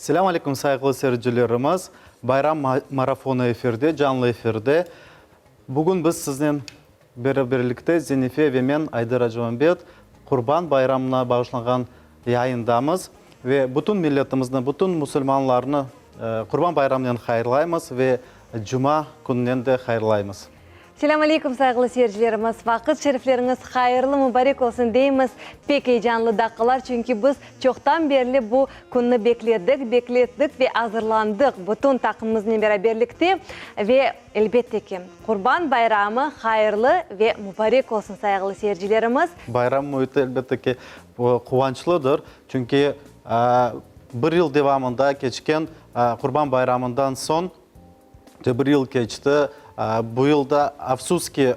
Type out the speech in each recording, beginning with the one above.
Selâm aleyküm, sayğılı seyircilerimiz! Bayram marafonı efirde, canlı efirde. Bugün biz siznen beraberlikte Zenife ve men, Ayder Acımambet, Qurban bayramına bağışlanğan yayındamız ve bütün milletimizni, bütün musulmanlarnı Qurban bayramınen hayırlaymız ve Cuma kününen de hayırlaymız. Selâm aleyküm, sayğılı seyircilerimiz! Vaqıt şerifleriñiz hayırlı, mubarek olsun deymiz. Pek eyecanlı daqqalar, çünki biz çoqtan berli bu künni bekledik, beklettik ve azırlandıq bütün taqımımıznen beraberlikte. Ve, elbette ki, Qurban bayramı hayırlı ve mubarek olsun, sayğılı seyircilerimiz! Bayram müiti, elbette ki, quvançlıdır, çünki bir yıl devamında keçken Qurban bayramından soñ, Bir yıl keçti. Bu yıl da, afsus ki,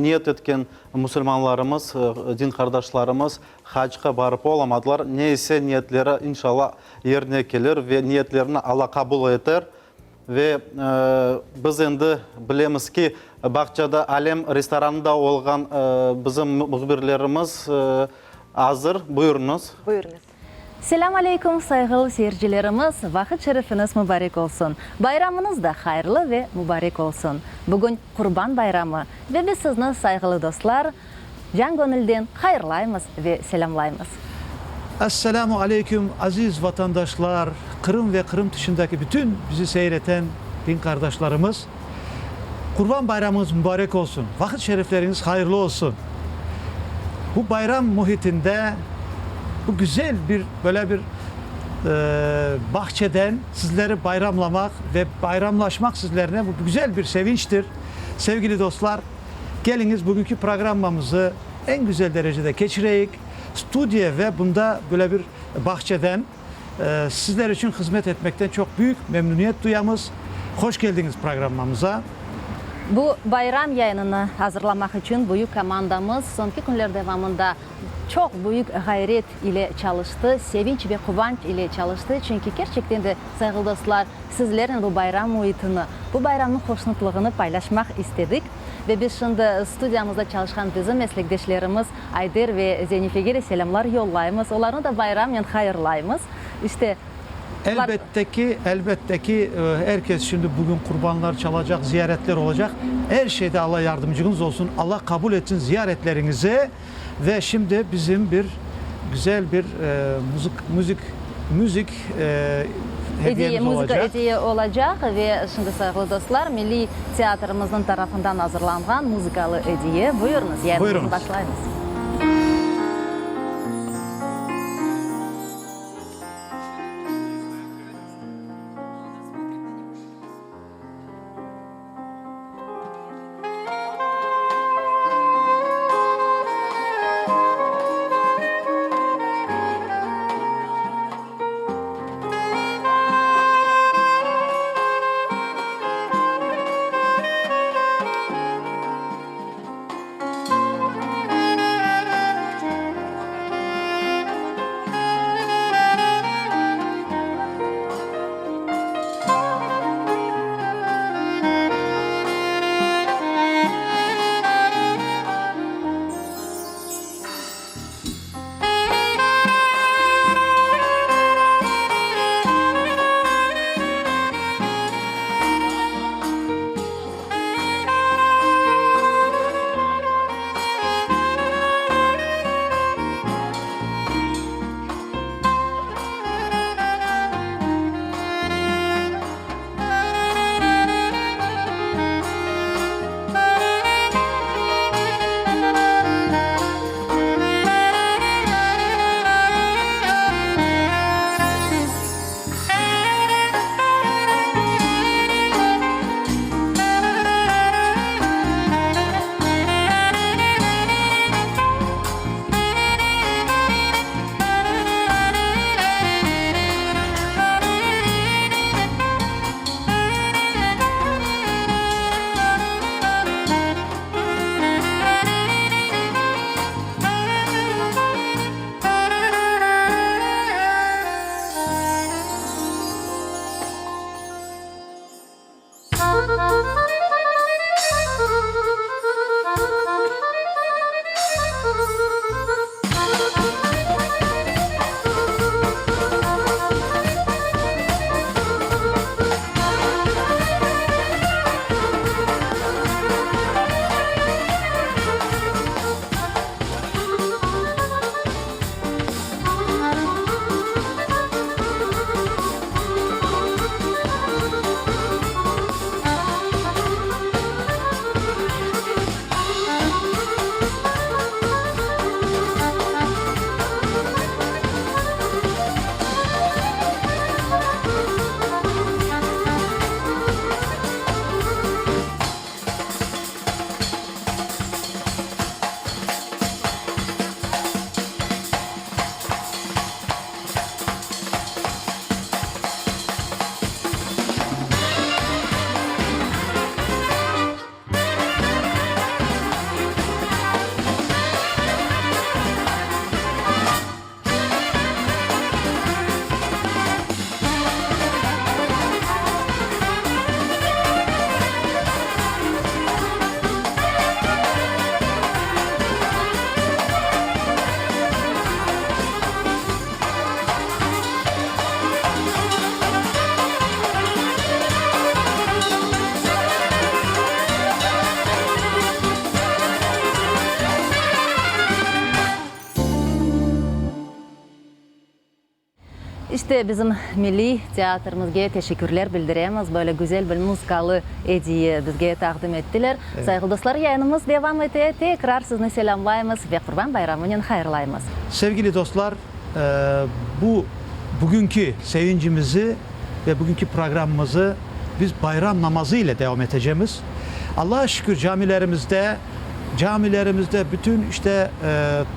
niyet etken musulmanlarımız, din qardaşlarımız hacqa barıp olamadılar. Ne ise, niyetleri, inşallah, yerine kelir ve niyetlerini Alla qabul eter. Ve biz endi bilemiz ki, bağçada Alem restoranında olğan bizim mühbirlerimiz azır. Buyurıñız. Buyurıñız. Selâm aleyküm, sayğılı seyircilerimiz, vaqıt şerifiñiz mubarek olsun! Bayramıñız da hayırlı ve mubarek olsun! Bugün Qurban bayramı ve biz sizni, sayğılı dostlar, can-göñülden hayırlaymız ve selâmlaymız! Esselâmu aleyküm, aziz vatandaşlar, Qırım ve Qırım tışındaki bütün bizi seyir eten din qardaşlarımız! Qurban bayramıñız mubarek olsun, vaqıt şerifleriñiz hayırlı olsun! Bu bayram mühitinde, bu güzel bir, böyle bir bağçeden sizleri bayramlamaq ve bayramlaşmaq sizlernen bu güzel bir sevinçtir. Sevgili dostlar, keliñiz bugünki programmamızı eñ güzel derecede keçireyik. Studiya ve bunda böyle bir bağçeden Sizler içün hızmet etmekten çoq büyük memnüniyet duyamız. Hoş keldiñiz programmamıza. Bu bayram yayınını azırlamaq içün büyük komandamız soñki künler devamında çoq büyük ğayret ile çalıştı, sevinç ve quvanç ile çalıştı, çünki kerçekten de, sayğılı dostlar, sizlernen bu bayram müitini, bu bayramnıñ hoşnutlığını paylaşmaq istedik. Ve biz şimdi studiyamızda çalışqan bizim meslekdeşlerimiz Ayder ve Zenifege de selâmlar yollaymız, olarnı da bayramnen hayırlaymız. İşte, olar. Elbette ki, elbette ki, er kes şimdi bugün qurbanlar çalacaq, ziyaretler olacaq. Er şeyde Alla yardımcıñız olsun, Alla qabul etsin ziyaretleriñizi. Ve şimdi bizim bir güzel bir muzık, müzik, müzik Ediye, hediyemiz muzıka olacaq. ediye olacaq. Ve şimdi, sayğılı dostlar, Milliy teatrimizniñ tarafından azırlanğan muzıkalı ediye. Buyurıñız, yayınımıznı Buyurıñız. başlaymız. Elbette, bizim milliy teatrimizge teşekkürler bildiremiz, böyle güzel bir muzıkalı ediye bizge taqdim ettiler. Sayğılı dostlar, yayınımız devam ete, tekrar sizni selâmlaymız ve Qurban bayramınen hayırlaymız. Sevgili dostlar, bu bugünki sevincimizi ve bugünki programmamızı biz bayram namazı ile devam etecemiz. Allaha şükür, camilerimizde, camilerimizde bütün işte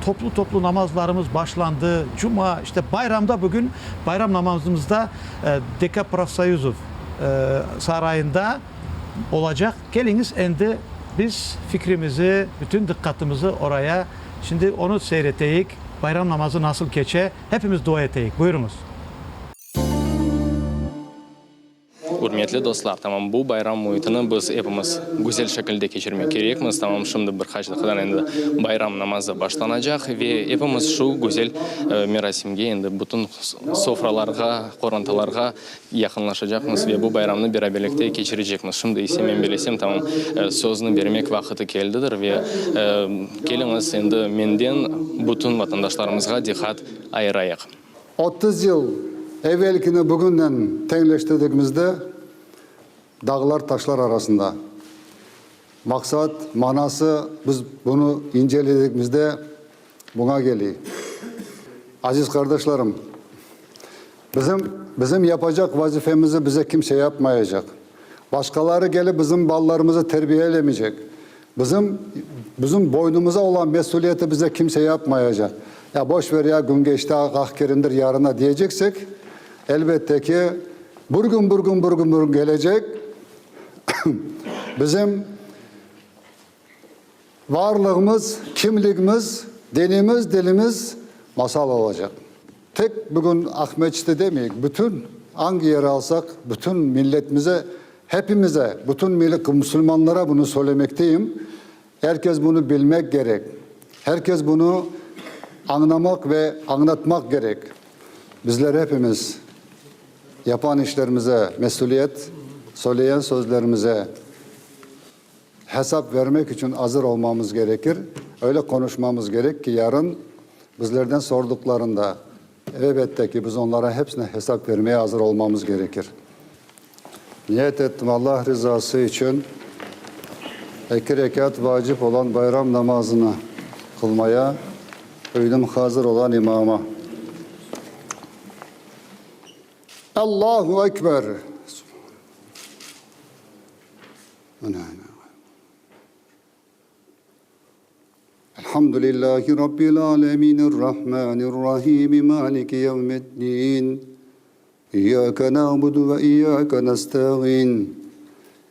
toplu toplu namazlarımız başlandı. Cuma, işte bayramda bugün bayram namazımızda DK Profsoyuzov sarayında olacaq. Keliñiz endi biz fikrimizi, bütün diqqatımızı oraya, şimdi onı seyir eteyik, bayram namazı nasıl keçe, hepimiz dua eteyik. Buyurıñız. Ürmetli dostlar, tamam bu bayram müitini biz epimiz güzel şekilde keçirmek kerekmiz. Tamam şimdi bir qaç daqiqadan endi bayram namazı başlanacaq ve epimiz şu güzel merasimge endi bütün sofralarğa, qorantalarğa yaqınlaşacaqmız ve bu bayramnı beraberlikte keçirecekmiz. Şimdi ise men bilesem, tamam sözni bermek vaqıtı keldidir ve keliñiz endi menden bütün vatandaşlarımızğa diqqat ayırayıq. 30 yıl evelkini bugünden teñleştirdigimizde, dağlar taşlar arasında. Maqsat, manası, biz bunı inceledigimizde buña keliy. Aziz qardaşlarım, bizim, bizim yapacaq vazifemizi bize kimse yapmayacaq. Başqaları kelip bizim balalarımızı terbiyelemeycek. Bizim, bizim boynumuza olan mesüliyeti bize kimse yapmayacaq. Ya boş ver ya, kün keçti, ah kerimdir, yarına diyeceksek, elbette ki, bir kün, bir kün, bir kün, bir kün kelecek, bizim varlığımız, kimligimiz, dinimiz, dilimiz masal olacaq. Tek bugün Aqmescitte demeyik, bütün, angi yeri alsaq, bütün milletimize, hepimize, bütün musulmanlara bunı söylemekteyim, er kes bunı bilmek kerek, er kes bunı añlamaq ve añlatmaq kerek. Bizler hepimiz yapan işlerimize mesüliyet, söyleyen sözlerimize hesap vermek içün azır olmamız gerekir. Öyle qonuşmamız gerek ki, yarın bizlerden sorduqlarında, elbette ki, biz onlara hepsine hesap vermeye azır olmamız gerekir. Niyet ettim Allah rizası içün eki rekat vacip olan bayram namazını qılmaya, uydum hazır olan imama. Allahu Ekber! Elhamdülillahi Rabbil alemin, Errahmanirrahim, Maliki yevmiddin. İyyâke na'budu ve iyyâke nesta'in.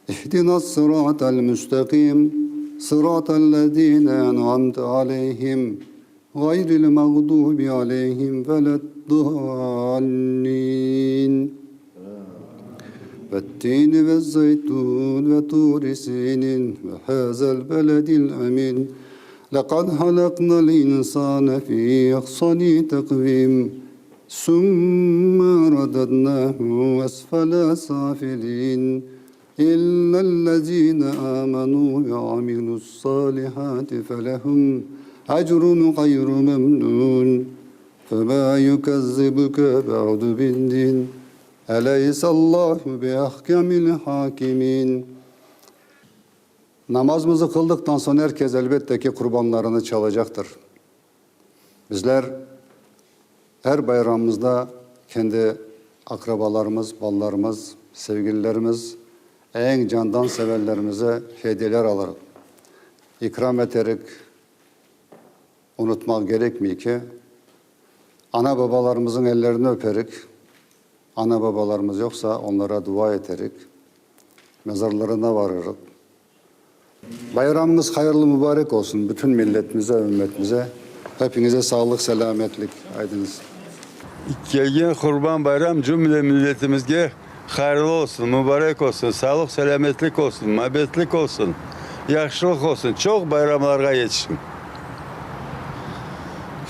İhdinas-sıratal müstakîm, sıratal-lezîne en'amte aleyhim, gayril mağdûbi aleyhim veled-dâllîn. Ve't-tîni ve'z-zeytûn ve tûri sînîn ve hâzel beledil emîn. Lekad halaknal insâne fî ehsanî tekvîm. Sümme radadnâhu esfele sâfilîn. İllellezîne âmenû ve amilu's-sâlihâti felehum ecrun gayru memnûn. Femâ yukezzibuke ba'du bi'd-dîn. Eleysallahu biahkemil hâkimîn. Namazımızı qıldıqtan soñ er kes elbette ki qurbanlarını çalacaqtır. Bizler er bayramımızda kendi aqrabalarımız, balalarımız, sevgililerimiz, eñ candan sevenlerimize hediyeler alırıq, ikram eterik. Unutmaq kerekmey ki, ana-babalarımızıñ ellerini öperik, ana-babalarımız yoqsa, onlara dua eterik, mezarlarına varırıq. Bayramıñız hayırlı mübarek olsun bütün milletimize, ümmetimize. Hepiñize sağlıq, selâmetlik. Aydıñız. Kelgen Qurban bayram cümle milletimizge hayırlı olsun, mübarek olsun, sağlıq, selâmetlik olsun, mabetlik olsun, yahşılıq olsun, çoq bayramlarğa yetişsin.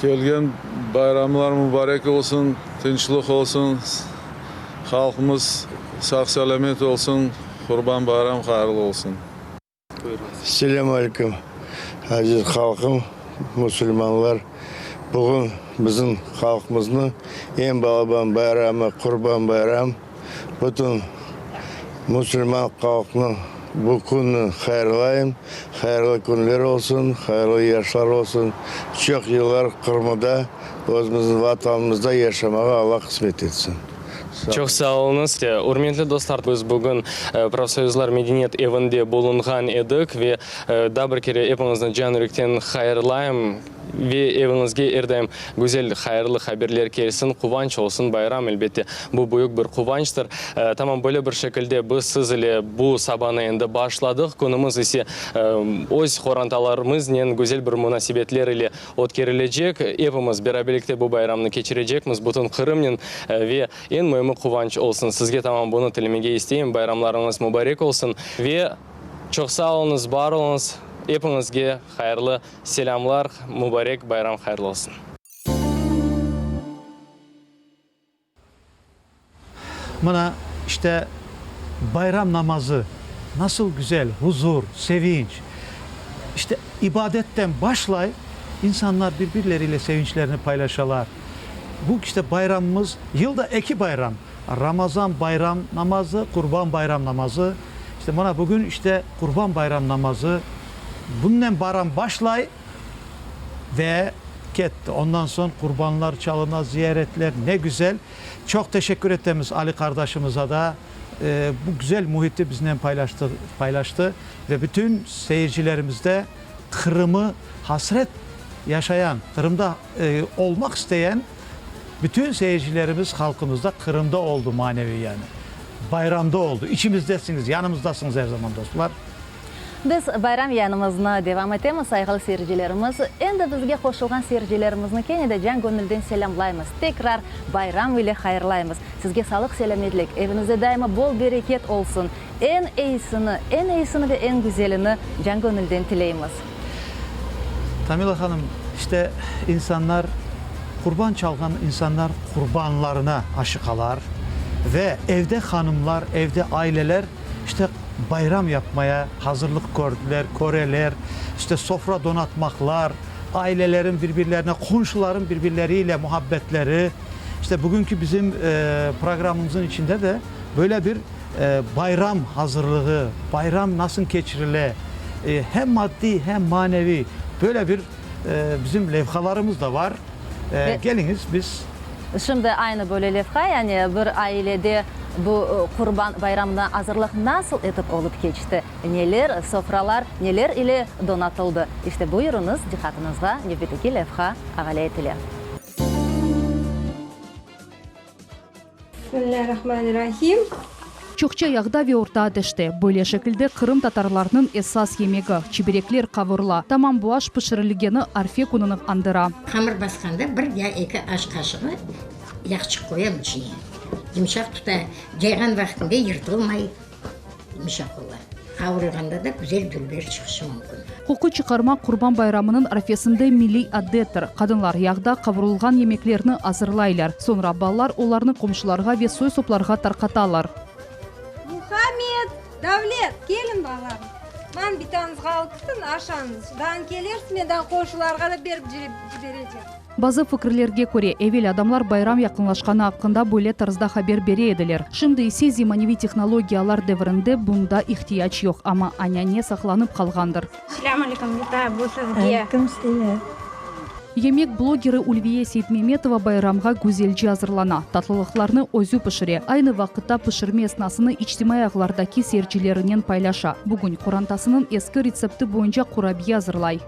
Kelgen bayramlar mübarek olsun, tınçlıq olsun, halqımız sağ-selâmet olsun, Qurban bayram hayırlı olsun. Selâm aleyküm, aziz halqım, musulmanlar! Bugün bizim halqımıznıñ eñ balaban bayramı Qurban bayram. Bütün musulman halqnı bu künni hayırlayım. Hayırlı künler olsun, hayırlı yaşlar olsun. Çoq yıllar Qırımda, özümizniñ Vatanımızda yaşamağa Alla qısmet etsin. Çoq sağ oluñız. Ürmetli dostlar, biz bugün Profsoyuzlar medeniyet evinde bulunğan edik ve daa bir kere epiñizni can-yürekten hayırlayım ve eviñizge er daim güzel, hayırlı haberler kelsin, quvanç olsun, bayram, elbette, bu büyük bir quvançtır. Tamam böyle bir şekilde biz siz ile bu sabanı endi başladıq, künümiz ise öz qorantalarımıznen güzel bir munasebetler ile ötkerilecek. Epimiz beraberlikte bu bayramnı keçirecekmiz, bütün Qırımnen ve eñ müimi quvanç olsun. Sizge tamam bunı tilemege isteyim, bayramlarıñız mubarek olsun ve çoq sağ oluñız, bar oluñız, epiñizge hayırlı selâmlar, mubarek bayram hayırlı olsun. Mına, işte, bayram namazı nasıl güzel, huzur, sevinç. İşte, ibadetten başlay, insanlar bir-birleriyle sevinçlerini paylaşalar. Bu, işte, bayramımız, yılda eki bayram, Ramazan bayram namazı, Qurban bayram namazı. İşte, mına, bugün, işte, Qurban bayram namazı, bunnen bayram başlay. Ve ketti. Ondan soñ qurbanlar çalına, ziyaretler, ne güzel. Çoq teşekkür etemiz Ali qardaşımıza da, bu güzel mühiti biznen paylaştı, paylaştı. Ve bütün seyircilerimiz de Qırımı hasret yaşayan, Qırımda olmaq isteyen bütün seyircilerimiz, halqımız da Qırımda oldu maneviy yani. Bayramda oldu. İçimizdesiñiz, yanımızdasıñız er zaman, dostlar. Biz bayram yayınımıznı devam etemiz, sayğılı seyircilerimiz. Endi bizge qoşulğan seyircilerimizni kene de can-göñülden selâmlaymız. Tekrar bayram ile hayırlaymız. Sizge sağlıq-selâmetlik, eviñizde daima bol bereket olsun. Eñ eyisini, eñ eyisini ve eñ güzelini can-göñülden tileymiz. Tamila hanım, işte insanlar, qurban çalğan insanlar qurbanlarına aşıqalar ve evde hanımlar, evde aileler, İşte, bayram yapmaya hazırlıq kördiler, köreler, işte, sofra donatmaqlar, ailelerin bir-birlerine, qonşuların bir-birleriyle muhabbetleri. İşte, bugünki bizim programımızın içinde de böyle bir bayram hazırlığı, bayram nasıl keçirile, hem maddiy, hem maneviy böyle bir bizim levhalarımız da var. Keliñiz, biz. Şimdi aynı böyle levha, yani bir ailede bu Qurban bayramına azırlıq nasıl etip olıp keçti, neler, sofralar neler ile donatıldı, işte buyurıñız, diqqatıñızğa nevbetteki levha avale etile. Bismillâ-rahmânirrahim. Çoqça yağda ve orta ateşte. Böyle şekilde Qırım tatarlarınıñ esas yemegi, çiberekler qavurıla. Tamam bu aş pişirilgeni arfe kününi añdıra. Hamır basqanda bir ya eki aş qaşığı yağçıq qoyam içine. Yımşaq tuta. Cayğan vaqtında yırtılmay, yımşaq ola. Qavurılğanda da güzel dülber çıqışı mümkün. Qoqu çıqarmaq Qurban bayramınıñ arfesinde milliy adettir. Qadınlar yağda qavurılğan yemeklerni azırlaylar. Soñra balalar olarnı qomşularğa ve soy-soplarğa tarqatalar. Muhammed! Davlet! Keliñ, balam. Man bitañızğa alıp kitin, aşañız. Daan kelersiz, men daan qonşularğa da berip ciberecem. Bazı fikirlerge köre, evel adamlar bayram yaqınlaşqanı aqqında böyle tarzda haber bere ediler. Şimdi ise zemaneviy tehnologiyalar devirinde bunda ihtiyac yoq, amma anâne saqlanıp qalğandır. Selâm aleyküm, bita, bu sizge. Aleyküm selâm. Yemek blogeri Ülviye Seytmemetova bayramğa güzelce azırlana, tatlılıqlarnı özü pişire, aynı vaqıtta pişirme esnasını içtimaiy ağlardaki seyircilerinen paylaşa. Bugün qorantasınıñ eski retsepti boyunca qurabiye azırlay.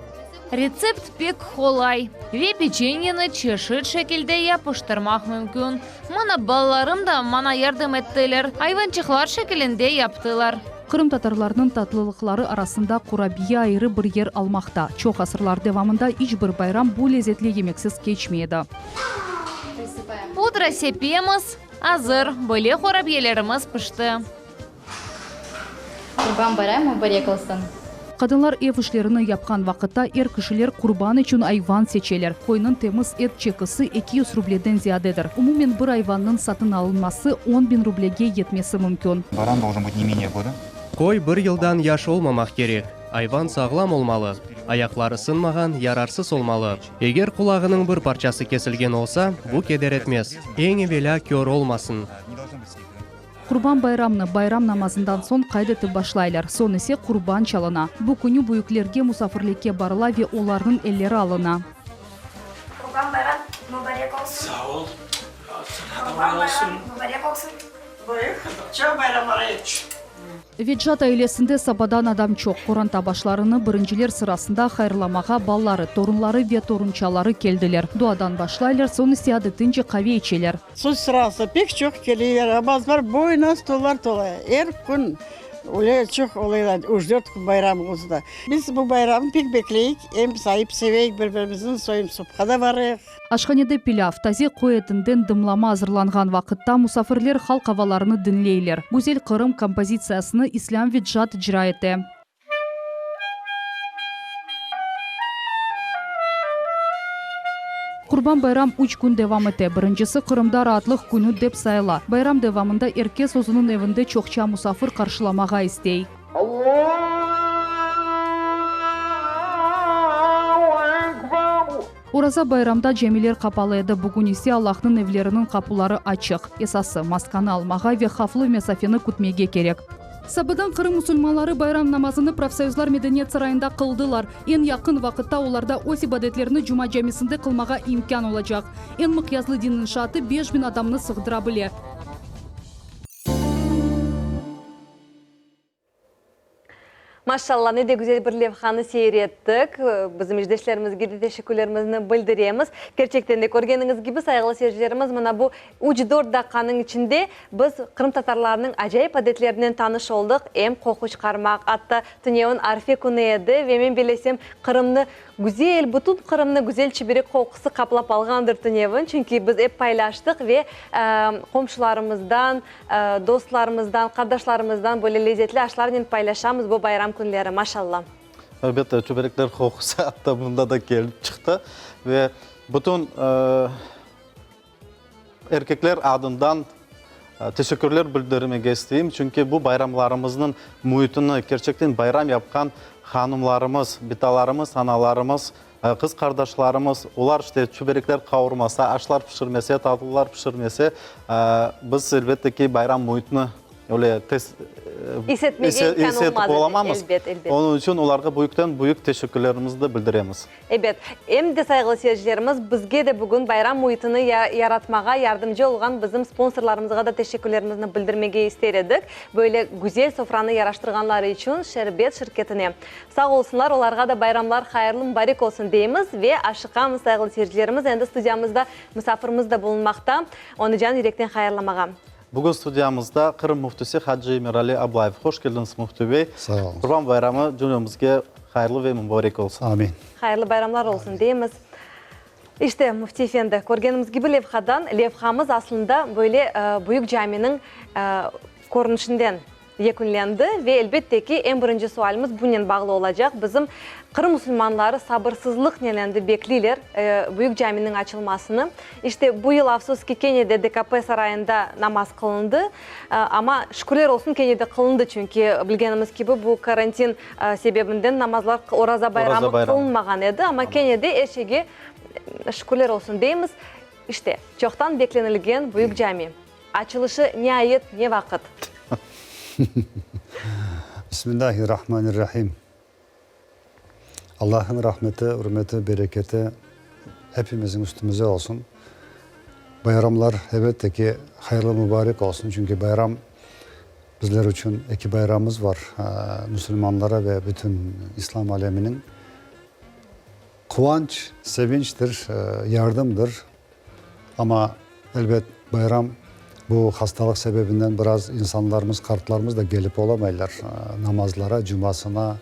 Retsept pek qolay ve peçenyeni çeşit şekilde yapıştırmaq mümkün. Mına balalarım da maña yardım ettiler, ayvançıqlar şekilinde yaptılar. Qırımtatarlarnıñ tatlılıqları arasında qurabiye ayrı bir yer almaqta. Çoq asırlar devamında iç bir bayram bu lezetli yemeksiz keçmey edi. Pudra sepemiz, azır, böyle qurabiyelerimiz pişti. Qurban bayram mubarek olsun! Qadınlar ev işlerini yapqan vaqıtta er kişiler qurban içün ayvan seçeler. Qoynıñ temiz et çekisi 200 rubleden ziyadedir. Umumen bir ayvannıñ satın alınması on biñ rublege yetmesi mümkün. Baran doljen bıt ne menее goda. Qoy bir yıldan yaş olmamaq kerek. Ayvan sağlam olmalı, ayaqları sınmağan, yararsız olmalı. Eger qulağınıñ bir parçası kesilgen olsa, bu keder etmez. Eñ evelâ kör olmasın. Qurban bayramnı bayram namazından soñ qayd etip başlaylar, soñ ise qurban çalına. Bu künü büyüklerge musafirlikke barıla ve olarnıñ elleri alına. Qurban bayram mubarek olsun. Sağ ol. Qurban bayram mubarek olsun. Büyük çoq bayramlara yetişsin. Vecat ailesinde sabadan adam çoq. Qoranta başlarını birinciler sırasında hayırlamağa balaları, torunları ve torunçaları keldiler. Duadan başlaylar, soñ ise adetince qave içeler. Söz sırası, pek çoq keleyler, bazılar boyuna stollar tola, er kün öyle çoq olaylar, üç-dört kün bayram olsa da. Biz bu bayramnı pek bekleyik, em sayıp seveyik bir-birimizniñ, soyum-sopqa da barayıq. Aşhanede pilâv, taze qoy etinden dımlama azırlanğan vaqıtta musafirler halq avalarını diñleyler. Güzel Qırım kompozitsiyasını İslâm Vecat icra ete. Qurban bayram üç kün devam ete. Birincisi Qırımda raatlıq künü dep sayıla. Bayram devamında er kes özüniñ evinde çoqça musafir qarşılamağa istey. Oraza bayramda camiler qapalı edi, bugün ise Allahnıñ evleriniñ qapuları açıq. Esası, maskanı almağa ve havflı mesafeni kütmege kerek. Sabadan Qırım musulmanları bayram namazını Profsoyuzlar medeniyet sarayında qıldılar. Eñ yaqın vaqıtta olarda öz ibadetlerini Cuma camisinde qılmağa imkân olacaq. Eñ mıqyaslı din inşaatı 5000 adamnı sığdıra bile. Maşalla, ne de güzel bir levhanı seyir ettik. Bizim işdeşlerimizge de teşekkürlerimizni bildiremiz. Kerçekten de, körgeniñiz kibi, sayğılı seyircilerimiz, mına bu üç-dört daqqanıñ içinde biz qırımtatarlarnıñ acayip adetlerinen tanış oldıq, em qoqu çıqarmaq, atta tünevin arfe künü edi ve men bellesem, Qırımnı Güzel, bütün Qırımnı güzel çiberek qoqusı qaplap alğandır tünevin, çünki biz ep paylaştıq ve qomşularımızdan, dostlarımızdan, qardaşlarımızdan böyle lezetli aşlarnen paylaşamız bu bayram künleri, maşalla. Elbette, çiberekler qoqusı atta bunda da kelip çıqtı ve bütün Erkekler adından teşekkürler bildirmege isteyim, çünki bu bayramlarımıznıñ müitini kerçekten bayram yapqan hanımlarımız, bitalarımız, analarımız, qız qardaşlarımız, olar işte çüberekler qavurmasa, aşlar pişirmese, tatlılar pişirmese, biz, elbette ki, bayram müitini öyle tez İs etmege imkân is etip olmaz edi, olamamız. elbet, elbet. Onıñ içün olarğa büyükten-büyük teşekkürlerimizni bildiremiz. Ebet, em de sayğılı seyircilerimiz, bizge de bugün bayram müitini yaratmağa yardımcı olğan bizim sponsorlarımızğa da teşekkürlerimizni bildirmege ister edik. Böyle güzel sofranı yaraştırğanları içün Şerbet şirketine sağ olsunlar, olarğa da bayramlar hayırlı mubarek olsun deymiz ve aşıqamız, sayğılı seyircilerimiz, endi studiyamızda musafirimiz de bulunmaqta, onı can yürekten hayırlamağa. Bugün studiyamızda Qırım Müftisi hacı Emirali Ablayev. Hoş keldiñiz, Müftü bey. Sağ oluñız. Qurban bayramı cümlemizge hayırlı ve mübarek olsun. Amin. Hayırlı bayramlar olsun deymiz. İşte, Müfti efendi, körgenimiz kibi levhadan, levhamız aslında böyle büyük caminiñ körünişinden yekünlendi ve elbette ki, eñ birinci sualimiz bunen bağlı olacaq. Bizim Qırım musulmanları sabırsızlıqnen endi bekleyler büyük caminiñ açılmasını. İşte, bu yıl, afsus ki, kene de DKP sarayında namaz qılındı. Amma, şükürler olsun, kene de qılındı, çünki, bilgenimiz kibi, bu karantin sebebinden namazlar, Oraza bayramı qılınmağan edi. Amma kene de er şeyge şükürler olsun deymiz. İşte, çoqtan beklenilgen büyük cami. Açılışı niayet ne vaqıt? Bismillahirrahmanirrahim. Allah'ın rahmeti, ürmeti, bereketi hepimizin üstümüze olsun. Bayramlar elbette ki hayırlı mübarek olsun. Çünki bayram bizler içün eki bayramımız var, musulmanlara ve bütün İslam aleminiñ. Quvanç, sevinçtir, yardımdır. Amma, elbet, bayram bu hastalıq sebebinden biraz insanlarımız, qartlarımız da kelip olamaylar namazlara, cumasına,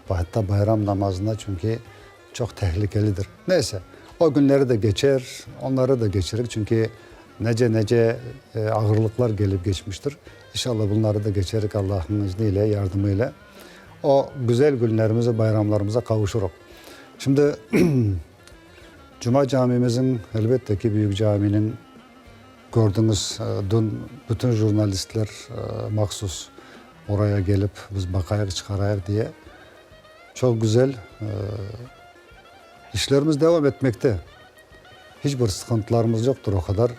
hatta bayram namazına, çünki çoq tehlikelidir. Neyse, o günleri de keçer, onları da keçirik, çünki nece-nece ağırlıqlar kelip keçmiştir. İnşallah, bunları da keçerik Allahnıñ izni ile, yardımı ile. O güzel günlerimize, bayramlarımıza qavuşurıq. Şimdi Cuma camimizin, elbette ki, büyük caminiñ, kördiñiz, dün bütün jurnalistler mahsus oraya kelip, biz baqayıq, çıqarayıq diye. Çoq güzel. İşlerimiz devam etmekte. Hiç bir sıqıntılarımız yoqtır o qadar,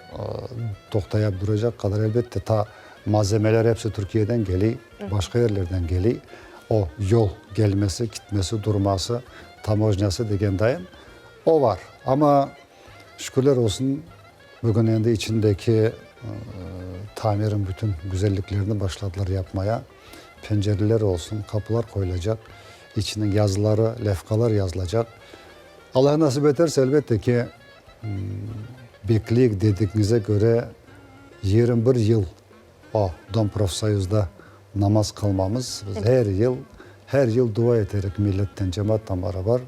toqtayap duracaq qadar. Elbette, ta malzemeler episi Türkiyeden keliy, başqa yerlerden keliy. O yol kelmesi, kitmesi, durması, tamojnâsı degen dayın, o var. Amma şükürler olsun, bugün endi içindeki tamirin bütün güzelliklerini başladılar yapmaya. Pencereler olsun, qapılar qoyulacaq, içiniñ yazıları, levhalar yazılacaq. Allah nasip eterse, elbette ki, bekleyik dedigiñize köre, 21 yıl o Domprofsoyuzda namaz qılmamız. Biz her yıl, her yıl dua eterik milletten, cemaattan beraber,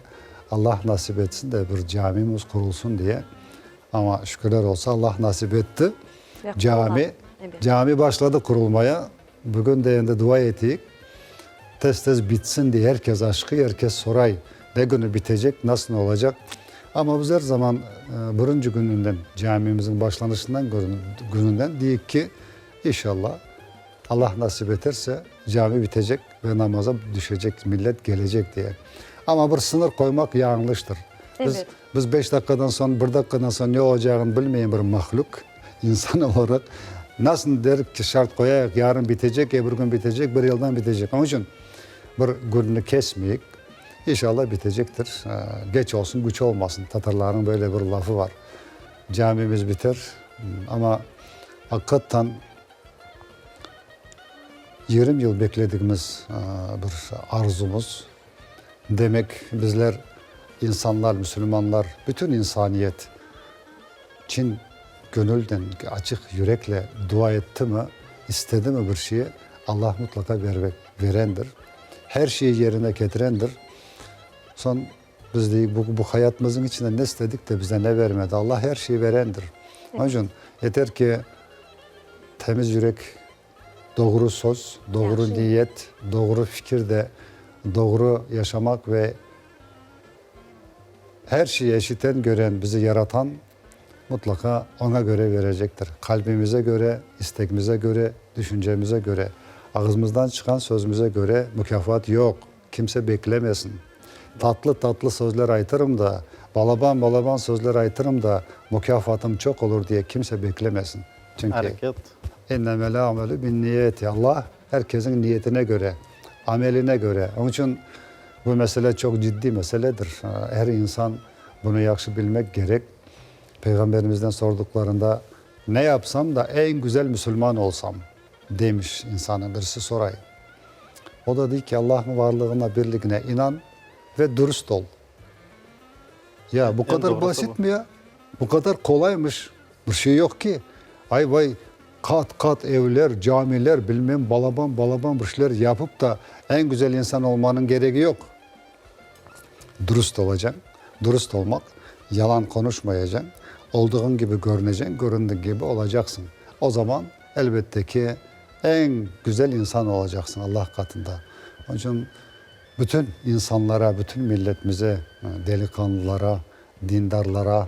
Allah nasip etsin de bir camimiz qurulsun diye. Amma şükürler olsa, Allah nasip etti. Cami, cami başladı qurulmaya. Bugün de endi dua eteyik, tez-tez bitsin diye er kes aşqıy, er kes soray, ne künü bitecek, nasıl olacaq. Amma biz er zaman birinci kününden, camimizniñ başlanışından kününden deyik ki, inşallah, Allah nasip eterse, cami bitecek ve namaza düşecek millet kelecek diye. Amma bir sıñır qoymaq yañlıştır. Biz, biz beş daqqadan soñ, bir daqqadan soñ ne olacağını bilmeyen bir mahlüq. İnsan olaraq nasıl derik ki, şart qoyayıq, yarın bitecek, ebir kün bitecek, bir yıldan bitecek. Onıñ içün bir gülni kesmeyik. İnşallah bitecektir. Geç olsun, güç olmasın. Tatarlarnıñ böyle bir lafı var. Camimiz biter, amma aqiqattan 20 yıl bekledigimiz bir arzumız. Demek, bizler, insanlar, müsülmanlar, bütün insaniyet çin gönülden, açıq yürekle dua ettimi, istedimi bir şeyi, Allah mutlaqa bermek, verendir. Her şeyi yerine ketirendir. Soñ biz deyik, bu, bu hayatımıznıñ içinde ne istedik de bize ne vermedi? Allah her şeyi verendir. Onıñ içün yeter ki, temiz yürek, Doğru söz, doğru niyet, doğru fikir de doğru yaşamaq ve her şeyi eşiten, gören, bizi Yaratan mutlaqa oña göre verecektir. Qalbimize göre, istegimize göre, düşüncemize göre, ağızımızdan çıqqan sözümize göre mukâfat yoq, kimse beklemesin. Tatlı-tatlı sözler aytırım da, balaban-balaban sözler aytırım da, mukâfatım çoq olur diye kimse beklemesin. Çünki. Areket. İnnemel amelü binniyeti, Allah er kesniñ niyetine köre, ameline köre. Onıñ içün bu mesele çoq ciddiy meseledir. Er insan bunı yahşı bilmek kerek. Peyğamberimizden sorduqlarında, Ne yapsam da eñ güzel müsülman olsam? demiş insanıñ birisi soray. O da dey ki, Allahnıñ varlığına, birligine inan ve dürüst ol. Ya, bu qadar basitmi ya? Bu qadar qolaymış. Bir şey yoq ki. Ay-vay, qat-qat evler, camiler, bilmem, balaban-balaban bir şeyler yapıp da eñ güzel insan olmanıñ keregi yoq. Dürüst olacañ, dürüst olmaq, yalan qonuşmayacañ, oldığıñ kibi körüneceñ, köründiñ kibi olacaqsıñ. O zaman, elbette ki, eñ güzel insan olacaqsıñ Allah qatında. Onıñ içün bütün insanlara, bütün milletimize, deliqanlılara, dindarlara,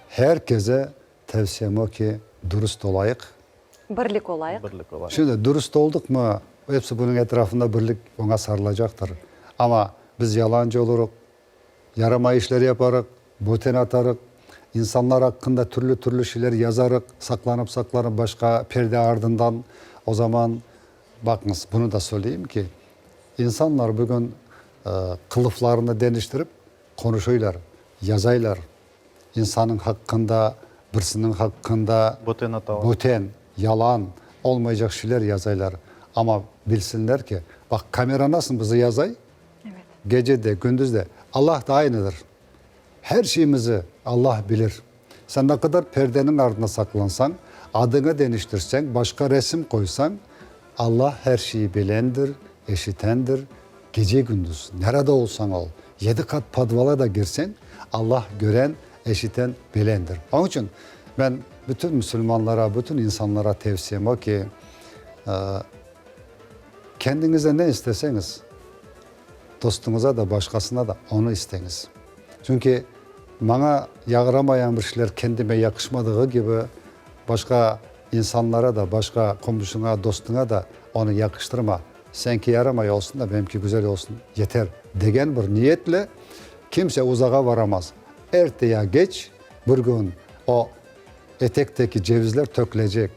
her keze tevsiyem o ki, dürüst olayıq. Birlik olayıq. Şimdi dürüst olduqmı, episi bunıñ etrafında birlik oña sarılacaqtır. Amma biz yalancı olurıq, yaramay işler yaparıq, böten atarıq, insanlar aqqında türlü-türlü şeyler yazarıq, saqlanıp-saqlanıp başqa perde ardından, o zaman, baqıñız, bunı da söyleyim ki, insanlar bugün qılıflarını deñiştirip qonuşıylar, yazaylar. İnsanıñ haqqında, birisiniñ haqqında Böten atalar. Böten, yalan, olmaycaq şeyler yazaylar. Amma bilsinler ki, baq, kamera nasıl bizi yazay, gece de, kündüz de, Allah da aynıdır. Her şeyimizi Allah bilir. Sen ne qadar perdeniñ ardına saqlansañ, adıñı deñiştirseñ, başqa resim qoysañ, Allah her şeyi bilendir, eşitendir, gece-gündüz, nerede olsañ ol, yedi qat podvala da kirseñ, Allah gören, eşiten, bilendir. Onıñ içün ben bütün müsülmanlara, bütün insanlara tevsiyem o ki, kendiñize ne isteseñiz, dostuñıza da, başqasına da onı isteñiz. Çünki maña yağramayan bir şeyler kendime yaqışmadığı kibi, başqa insanlara da, başqa qomşuña, dostuña da onı yaqıştırma. Señki yaramay olsun da, benimki güzel olsun, yeter, degen bir niyetle kimse uzağa varamaz. Erte ya geç bir gün o etekteki cevizler tökülecek,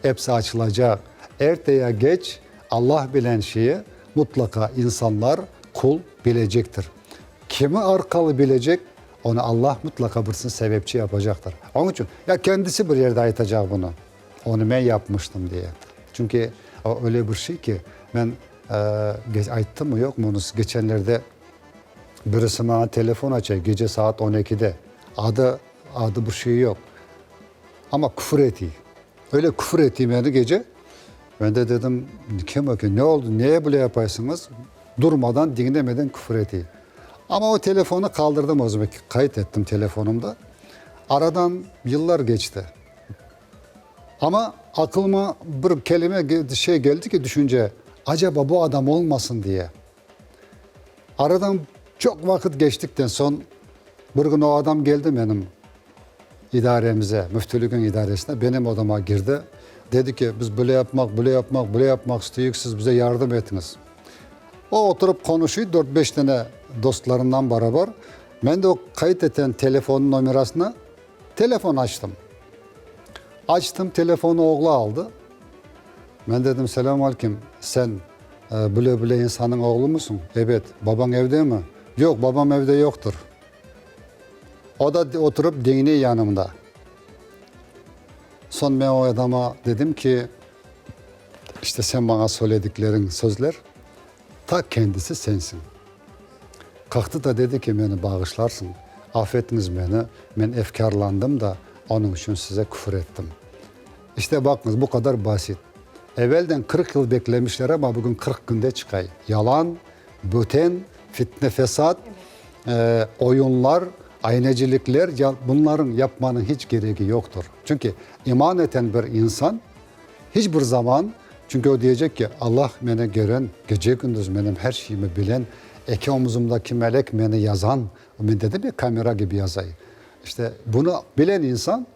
episi açılacaq. Erte ya geç Allah bilen şeyi mutlaqa insanlar, qul bilecektir. Kimi arqalı bilecek, onı Allah mutlaqa birisini sebepçi yapacaqtır. Onıñ içün, ya kendisi bir yerde aytacaq bunı, onı men yapmıştım diye. Çünki o öyle bir şey ki, men ayttımmı, yoqmı, onı geçenlerde birisi maña telefon aça, gece saat on ekide, adı, adı bir şey yoq, amma küfür etiy. Öyle küfür etiy meni gece, men de dedim, kim eken, ne oldı, neye böyle yapaysıñız? Durmadan, diñlemeden küfür etiy. Amma o telefonı qaldırdım özüme, qayd ettim telefonımda. Aradan yıllar keçti. Amma aqılıma bir kelime, şey keldi ki, düşünce, acaba bu adam olmasın diye. Aradan çoq vaqıt keçtikten soñ, bir kün o adam keldi menim idaremize, müftülügiñ idaresine, benim odama kirdi. Dedi ki, biz böyle yapmaq, böyle yapmaq, böyle yapmaq isteyik, siz bize yardım etiñiz. O oturıp qonuşıy dört-beş tane dostlarından barabar. Men de o qayd eten telefonıñ nomerasına telefon açtım. Açtım, telefonı oğlu aldı. Men dedim, Selâm aleyküm, sen böyle-böyle insanıñ oğlumısıñ? Ebet. Babañ evdemi? Yoq, babam evde yoqtır. O da oturıp diñley yanımda. Soñ men o adama dedim ki, işte sen maña söyledikleriñ sözler ta kendisi sensiñ. Qalqtı da dedi ki, meni bağışlarsıñ, af etiñiz meni, men efkârlandım da, onıñ içün size küfür ettim. İşte baqıñız, bu qadar basit. Evelden 40 yıl beklemişler, amma bugün 40 künde çıqay. Yalan, böten, fitne-fesat, oyunlar, aynecilikler, bunlarıñ yapmanıñ hiç keregi yoqtır. Çünki iman eten bir insan hiç bir zaman, çünki o diyecek ki, Allah meni gören, gece-kündüz menim her şeyimi bilen, eki omuzımdaki melek meni yazan, men dedim ya, kamera kibi yazay. İşte bunı bilen insan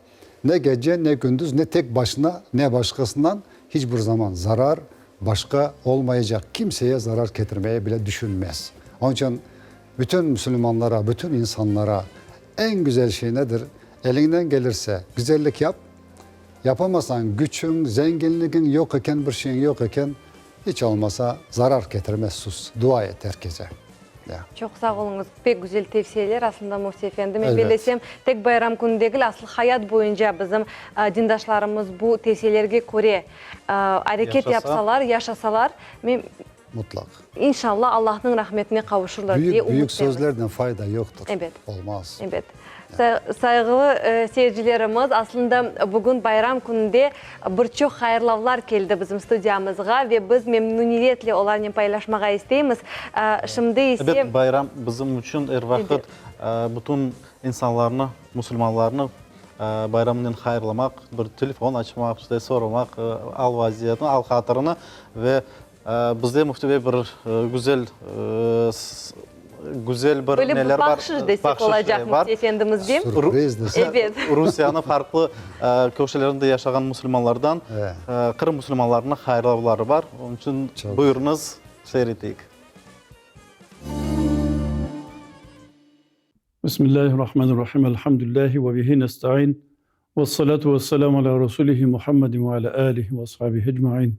Ne gece, ne kündüz, ne tek başına, ne başqasından hiç bir zaman zarar, başqa olmaycaq kimseye zarar ketirmeye bile düşünmez. Onıñ içün bütün müsülmanlara, bütün insanlara eñ güzel şey nedir? Eliñden kelirse, güzellik yap, yapamasañ, güçüñ, zenginligiñ yoq eken, bir şeyiñ yoq eken, hiç olmasa zarar ketirme, sus, dua et er kese. Ya. Çoq sağ oluñız. Pek güzel tevsiyeler aslında, Müfti efendi. Men bellesem, tek bayram künü degil, asıl hayat boyunca bizim dindaşlarımız bu tevsiyelerge köre areket yapsalar, yaşasalar, men, Mutlaq. İnşallah, Allahnıñ rahmetine qavuşırlar diye Büyük, ümüt büyük etemiz. sözlerden fayda yoqtır. Ebet. Olmaz. Ebet. Sayğılı seyircilerimiz, aslında bugün bayram kününde bir çoq hayırlavlar keldi bizim studiyamızğa ve biz memnüniyetle olarnen paylaşmağa isteymiz. Şimdi ise. Ebet, bayram bizim içün er vaqıt bütün insanlarnı, musulmanlarnı bayramınen hayırlamaq, bir telefon açmaq, işte soramaq al-vaziyetini, al-hatırını ve Bizde Müfti bey bir güzel güzel bir Böyle bir neler bar, bahşış desek bahşış olacaq bar. Müfti efendimizge. Sürpriz desek. Ebet. Rusiyanıñ farqlı köşelerinde yaşağan musulmanlardan Qırım musulmanlarına hayırlavları bar. Onıñ içün buyurıñız, seyir eteyik. Bismillahirrahmanirrahim. Elhamdülillahi ve bihi nesta'in. Ve salatu ve selamu ala Rasulihi Muhammedin ve ala alihi ve ashabihi ecmain.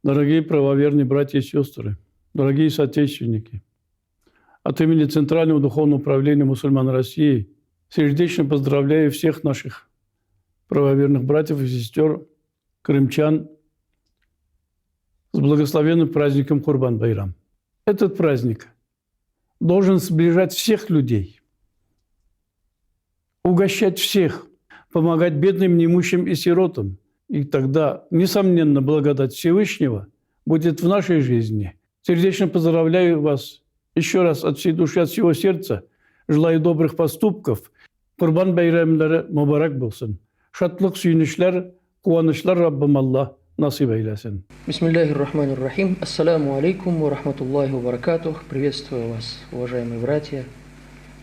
Дорогие правоверные братья и сестры, дорогие соотечественники, от имени Центрального Духовного Управления Мусульман России сердечно поздравляю всех наших правоверных братьев и сестер, крымчан, с благословенным праздником Курбан-Байрам. Этот праздник должен сближать всех людей, угощать всех, помогать бедным, неимущим и сиротам. И тогда, несомненно, благодать Всевышнего будет в нашей жизни. Сердечно поздравляю вас еще раз от всей души, от всего сердца. Желаю добрых поступков. Qurban bayramları mubarek bolsun. Şatlıq, süyünişler, quvanışlar Rabbim Alla nasip eylesin. Bismillahir-Rahmanir-Rahim. Assalamu aleykum ve rahmatullahi ve barakatuh. Приветствую вас, уважаемые братья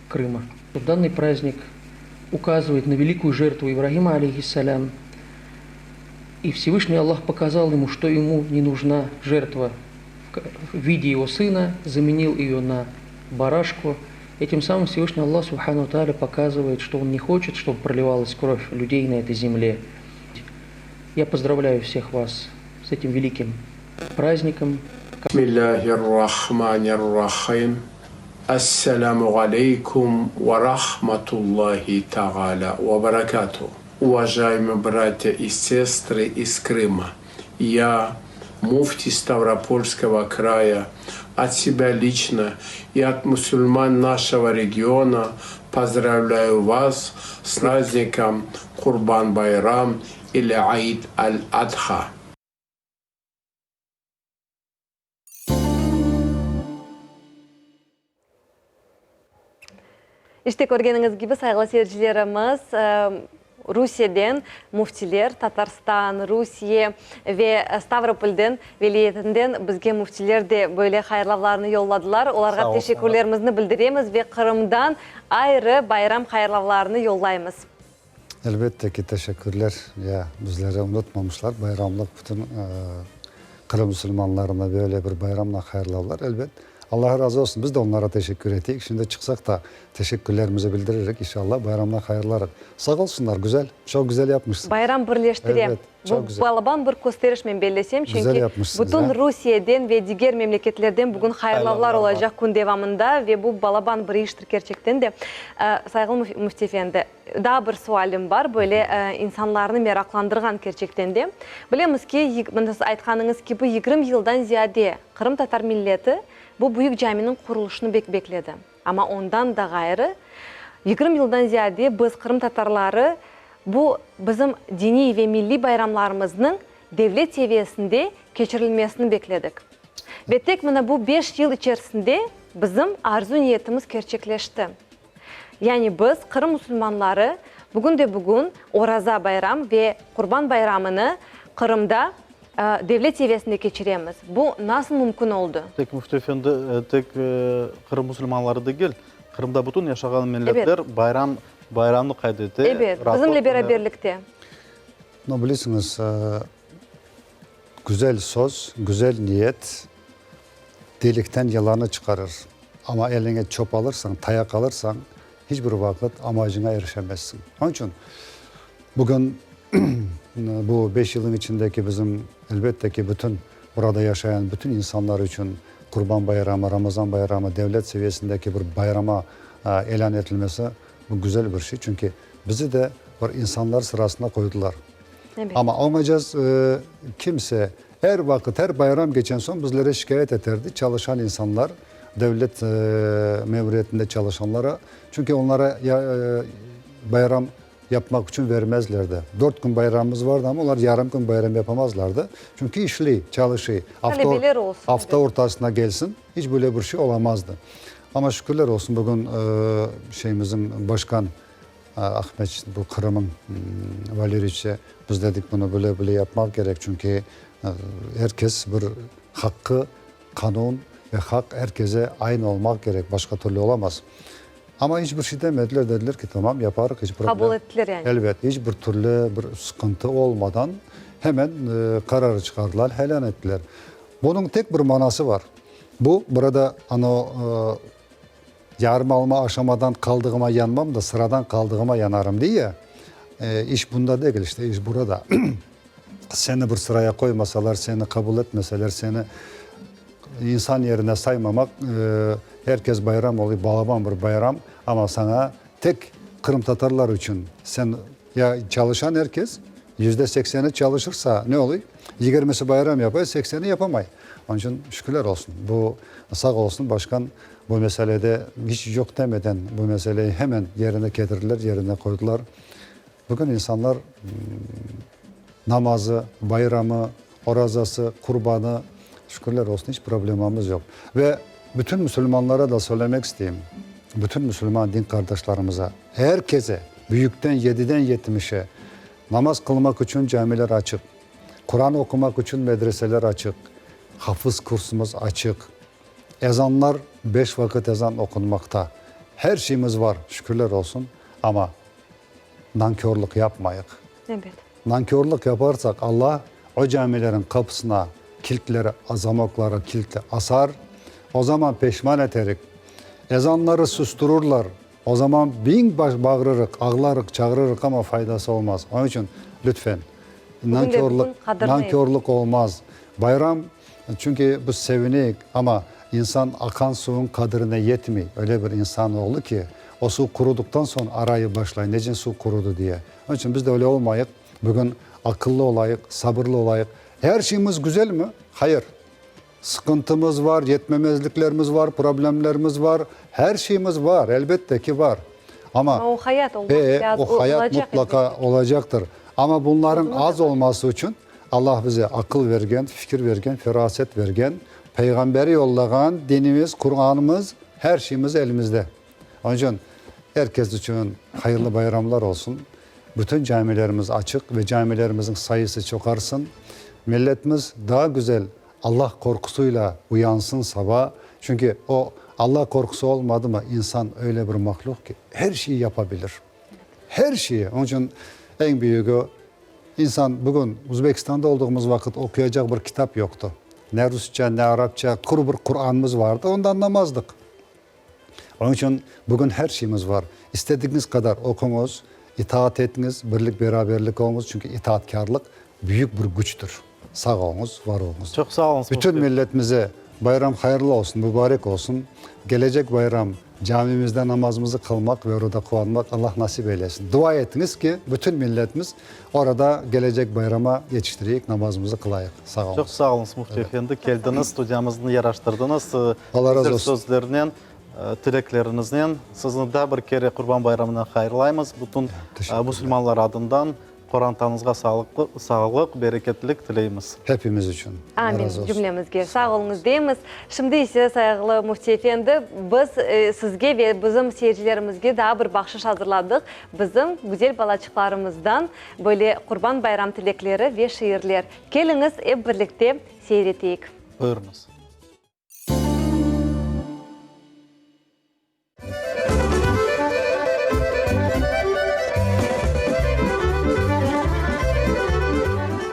Крыма. Данный праздник указывает на великую жертву Ибрагима, алейхиссалям. И Всевышний Аллах показал ему, что ему не нужна жертва, в в виде его сына, заменил ее на барашку. Этим самым Всевышний Аллах Субхану Тааля показывает, что Он не хочет, чтобы проливалась кровь людей на этой земле. Я поздравляю всех вас с этим великим праздником. Bismillâhir-Rahmanir-Rahim. Esselamu aleykum ve rahmetullahi taalâ ve berekâtuh. Уважаемые братья и сестры из Крыма, я, муфтий Ставропольского края, от себя лично и от мусульман нашего региона поздравляю вас с праздником Курбан-байрам или Аид аль-Адха. İşte, körgeniñiz kibi, sayğılı seyircilerimiz, Rusiyeden müftiler, Tatarstan, Rusiye ve Stavropolden vilâyetinden bizge müftiler de böyle hayırlavlarını yolladılar. Olarğa teşekkürlerimizni bildiremiz ve Qırımdan ayrı bayram hayırlavlarını yollaymız. Elbette ki, teşekkürler. Ya, bizleri unutmamışlar. Bayramlıq bütün Qırım musulmanlarına böyle bir bayramla hayırlavlar. Elbet, Allah razı olsun. Biz de onlara teşekkür eteyik. Şimdi çıqsaq da, teşekkürlerimizi bildirerek, inşallah, bayramla hayırlarıq. Sağ olsunlar, güzel, çoq güzel yapmışsıñız. Bayram birleştire. Elbet, çoq Bu güzel. balaban bir kösteriş, men bellesem, Güzel çünki yapmışsıñız, bütün ya. Rusiyeden ve diger memleketlerden bugün hayırlavlar Hayırlavlar bar. olacaq kün devamında ve bu balaban bir iştir kerçekten de. Sayğılı Müfti efendi, Daa bir sualim bar, böyle insanlarnı meraqlandırğan kerçekten de. Bilemiz ki, mında siz aytqanıñız kibi, 20 yıldan ziyade qırımtatar milleti bu büyük caminiñ qurulışını bek bekledi. Amma ondan da ğayrı, 20 yıldan ziyade biz, qırımtatarları, bu bizim diniy ve milliy bayramlarımıznıñ devlet seviyesinde keçirilmesini bekledik. Ve tek mına bu beş yıl içerisinde bizim arzu-niyetimiz kerçekleşti. Yani biz, Qırım musulmanları, bugün de bugün Oraza bayram ve Qurban bayramını Qırımda devlet seviyesinde keçiremiz. Bu nasıl mümkün oldı? Tek Müftü efendi, tek Qırım musulmanları degil, Qırımda bütün yaşağan milletler bayram, bayramnı qayd ete. Ebet, bizimle beraberlikte. No, bilesiñiz, güzel söz, güzel niyet delikten yılanı çıqarır. Amma eliñe çöp alırsañ, tayaq alırsañ, hiç bir vaqıt amacıña erişemezsiñ. Onıñ içün bugün bu beş yılın içindeki bizim, elbette ki, bütün burada yaşayan bütün insanlar içün Qurban bayramı, Ramazan bayramı devlet seviyesindeki bir bayrama ilân etilmesi, bu güzel bir şey. Çünki bizi de bir insanlar sırasına qoydılar. Amma oñacaz kimse er vaqıt, er bayram keçen soñ bizlere şikâyet eterdi, çalışan insanlar, devlet memuriyetinde çalışanlara, çünki onlara bayram yapmaq içün vermezlerdi. Dört kün bayramımız vardı, amma olar yarım kün bayram yapamazlardı, çünki işley, çalışıy. Talebeler olsun. Afta ortasına kelsin, iç böyle bir şey olamazdı. Amma şükürler olsun, bugün şeyimizin başqan Ahmet, bu Qırımıñ Valeriçi, biz dedik, bunı böyle-böyle yapmaq kerek, çünki er kes bir haqqı, qanun ve haq er kese aynı olmaq kerek, başqa türlü olamaz. Amma iç bir şey demediler, dediler ki, tamam, yaparıq, iç problem. Qabul ettiler yani. Elbet, iç bir türlü bir sıqıntı olmadan hemen qararı çıqardılar, helân ettiler. Bunıñ tek bir manası var, bu, burada ano, Yarım alma aşamadan qaldığıma yanmam da, sıradan qaldığıma yanarım, dey ya. İş bunda degil, işte, iş burada. Seni bir sıraya qoymasalar, seni qabul etmeseler, seni insan yerine saymamaq, er kes bayram oluy, balaban bir bayram, amma saña tek qırımtatarlar içün sen, ya çalışan er kes, %80-i çalışırsa, ne oluy? Yigirmisi bayram yapay, sekseni yapamay. Onıñ içün şükürler olsun, bu sağ olsun başqan bu meselede hiç yoq demeden bu meseleyi hemen yerine ketirdiler, yerine qoydular. Bugün insanlar namazı, bayramı, orazası, qurbanı, şükürler olsun, hiç problemamız yoq. Ve bütün musulmanlara da söylemek isteyim, bütün musulman din qardaşlarımıza, er kese, büyükten yediden yetmişe, namaz qılmaq içün camiler açıq, Quran oqumaq içün medreseler açıq, hafız kursumız açıq, ezanlar, beş vaqıt ezan oqunmaqta. Her şeyimiz var, şükürler olsun, amma nankörlük yapmayıq. Ebet. Nankörlük yaparsaq, Alla o camilerin qapısına. kiltleri, zamokları, kiltli asar, o zaman peşman eterik. Ezanları sustururlar, o zaman biñ baş bağırırıq, ağlarıq, çağırırıq, amma faydası olmaz. Onıñ içün, lütfen, nankörlıq, nankörlıq olmaz. Bayram, çünki biz sevineyik, amma insan aqan suvıñ qadirine yetmey. Öyle bir insan oğlu ki, o suv qurudıqtan soñ arayıp başlay, necün suv qurudı diye. Onıñ içün biz de öyle olmayıq. Bugün aqıllı olayıq, sabırlı olayıq. Er şeyimiz güzelmi? Hayır. Sıqıntımız var, yetmemezliklerimiz var, problemlerimiz var, her şeyimiz var, elbette ki, var. Amma, Amma o hayat olmaq e, lâzım, o hayat olacaq mutlaqa elbette. olacaqtır. Amma bunlarıñ az olması içün Allah bize aqıl vergen, fikir vergen, feraset vergen, Peyğamberi yollağan, dinimiz, Quranımız, her şeyimiz elimizde. Onıñ içün er kes içün hayırlı bayramlar olsun. Bütün camilerimiz açıq ve camilerimizniñ sayısı çoqarsın. Milletimiz daa güzel Allah qorqusıyla uyansın saba. Çünki o Allah qorqusı olmadımı, insan öyle bir mahlüq ki, her şeyi yapa bilir. Her şeyi. Onıñ içün eñ büyügi, insan bugün Uzbekistanda olduğumuz vaqıt oquyacaq bir kitap yoqtı. Ne rusça, ne arapça, quru bir Quranımız vardı, onı da añlamazdıq. Onıñ içün bugün her şeyimiz var. İstedigiñiz qadar oquñız, itaat etiñiz, birlik-beraberlik oluñız, çünki itaatkârlıq büyük bir küçtür. Sağ oluñız, var oluñız. Çoq sağ oluñız, Bütün milletimize bayram hayırlı olsun, mübarek olsun. Gelecek bayram camimizde namazımızı qılmaq ve orada quvanmaq Allah nasip eylesin. Dua etiñiz ki, bütün milletimiz orada gelecek bayrama yetiştireyik, namazımızı qılayıq. Sağ oluñız. Çoq sağ oluñız, Müfti efendi, keldiñiz, studiyamıznı yaraştırdıñız. Allah razı Güzel olsun. sözlernen, tilekleriñiznen. Sizni daa bir kere Qurban bayramınen hayırlaymız. Bütün musulmanlar adından qorantañızğa sağlıq, bereketlik tileymiz. Hepimiz içün. Allah Amin, razı olsun. cümlemizge. Sağ oluñız deymiz. Şimdi ise, sayğılı Müfti efendi, biz sizge ve bizim seyircilerimizge daa bir bahşış azırladıq. Bizim güzel balaçıqlarımızdan böyle Qurban bayram tilekleri ve şiirler. Keliñiz, ep birlikte seyir eteyik. Buyurıñız.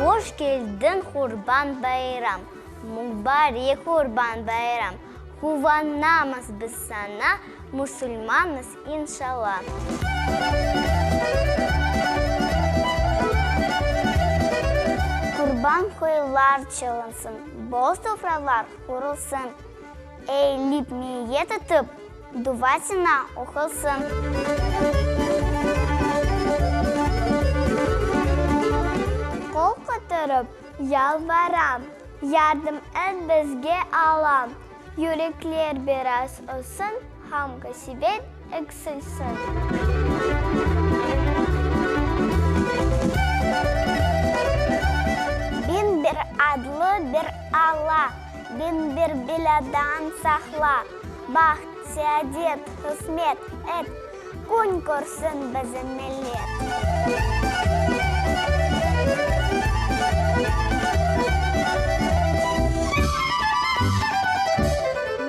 Hoş keldiñ, Qurban bayram, Mubarek Qurban bayram! Quvanamız biz saña, musulmanız, inşalla. Qurban qoylar çalınsın, Bol sofralar qurulsın. Eylip niyet etip, duva sina oqulsın. Qol köterip yalvaram, yardım et bizge, Allam. Yürekler biraz ısın, ğam-qasebet eksilsin. 1001 adlı bir Alla. 1001 belâdan saqla, Baht, seadet, qısmet et, Kün körsin bizim millet.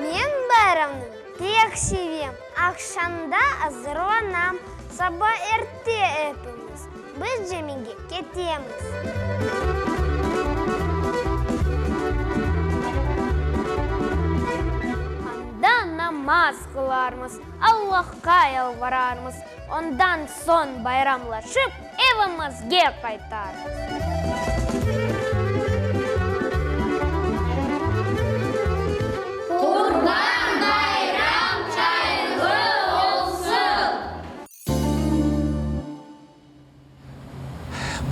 Men bayramnı pek sevem, Aqşamda azırlanam, Saba erte epimiz Biz camige ketemiz. Anda namaz qılarmız, Allahqa yalvararmız, ondan soñ bayramlaşıp evimizge qaytarmız. Qurban bayram hayırlı olsun!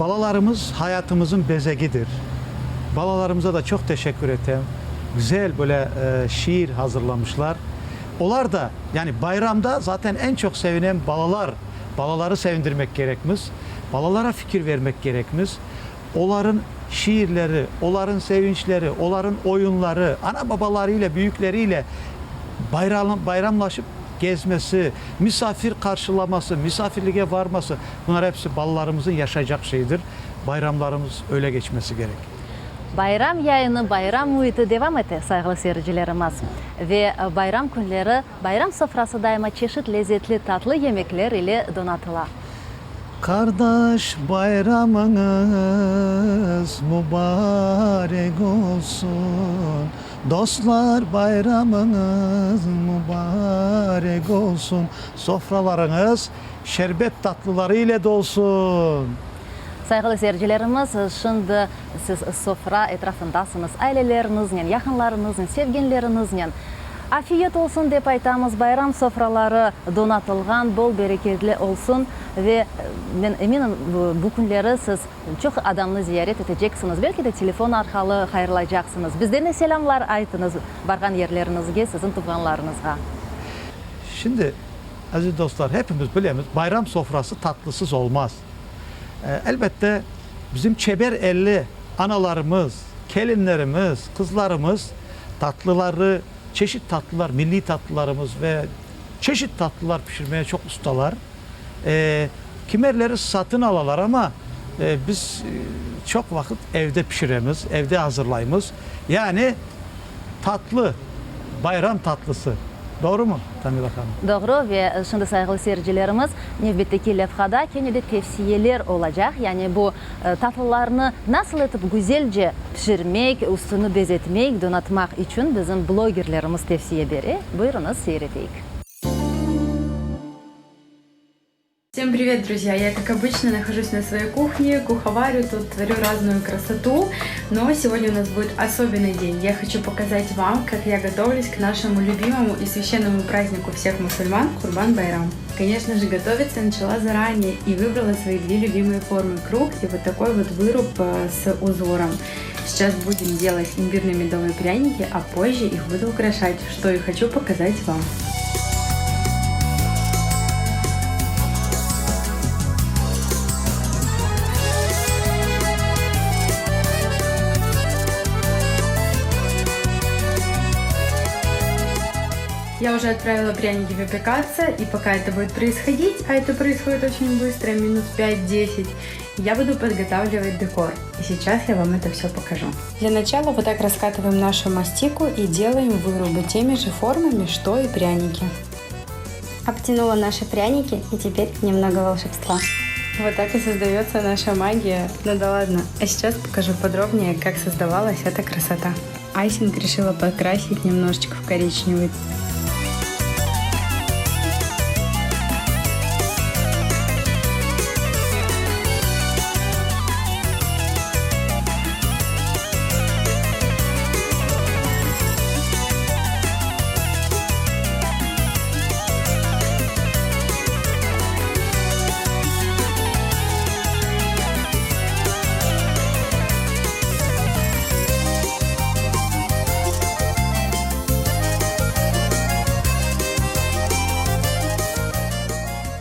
Balalarımız hayatımızın bezegidir. Balalarımıza da çoq teşekkür etem. Güzel böyle şiir hazırlamışlar. Olar da, yani bayramda zaten eñ çoq sevinen balalar. Balaları sevindirmek kerekmiz. Balalara fikir vermek kerekmiz. Oların şiirleri, oların sevinçleri, oların oyunları, ana-babalarıyla, büyükleriyle bayramlaşıp gezmesi, misafir qarşılaması, misafirlige varması, bunlar episi balalarımızın yaşaycaq şeyidir. Bayramlarımız öyle keçmesi kerek. Bayram yayını, bayram müiti devam ete, sayğılı seyircilerimiz. Ve bayram künleri bayram sofrası daima çeşit lezetli tatlı yemekler ile donatıla. Qardaş, bayramıñız mubarek olsun, Dostlar, bayramıñız mubarek olsun, Sofralarıñız şerbet tatlıları ile dolsun! Sayğılı seyircilerimiz, şimdi siz sofra etrafındasıñız, aileleriñiznen, yaqınlarıñıznen, sevgenleriñiznen. Afiyet olsun dep aytamız, bayram sofraları donatılğan, bol bereketli olsun ve men eminim, bu künleri siz çoq adamnı ziyaret eteceksiñiz, belki de telefon arqalı hayırlaycaqsıñız. Bizden de selâmlar aytıñız barğan yerleriñizge, siziñ tuvğanlarıñızğa. Şimdi, aziz dostlar, hepimiz bilemiz, bayram sofrası tatlısız olmaz. Elbette, bizim çeber elli analarımız, kelinlerimiz, qızlarımız tatlıları, çeşit tatlılar, milliy tatlılarımız ve çeşit tatlılar pişirmeye çoq ustalar. Kimerleri satın alalar, amma biz çoq vaqıt evde pişiremiz, evde azırlaymız. Yani tatlı, bayram tatlısı. Doğrumı, Tamila hanım? Doğru, ve şimdi, sayğılı seyircilerimiz, nevbetteki levhada kene de tevsiyeler olacaq, yani bu tatlılarnı nasıl etip güzelce pişirmek, üstüni bezetmek, donatmaq içün bizim blogerlerimiz tevsiye bere. Buyurıñız, seyir eteyik. Всем привет, друзья! Я, как обычно, нахожусь на своей кухне, куховарю, тут творю разную красоту. Но сегодня у нас будет особенный день. Я хочу показать вам, как я готовлюсь к нашему любимому и священному празднику всех мусульман Курбан-Байрам. Конечно же, готовиться начала заранее и выбрала свои две любимые формы – круг и вот такой вот выруб э, с узором. Сейчас будем делать имбирно-медовые пряники, а позже их буду украшать, что и хочу показать вам. Я уже отправила пряники выпекаться, и пока это будет происходить, а это происходит очень быстро, минут 5-10, я буду подготавливать декор. И сейчас я вам это все покажу. Для начала вот так раскатываем нашу мастику и делаем вырубы теми же формами, что и пряники. Обтянула наши пряники и теперь немного волшебства. Вот так и создается наша магия. Ну да ладно. А сейчас покажу подробнее, как создавалась эта красота. Айсинг решила покрасить немножечко в коричневый.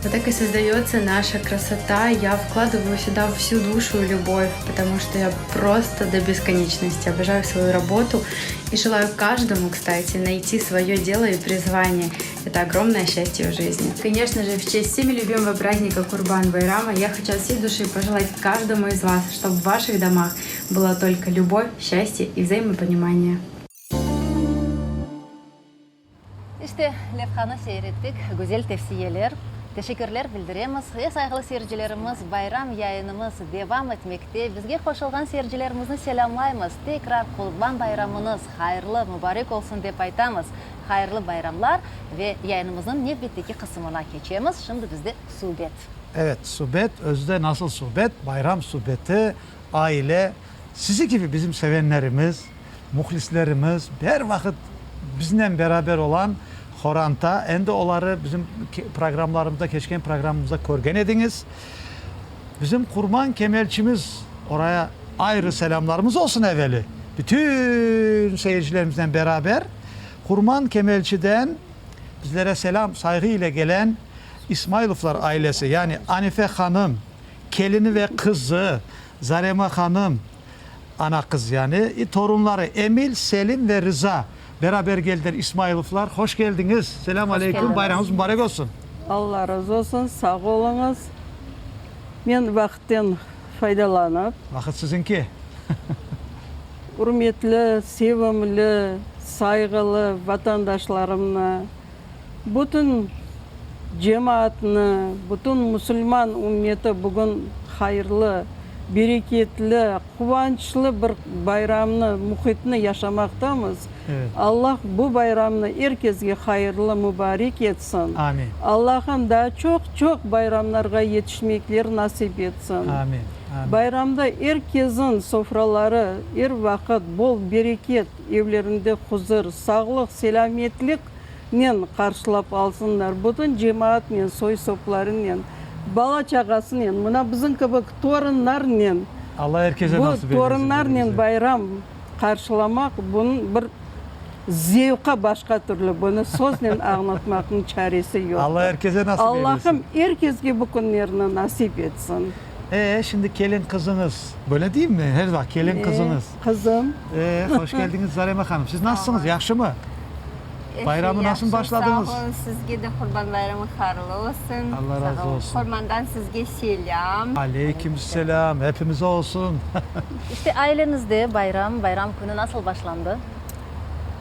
Вот так и создается наша красота. Я вкладываю сюда всю душу и любовь, потому что я просто до бесконечности обожаю свою работу и желаю каждому, кстати, найти свое дело и призвание. Это огромное счастье в жизни. Конечно же, в честь всеми любимого праздника Курбан-Байрама я хочу от всей души пожелать каждому из вас, чтобы в ваших домах была только любовь, счастье и взаимопонимание. İşte, levhanı seyir ettik, güzel tevsiyeler. Teşekkürler bildiremiz. E, sayğılı seyircilerimiz, bayram yayınımız devam etmekte. Bizge qoşulğan seyircilerimizni selâmlaymız. Tekrar Qurban bayramıñız hayırlı, mubarek olsun dep aytamız. Hayırlı bayramlar ve yayınımıznıñ nevbetteki qısımına keçemiz. Şimdi bizde subet. Evet, subet, özü de nasıl subet, bayram subeti, aile, sizi kibi bizim sevenlerimiz, Mühlislerimiz, er vaqıt biznen beraber olan qoranta, endi oları bizim programlarımızda, keçken programımızda körgen ediñiz. Bizim Qurman Kemelçimiz, oraya ayrı selâmlarımız olsun eveli, bütün seyircilerimiznen beraber Qurman Kemelçiden bizlere selâm, sayğı ile gelen İsmailovlar ailesi, yani Anife hanım, kelini ve qızı Zarema hanım, Ana-qız yani, i torunları Emil, Selim ve Rıza beraber geldiler İsmailovlar. Hoş keldiñiz! Selâm aleyküm, bayramıñız mubarek olsun! Alla razı olsun, sağ oluñız. Men vaqıtten faydalanıp. Vaqıt siziñki. Ürmetli, sevimli, sayğılı vatandaşlarımnı, bütün. cemaatnı, bütün musulman ümmeti bugün hayırlı, bereketli, quvançlı bir bayramnı, mühitni yaşamaqtamız. Allah bu bayramnı er kesge hayırlı, mubarek etsin. Amin. Allahım daa çoq-çoq bayramlarğa yetişmekler nasip etsin. Amin. Amin. Bayramda er kesin sofraları er vaqıt bol bereket, evlerinde huzur, sağlıq, selâmetliknen qarşılap alsınlar. Bütün cemaatnen, soy-soplarınen, bala-çağasınen, mına bizim kibi torunlarnen, Allah er kese bu nasip eylesin. torunlarnen bayram Qarşılamaq, bunıñ bir zevqı başqa türlü, bunı söznen añlatmaqnıñ çaresi yoqtır. Alla er kese nasip eylesin. Allahım er kesge bu künlerni nasip etsin. E, şimdi kelin qızıñız, böyle deyimmi, her vaqıt kelin qızıñız. E, qızım. E, hoş keldiñiz, Zarema hanım. Siz nasılsıñız, yahşımı? Bayramı nasıl başladıñız? Sağ olun, sizge de Qurban bayramı hayırlı olsun. Alla razı olsun. Qurmandan sizge selâm. Aleyküm selâm, hepimize olsun. İşte ailenizde bayram, bayram künü nasıl başlandı?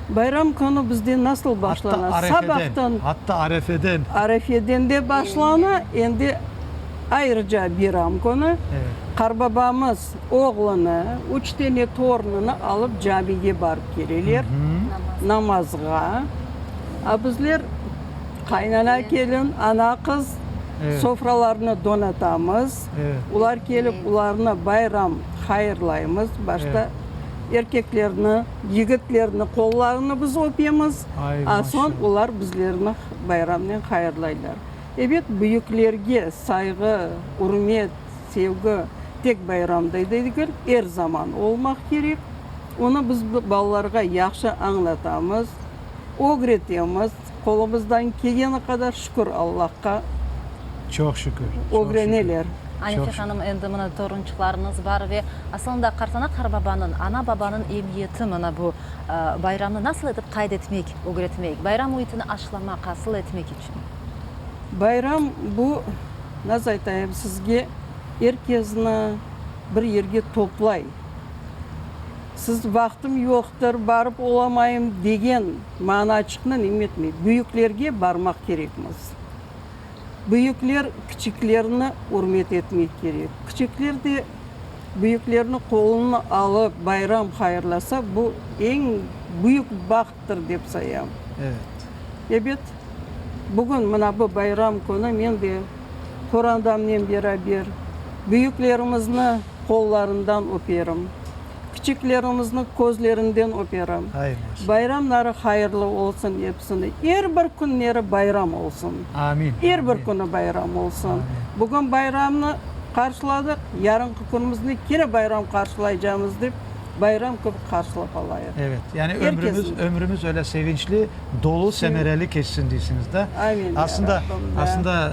Bayram künü bizde nasıl başlana? Hatta arefeden, Sabahtan. hatta arefeden. Arefeden de başlana, endi ayrıca biram künü. Qarbabamız oğlunı, üç tane torunını alıp camige barıp keleler namazğa. A bizler qaynana kelin, ana qız sofralarnı donatamız. Olar kelip, olarnı bayram hayırlaymız. Başta erkeklerni, yigitlerni qollarını biz öpemiz, a soñ olar bizlerni bayramnen hayırlaylar. Ebet, büyüklerge sayğı, ürmet, Sevgi tek bayramda degil, er zaman olmaq kerek. Onı biz balalarğa yahşı añlatamız, ögretemiz. Qolumızdan kelgeni qadar, şükür Allahqa, Çoq şükür, ögreneler. Anife hanım, endi mına torunçıqlarıñız bar ve asılında qartana-qarbabanıñ, ana-babanıñ emiyeti mına bu bayramnı nasıl etip qayd etmek, ögretmek, bayram müitini aşlamaq, asıl etmek içün? Bayram bu, nasıl aytayım sizge, er kezni bir yerge toplay. Siz vaqtım yoqtır, barıp olamayım degen manaçıqnı neme etmey. Büyüklerge barmaq kerekmiz. Büyükler kiçiklerni ürmet etmek kerek. Kiçikler de büyüklerni qolunı alıp bayram hayırlasa, bu eñ büyük bahttır dep sayam. Evet. Ebet, Bugün, mına bu bayram künü men de qorandamnen beraber büyüklerimizni qollarından öperim, kiçiklerimizni közlerinden öperim. Bayramları hayırlı olsun episine, er bir künleri bayram olsun. Amin. Er bir künü bayram olsun. Bugün bayramnı qarşıladıq, yarınki künümüzni kene bayram qarşılaycamız dep, bayram kibi qarşılap alayıq. Evet, yani ömrümiz, ömrümiz öyle sevinçli, dolu, semereli keçsin deysiñiz da. Amin, ya Aslında, Rabbim, da. aslında,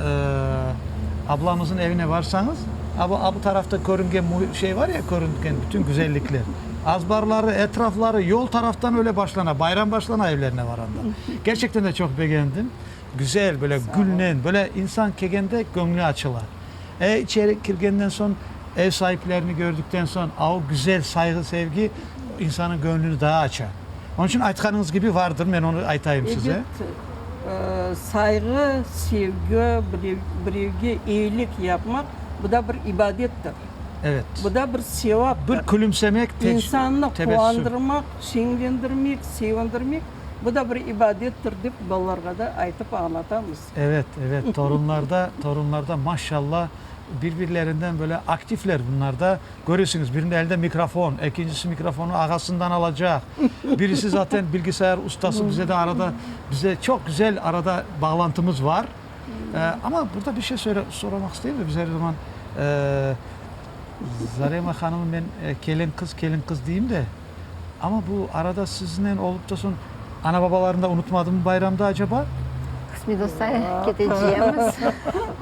ablamızın evine varsañız, a bu, a bu tarafta körüngen şey var ya, körüngen bütün güzellikler, azbarları, etrafları, yol taraftan öyle başlana, bayram başlana evlerine varanda. Gerçekten de çoq begendim. Güzel, böyle gülnen, böyle insan kelgende göñlü açıla. E, içeri kirgenden soñ, ev saiplerini gördükten soñ, a o güzel sayğı-sevgi insanıñ göñlüni daa aça. Onıñ içün aytqanıñız kibi vardır, men onı aytayım size. Ebet, sayğı, sevgi, birevge eyilik yapmaq, bu da bir ibadettir. Evet. Bu da bir sevaptır. Bir külümsemek, tebessüm. İnsannı quvandırmaq, şeñlendirmek, sevindirmek, bu da bir ibadettir, dep balalarğa da aytıp añlatamız. Evet, evet, torunlarda, torunlarda maşallah, bir-birlerinden böyle aktifler bunlar da. Köresiñiz, biriniñ elinde mikrofon, ekincisi mikrofonnı ağasından alacaq, birisi zaten bilgisayar ustası, bize de arada, bize çoq güzel arada bağlantımız var. Amma burada bir şey soramaq isteyim de, biz er zaman Zarema hanımı men kelin qız, kelin qız deyim de, amma bu arada siznen olıp da soñ ana-babalarını da unutmadımı bayramda acaba? Qısmet olsa ketecemiz.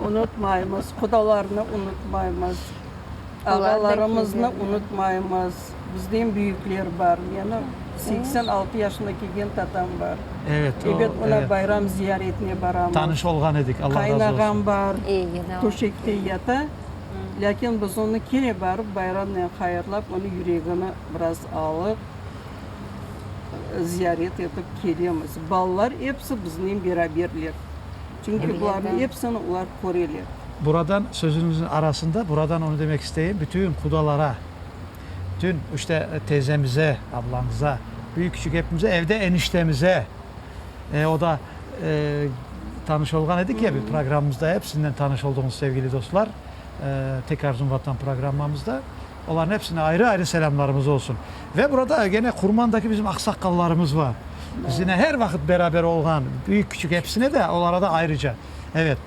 Unutmaymız, qudalarnı unutmaymız. Ağalarımıznı unutmaymız. Bizden büyükler bar. Menim 86 yaşına kelgen tatam bar. Evet, o, Ebet, oña evet. bayram ziyaretine baramız. Tanış olğan edik, Allah razı olsun. Qaynağam bar, töşekte yata. Lâkin biz onı kene barıp bayramnen hayırlap, onıñ yüregini biraz alıp, ziyaret etip kelemiz. Balalar episi biznen beraberler. Çünki bularnıñ episini olar köreler. Buradan, sözüñizniñ arasında, buradan onı demek isteyim, bütün qudalara, bütün, işte, teyzemize, ablamıza, büyük-küçük epimize, evde eniştemize, o da tanış olğan edik ya bir programmamızda, episinden tanış olduñız, sevgili dostlar, Tek arzum Vatan programmamızda. Olarnıñ epsine ayrı-ayrı selâmlarımız olsun. Ve burada gene Qurmandaki bizim aqsaqallarımız bar. Bizimle her vaqıt beraber olğan, büyük-küçük epsine de, olara da ayrıca. Evet.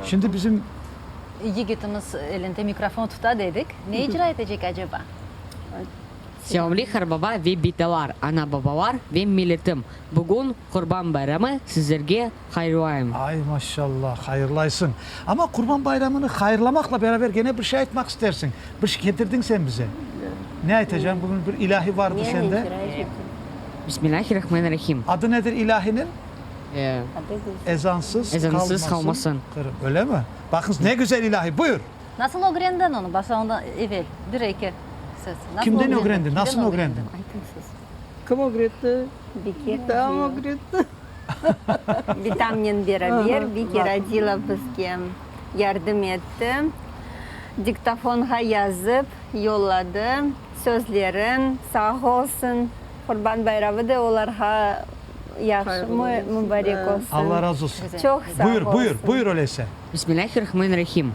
Şimdi bizim. Yigitimiz elinde mikrofon tuta dedik. Ne icra etecek aceba? Sevimli qarbaba ve bitalar, ana-babalar ve milletim! Bugün Qurban bayramı sizlerge hayırlayım. Ay, maşallah, hayırlaysıñ. Amma Qurban bayramını hayırlamaqla beraber gene bir şey aytmaq istersiñ. Bir şey ketirdiñ sen bize. Ne aytacañ? Bugün bir ilâhi vardı sende. Bismillahirrahmanirrahim. Adı nedir ilâhiniñ? Ezansız Ezansız qalmasın. Qırım. Öyle mi? Baqıñız, ne güzel ilâhi. Buyur! Nasıl ögrendiñ onı? Başla ondan evel, bir-eki söz. Nasıl Kimden ögrendiñ? Nasıl ögrendiñ? Kim ögretti? Bitam ögretti. Bitamnen beraber Bike Radilov bizge yardım etti. Diktofonğa yazıp yolladı sözlerin. Sağ olsun. Qurban bayramı da olarğa yahşı, mübarek olsun. Alla razı olsun. Çoq sağ Buyur, buyur, olsun. buyur öyleyse. Bismillahirrahmanirrahim.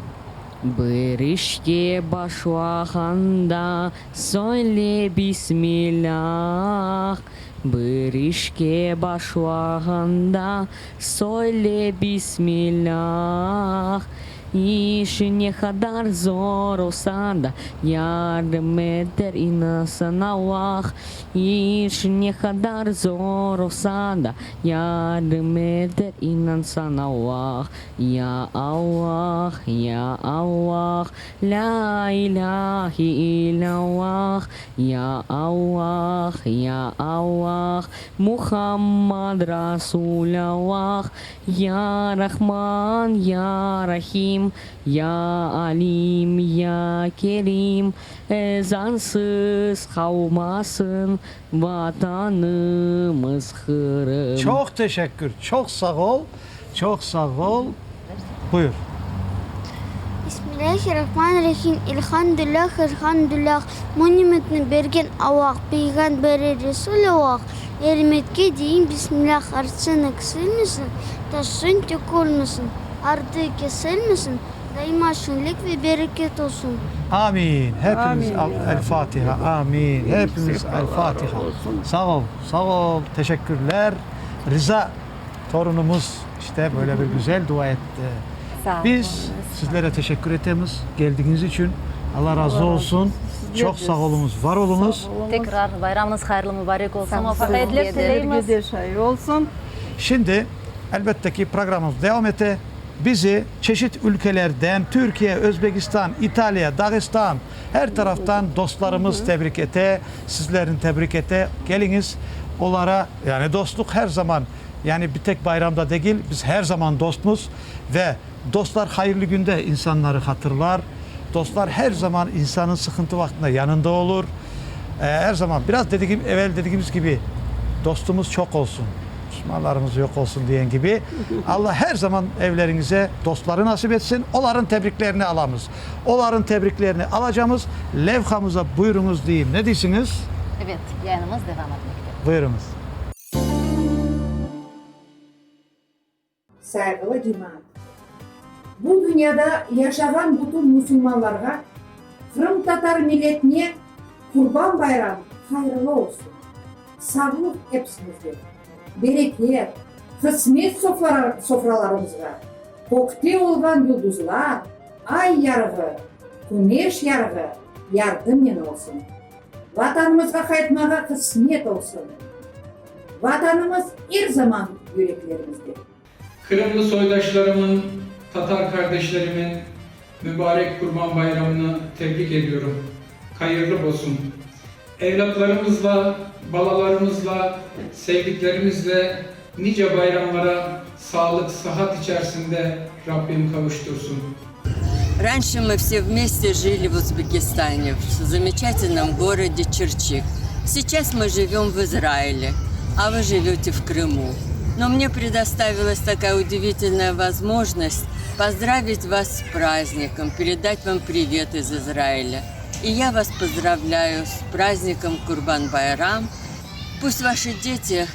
Bir işke başlağanda söyle Bismillah. Bir işke başlağanda söyle Bismillah. İşiñ ne qadar zor olsa da, yardım eter inansañ Allah. İşiñ ne qadar zor olsa da, yardım eter inansañ Allah. Ya Allah, ya Allah, lâ ilâhe illâllah, ya Allah, ya Allah, Muhammad Rasulâllah, ya Rahman, ya Rahim, ya Alim, ya Kerim, ezansız qalmasın Vatanımız Qırım. Çoq teşekkür, çoq sağ ol, çoq sağ ol. Buyur. Bismillahirrahmanirrahim Elhamdülillah Elhamdülillah Bu nimetni bergen Allah Peyğamberi Resulullah Ermetke deyim Bismillah Artsın eksilmesin Taşsın tökülmesin Ardı kesilmesin Daima şeñlik ve bereket olsun. Amin. Hepimiz El Fatiha. Amin. Hepimiz El Fatiha. Sağ ol, sağ ol. Teşekkürler. Riza torunumız işte böyle bir güzel dua etti. Biz sizlere teşekkür etemiz geldigiñiz içün. Allah razı olsun. Çoq sağ oluñız, var oluñız. Tekrar bayramıñız hayırlı mübarek olsun. Muvafaqiyetler tileymiz. Sizlerge de şay olsun. Şimdi, elbette ki, programımız devam ete. Bizi çeşit ülkelerden, Türkiye, Özbekistan, İtaliya, Dağıstan, her taraftan dostlarımız tebrik ete, sizlerni tebrik ete. Keliñiz, olara, yani dostluq her zaman, yani bir tek bayramda degil, biz her zaman dostmuz ve dostlar hayırlı günde insanları hatırlar, dostlar her zaman insanın sıqıntı vaqtında yanında olur. Her zaman, biraz dedigim, evel dedigimiz kibi, dostumuz çoq olsun. Duşmanlarımız yoq olsun diyen kibi, Alla her zaman evleriñize dostları nasip etsin, olarıñ tebriklerini alamız. Olarıñ tebriklerini alacamız, levhamıza buyurıñız deyim. Ne deysiñiz? Evet, yayınımız devam etmekte. Buyurıñız. Sayğılı cemaat! Bu dünyada yaşağan bütün musulmanlarğa, qırımtatar milletine Qurban bayram hayırlı olsun! Sağlıq episimizge, bereket, qısmet sofralarımızğa, kökte olğan yulduzlar, ay yarığı, küneş yarığı yardımnen olsun! Vatanımızğa qaytmağa qısmet olsun! Vatanımız er zaman yüreklerimizde. Qırımlı soydaşlarımın, tatar kardeşlerimin mübarek Qurban bayramını tebrik ediyorum. Hayırlı bolsun. Evlatlarımızla, balalarımızla, sevdiklerimizle nice bayramlara sağlık, sıhhat içerisinde Rabbim kavuştursun. Раньше мы все вместе жили в Узбекистане, в замечательном городе Чирчик. Сейчас мы живем в Израиле, а вы живете в Крыму. Но мне предоставилась такая удивительная возможность поздравить вас с праздником, передать вам привет из Израиля. И я вас поздравляю с праздником Курбан-Байрам. Пусть ваши дети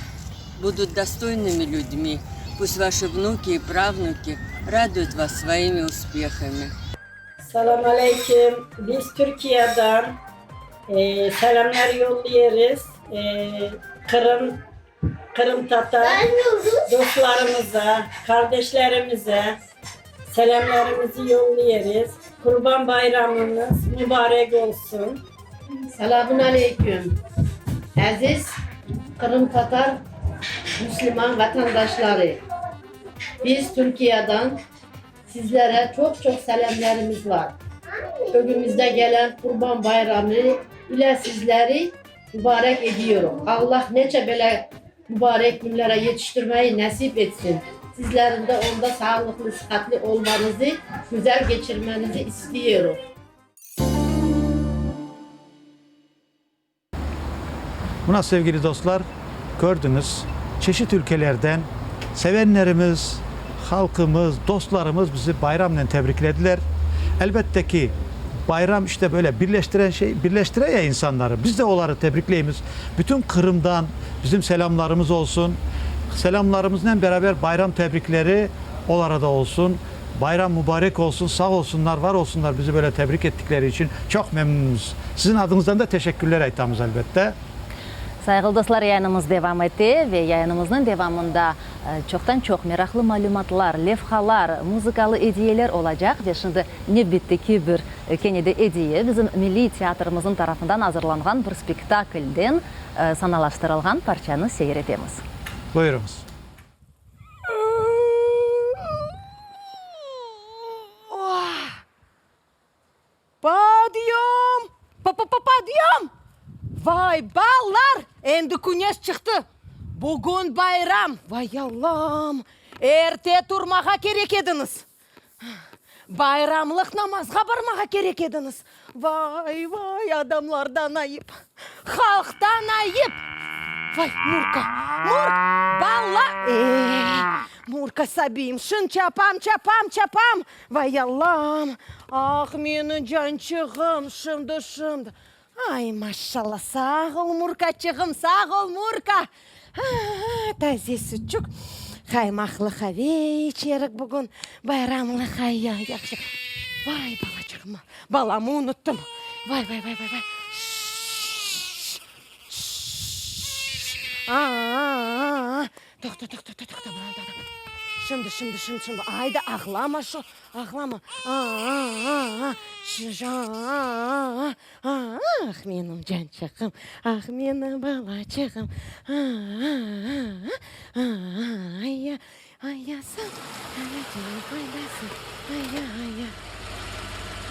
будут достойными людьми, пусть ваши внуки и правнуки радуют вас своими успехами. Selam aleyküm. Biz Türkiye'den e, selamlar yolluyoruz. E, Kırım, Kırım Tatar dostlarımıza, kardeşlerimize selamlarımızı yolluyoruz. Kurban Bayramınız mübarek olsun. Selamun aleyküm. Aziz Qırımtatar Müslüman vatandaşları. Biz Türkiye'den sizlere çok çok selamlarımız var. Önümüzde gelen Kurban Bayramı ile sizleri mübarek ediyorum. Allah neçe böyle mübarek günlere yetiştirmeyi nasip etsin. Sizlerin de onda sağlıklı, sıhhatli olmanızı, güzel geçirmenizi istiyorum. Mına sevgili dostlar, kördiñiz, çeşit ülkelerden sevenlerimiz, halqımız, dostlarımız bizi bayramnen tebriklediler. Elbette ki, bayram işte böyle birleştiren şey, birleştire ya insanları. Biz de oları tebrikleymiz. Bütün Qırımdan bizim selâmlarımız olsun. Selâmlarımıznen beraber bayram tebrikleri olara da olsun. Bayram mübarek olsun, sağ olsunlar, var olsunlar bizi böyle tebrik ettikleri içün çoq memnünmiz. Siziñ adıñızdan da teşekkürler aytamız, elbette. Sayğılı dostlar, yayınımız devam ete ve yayınımıznıñ devamında çoqtan-çoq meraqlı malümatlar, levhalar, muzıkalı ediyeler olacaq. Ve şimdi nevbetteki bir kene de ediye, bizim Milliy teatrimizniñ tarafından azırlanğan bir spektaklden sanalaştırılğan parçanı seyir etemiz. Buyurıñız. Podyom! P-p-p-podyom! Vay, ballar, endi küneş çıqtı. Bugün bayram. Vay, Allam, erte turmağa kerek ediñiz. Bayramlıq namazğa barmağa kerek ediñiz. Vay, vay, adamlardan ayıp, halqtan ayıp! Vay, Murka, Murk, bala, ey, Murka sabiyim, şın çapam, çapam, çapam! Vay, Allam, ah, menim cançığım, şimdi, şimdi. Ay, maşallah, sağ ol, Murkaçığım, sağ ol, Murka! Taze sütçük, qaymaqlı qave içerik bugün, bayramlıq ay, yahşı. Vay, balaçığım, balamı unuttım. Vay, vay, vay, vay, vay. Şşş, şşş, a-a-a-a. Toqta, toqta, toqta, toqta. Şimdi, şimdi, şimdi, şimdi. Ayda, ağlama şu, ağlama. A-a-a-a, şş, a-a-a-a. Ah, menim cançığım, ah, menim balaçığım, a-a-a-a, a-a-a-ya, ayasa, ayacağım faydası, aya-aya,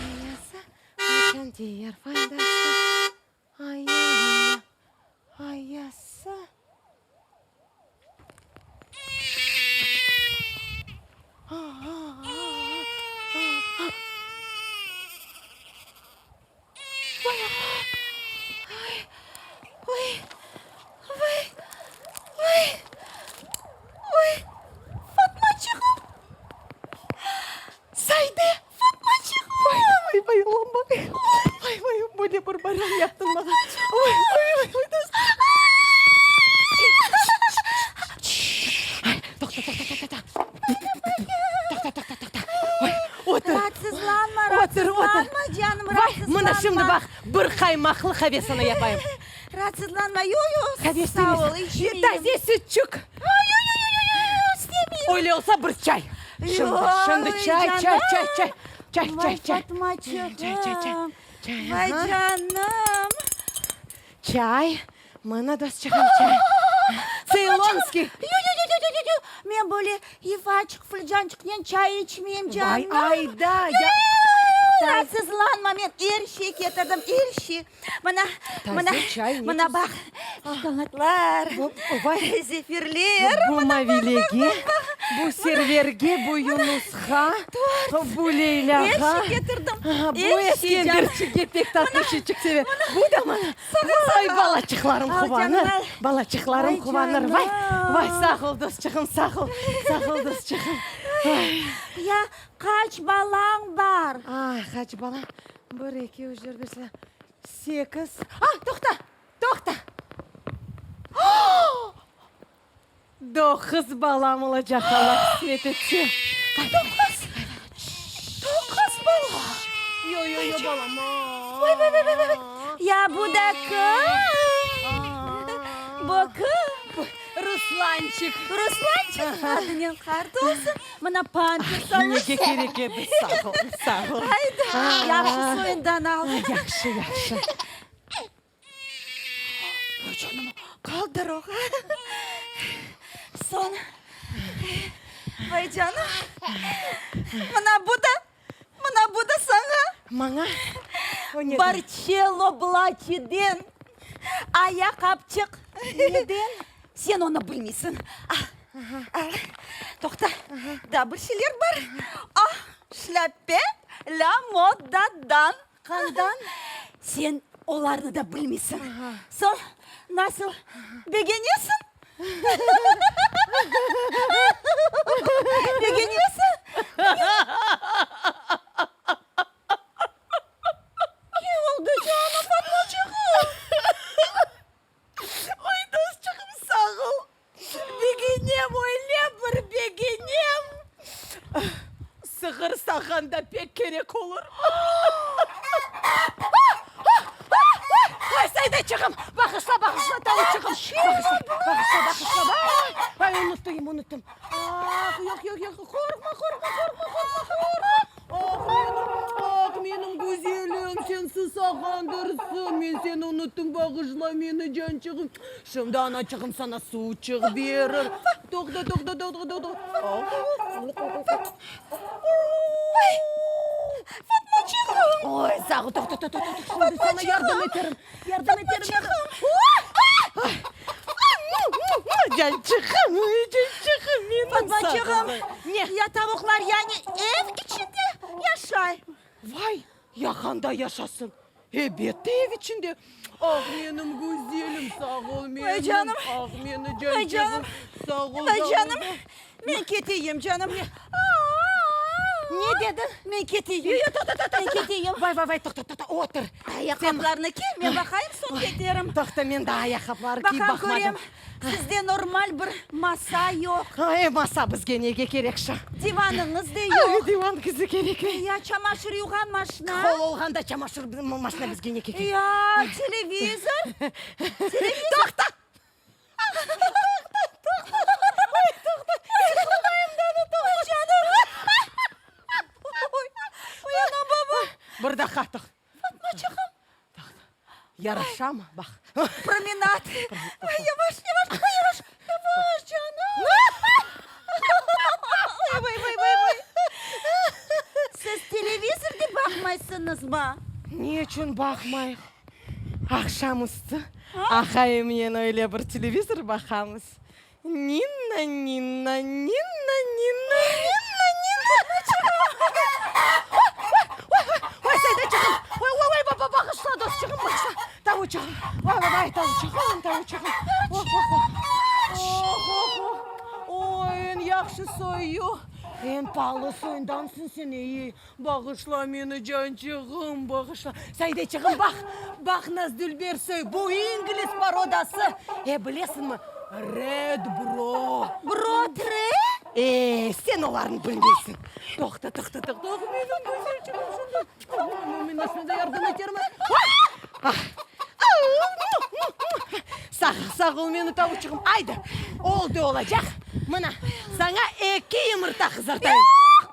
ayasa, qaçan tiyar faydası, aya-aya, ayasa. Raatsızlanma, raatsızlanma, canım, raatsızlanma. Mına şimdi baq, bir qaymaqlı qave sana yapayım. Raatsızlanma, yoq, yoq, sağ ol, içmeyim. Taze sütçük. Yoq, istemeyim. Öyle olsa bir çay. Şimdi, şimdi çay, çay, çay, çay. Çay, çay, çay. Vay, Fatmaçığım. Çay, çay, çay. Vay, canım. Çay. Mına, dostçığım, çay. Tseylonskiy. Yoq, yoq, yoq, yoq, yoq, men böyle yufaçıq filcançıqnen çay içmeyim, canım. Vay, ayda, ya. Raatsızlanma, men er şey ketirdim, er şey. Mına, mına, mına baq, şokoladlar, zefirler. Bu mavilege. Bu Serverge, bu Yunusqa, bu Leylâğa. Er şey getirdim. Bu Eskenderçikke pek tatlı çiçik seve. Bu da mana. Vay, balaçıqlarım quvanır. Balaçıqlarım quvanır. Vay, vay, sağ ol, dostçığım, sağ ol. Sağ ol, dostçığım. Ya, qaç balañ bar? Ah, qaç balam? Bir, eki, üç, dört, beş, sekiz. Ah, toqta, toqta. Doquz balam olacaq, Alla qısmet etse. Doquz? Doquz bala? Yo, yo, yo, balam. Vay, vay, vay, vay, vay. Ya bu da kim? Bu kim? Ruslançik. Ruslançik? Adınen qart olsun. Mına pampers alırsıñ. Nege kerek edi? Sağ ol, sağ ol. Ayda, yahşı soyundan al. Yahşı, yahşı. Oy, canım, qaldır oğa. Soñ, vay canım, mına bu da, mına bu da saña. Maña? O neden? Barçello Blaçiden ayaqqapçıq. Neden? Sen onı bilmeysiñ. Al, al, toqta, daa bir şeyler bar. Ah, şlâpe La Modadan. Qandan? Sen olarnı da bilmeysiñ. Soñ, nasıl, begenesiñ? Begenesiñ? Ne oldı, canım, Fatmaçığım? Oy, dostçığım, sağ ol. Begenem, öyle bir begenem. Sığır sağğanda pek kerek olur. Oy, Saydaçığım, bağışla, bağışla, tavuçığım. Bağışla, bağışla, bağışla. Vay, vay, unuttım, unuttım. Ah, yoq, yoq, yoq, qorqma, qorqma, qorqma, qorqma, qorqma. Ah, menim, ah, menim güzelim, sen susağandırsıñ, men seni unuttım, bağışla meni, cançığım. Şimdi anaçığım sana suvçıq berir. Toqta, toqta, toqta, toqta. Ay, Fatmaçığım. Oy, sağ ol, toqta, toqta, toqta, şimdi sana yardım eterim, yardım eterim. Cançığım, cançığım menim. Fatmaçığım, Ne? ya tavuqlar yani ev içinde yaşay? Vay, ya qanda yaşasın? Elbette ev içinde. Ah, menim güzelim, sağ ol menim. Vay canım. Ah, meni Vay canım. cançığım, sağ ol, Vay sağ ol. canım. Men keteyim, canım. Ne dediñ? Men keteyim. Yoq, yoq, toqta, toqta, Men keteyim. Vay, vay, vay, toqta, toqta, otur. Ayaqqaplarnı kiy, men baqayım, soñ keterim. Toqta, men daa ayaqqapları kiyip Baqam, baqmadım. körem, sizde normal bir masa yoq. Ay, masa bizge nege kerek şu? Divanıñız da yoq. Ay, divan bizge kerek. Ya çamaşır yuğan maşina? Qol olğanda çamaşır maşina bizge nege kerek? Ya televizor? Televizor? Toqta! Toqta, toqta! Ay, toqta! Yıqılmayım da, toqta! Ay, canım! Oy, oy, anam, babam! Bir daqqa toqta. Fatmaçığım! Toqta. Yaraşamı? Baq. Promenad. Ay, yavaş, yavaş, ay, yavaş, yavaş, canım. Ay, vay, vay, vay, vay. Siz televizor da baqmaysıñızmı? Ne içün baqmayıq? Aqşam üstü aqayımnen öyle bir televizor baqamız. Ninna, ninna, ninna, ninna, ninna, ninna. Oy, Saydaçığım, oy, oy, oy, baba, bağışla, dostçığım, bağışla. Tavuçığım, vay, vay, vay, tavuçığım, tavuçığım. Oh, oh, oh. Oh, oh, oh. Oy, eñ yahşı soyu, eñ paalı soyundansıñ sen, ey. Bağışla meni, cançığım, bağışla. Saydeçığım, baq, baq nas dülber soy, bu ingliz porodası. E, bilesiñmi, red bro. Bro tre? E, sen olarnı bilmeysiñ. Toqta, toqta, toqta, ah, menim güzelçigim şunda. Men aslında yardım eterim. Ah! Sağ, sağ ol meni tavuçığım. Aydı, oldı olacaq. Mına, saña eki yımırta qızartayım. Yoq!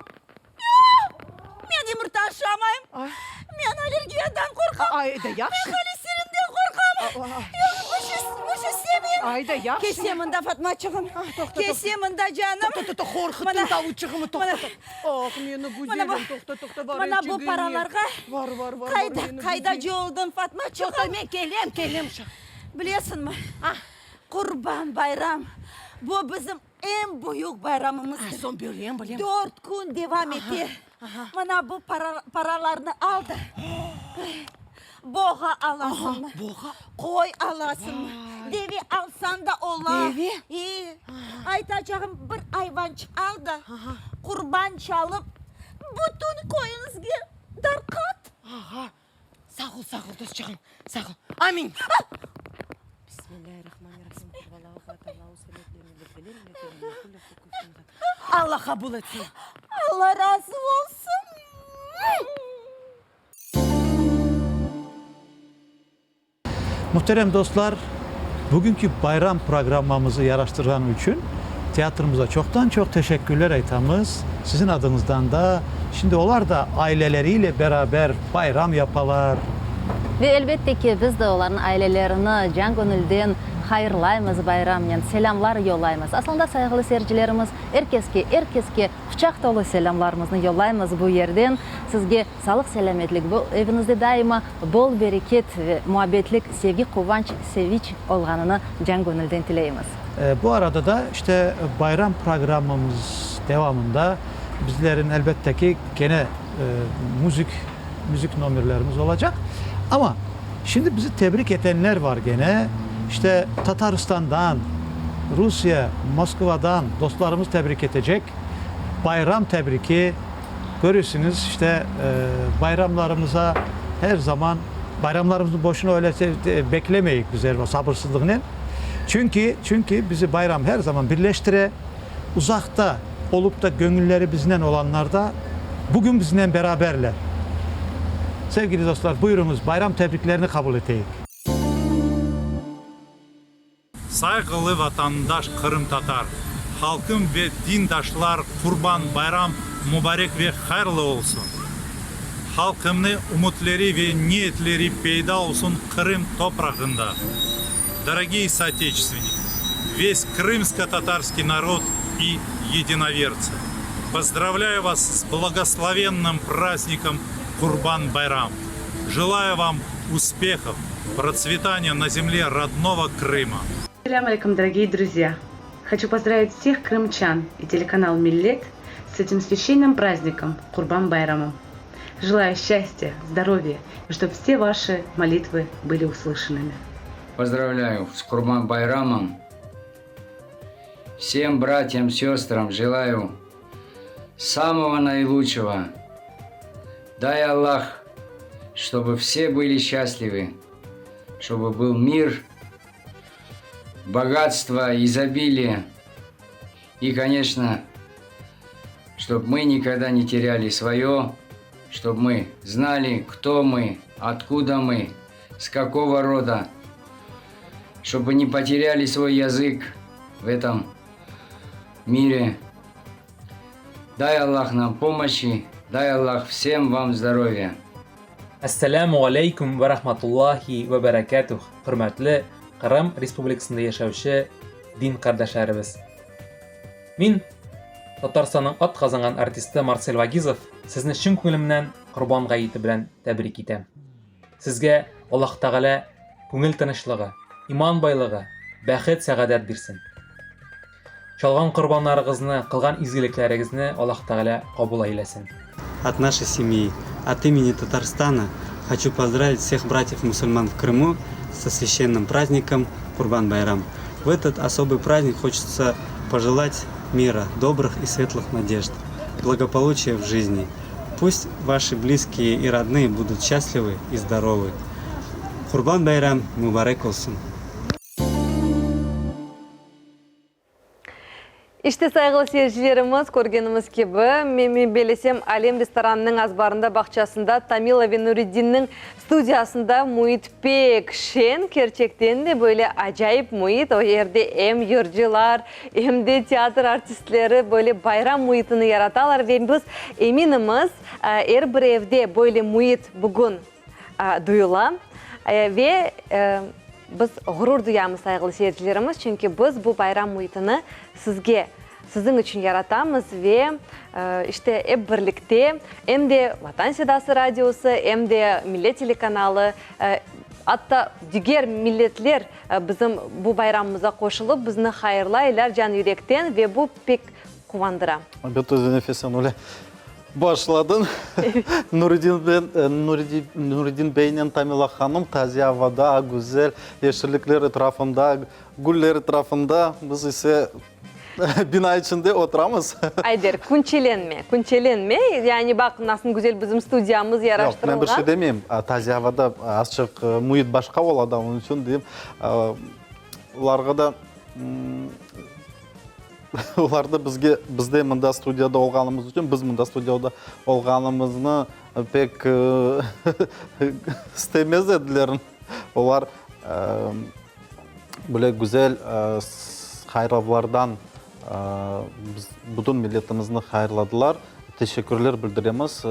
Men yımırta aşamayım. Men allergiyadan qorqam. Ayda, yahşı. Men holesterinden qorqam. Yoq, bu şey, bu şey istemeyim. Ayda, yahşı. Kese mında, Fatmaçığım. Kese mında, canım. Toqta, toqta, qorquttın tavuçığımı, toqta. Ah, meni güzelim, toqta, toqta, bar Mına bu paralarğa Var, var, var, qayda, qayda coyuldıñ, Fatmaçığım? Toqta, men kelem, kelem. Bilesiñmi, Qurban bayram, bu bizim. Eñ büyük bayramımızdır. Soñ bilem, bilem. Dört kün devam ete. Mına bu paralarnı al da, boğa alasıñmı, qoy alasıñmı, deve alsañ da ola. Deve? E, aytacağım, bir ayvançıq al da, qurban çalıp, bütün köyüñizge darqat. Aha, sağ ol, sağ ol, dostçığım, sağ ol. Amin. Alla qabul etsin. Alla razı olsun. Muhterem dostlar, bugünki bayram programmamızı yaraştırğanı içün teatrımıza çoqtan-çoq teşekkürler aytamız. Siziñ adıñızdan da. Şimdi olar da aileleriyle beraber bayram yapalar. Ve elbette ki, biz de olarnıñ ailelerini can-göñülden hayırlaymız bayramnen, selâmlar yollaymız. Aslında, sayğılı seyircilerimiz, er keske, er keske quçaq tolu selâmlarımıznı yollaymız bu yerden. Sizge sağlıq-selâmetlik, bu eviñizde daima bol bereket ve muabbetlik, sevgi, quvanç, sevinç olğanını can-göñülden tileymiz. Bu arada da, işte, bayram programmamız devamında bizlerin, elbette ki, kene müzik, müzik nomerlerimiz olacaq. Amma şimdi bizi tebrik etenler var gene. İşte, Tataristandan, Rusiye, Moskvadan dostlarımız tebrik etecek. Bayram tebriki. Körüsiñiz, işte, bayramlarımıza her zaman, bayramlarımıznı boşuna öyle beklemeyik bizler sabırsızlıqnen. Çünki, çünki bizi bayram her zaman birleştire. Uzaqta olup da göñülleri biznen olanlar da bugün biznen beraberler. Sevgili dostlar, buyurıñız, bayram tebriklerini qabul eteyik. Sayğılı vatandaş qırımtatar halqım ve dindaşlar Qurban bayram mubarek ve hayırlı olsun! Halqımnı umutleri ve niyetleri peyda olsun Qırım toprağında! Dorogiye sootечественники, весь крымско-татарский народ и единоверцы, поздравляю вас с благословенным праздником Курбан Байрам! Желаю вам успехов, процветания на земле родного Крыма! Selâm aleyküm, дорогие друзья! Хочу поздравить всех крымчан и телеканал Миллет с этим священным праздником Курбан Байрамом. Желаю счастья, здоровья и чтобы все ваши молитвы были услышанными. Поздравляю с Курбан Байрамом. Всем братьям, сестрам желаю самого наилучшего. Дай Аллах, чтобы все были счастливы, чтобы был мир, богатство, изобилие и, конечно, чтобы мы никогда не теряли свое, чтобы мы знали, кто мы, откуда мы, с какого рода, чтобы не потеряли свой язык в этом мире. Дай Аллах нам помощи, дай Аллах всем вам здоровья. Әссәләмү галәйкүм вә рахматуллаһи вә бәрәкәтүһ, хөрмәтле Кырым Республикасында яшәүче дин кардәшләребез. Мин, Татарстанның ат казанган артисты Марсель Вагизов, сезне чын күңелемнән Корбан гаете белән тәбрик итәм. Сезгә Аллаһ Тәгалә күңел тынычлыгы, иман байлыгы, бәхет, сәгадәт бирсен. Чалган корбаннарыгызны, кылган изгелекләрегезне Аллаһ Тәгалә кабул әйләсен. От нашей семьи, от имени Татарстана хочу поздравить всех братьев-мусульман в Крыму со священным праздником Курбан-Байрам. В этот особый праздник хочется пожелать мира, добрых и светлых надежд, благополучия в жизни. Пусть ваши близкие и родные будут счастливы и здоровы. Курбан-Байрам mübarek olsun! İşte, sayğılı seyircilerimiz, körgenimiz kibi, men bellesem, Alem restoranınıñ azbarında, bağçasında Tamila ve Nureddinniñ studiyasında müit pek şeñ, kerçekten de böyle acayip müit, o yerde em yırcılar, em de teatr artistleri böyle bayram müitini yaratalar ve biz eminimiz, er bir evde böyle müit bugün duyula ve biz ğurur duyamız, sayğılı seyircilerimiz, çünki biz bu bayram müitini sizge, siziñ içün yaratamız ve, işte, ep birlikte em de Vatan sedası radiosı, em de Millet telekanalı. Atta diger milletler bizim bu bayramımıza qoşulıp, bizni hayırlaylar can yürekten ve bu pek quvandıra. Elbette, Zenefe, sen öyle başladıñ. Nuridin beynen Tamila hanım taze avada, güzel yeşillikler etrafında, güller etrafında, biz ise Bina içinde oturamız. Ayder, künçelenme, künçelenme. Yani baq, nasıl güzel bizim studiyamız yaraştırılğan. Yoq, men bir şey demeyim. Taze avada azçıq müit başqa ola da, onıñ içün deyim. Olarğa da, olar da bizge, bizde mında studiyada olğanımız içün, biz mında studiyada olğanımıznı pek istemez ediler. Olar böyle güzel hayırlavlardan biz bütün milletimizni hayırladılar. Teşekkürler bildiremiz.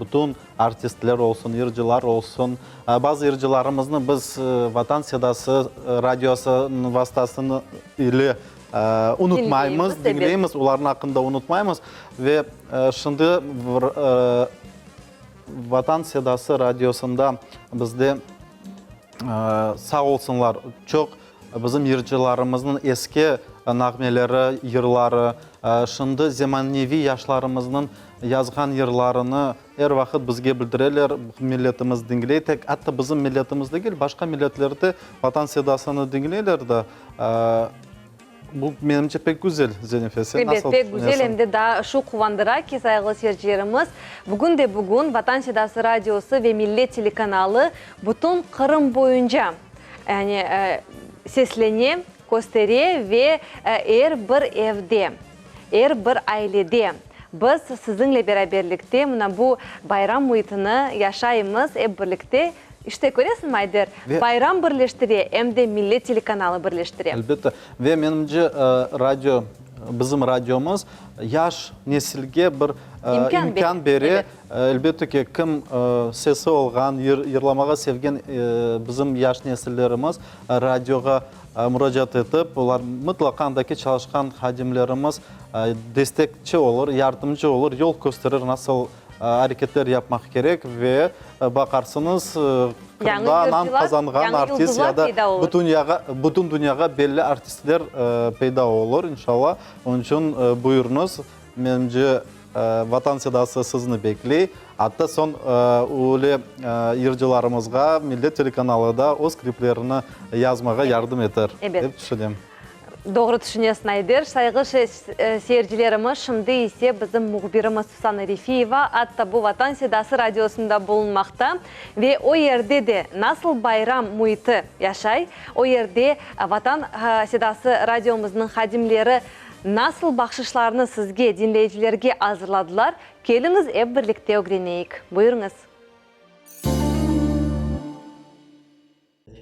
Bütün artistler olsun, yırcılar olsun. Bazı yırcılarımıznı biz Vatan sedası radiosınıñ vastasını ile unutmaymız, diñleymiz, olarnıñ aqqında unutmaymız. Ve şimdi Vatan sedası radiosında bizde sağ olsunlar, çoq bizim yırcılarımıznıñ eski nağmeleri, yırları, şimdi zemaneviy yaşlarımıznıñ yazğan yırlarını er vaqıt bizge bildireler, milletimiz diñley. Tek atta bizim milletimiz degil, başqa milletler de Vatan sedasını diñleyler de. Bu, menimce, pek güzel, Zenife, sen nasıl Ebet, pek güzel, em de daa şu quvandıra ki, sayğılı seyircilerimiz, bugün de bugün Vatan sedası radiosı ve Millet telekanalı bütün Qırım boyunca, yani, seslene, köstere ve er bir evde, er bir ailede biz siziñle beraberlikte mına bu bayram müitini yaşaymız ep birlikte. İşte, köresiñmi, Ayder, bayram birleştire, em de Millet telekanalı birleştire. Elbette. Ve menimce, radio, bizim radiomız yaş nesilge bir imkân bere. Elbette ki, kim sesi olğan, yırlamağa sevgen bizim yaş nesillerimiz radioğa muracaat etip, olar mıtlaqa andaki çalışqan hadimlerimiz destekçi olur, yardımcı olur, yol kösterir, nasıl areketler yapmaq kerek ve baqarsıñız, Qırımda nam qazanğan artist ya da bütün dünyağa belli artistler peyda olur, inşallah. Onıñ içün buyurıñız, menimce, Vatan sedası sizni bekley. Atta soñ öyle yırcılarımızğa Millet telekanalı da öz kliplerini yazmağa yardım eter, dep tüşünem. Doğru tüşünesiñ, Ayder. Sayğı seyircilerimiz, şimdi ise bizim mühbirimiz Susana Rifiyeva atta bu Vatan sedası radiosında bulunmaqta ve o yerde de nasıl bayram müiti yaşay, o yerde Vatan sedası radiomıznıñ hadimleri nasıl bahşışlarnı sizge, diñleyicilerge azırladılar, keliñiz ep birlikte ögreneyik. Buyurıñız.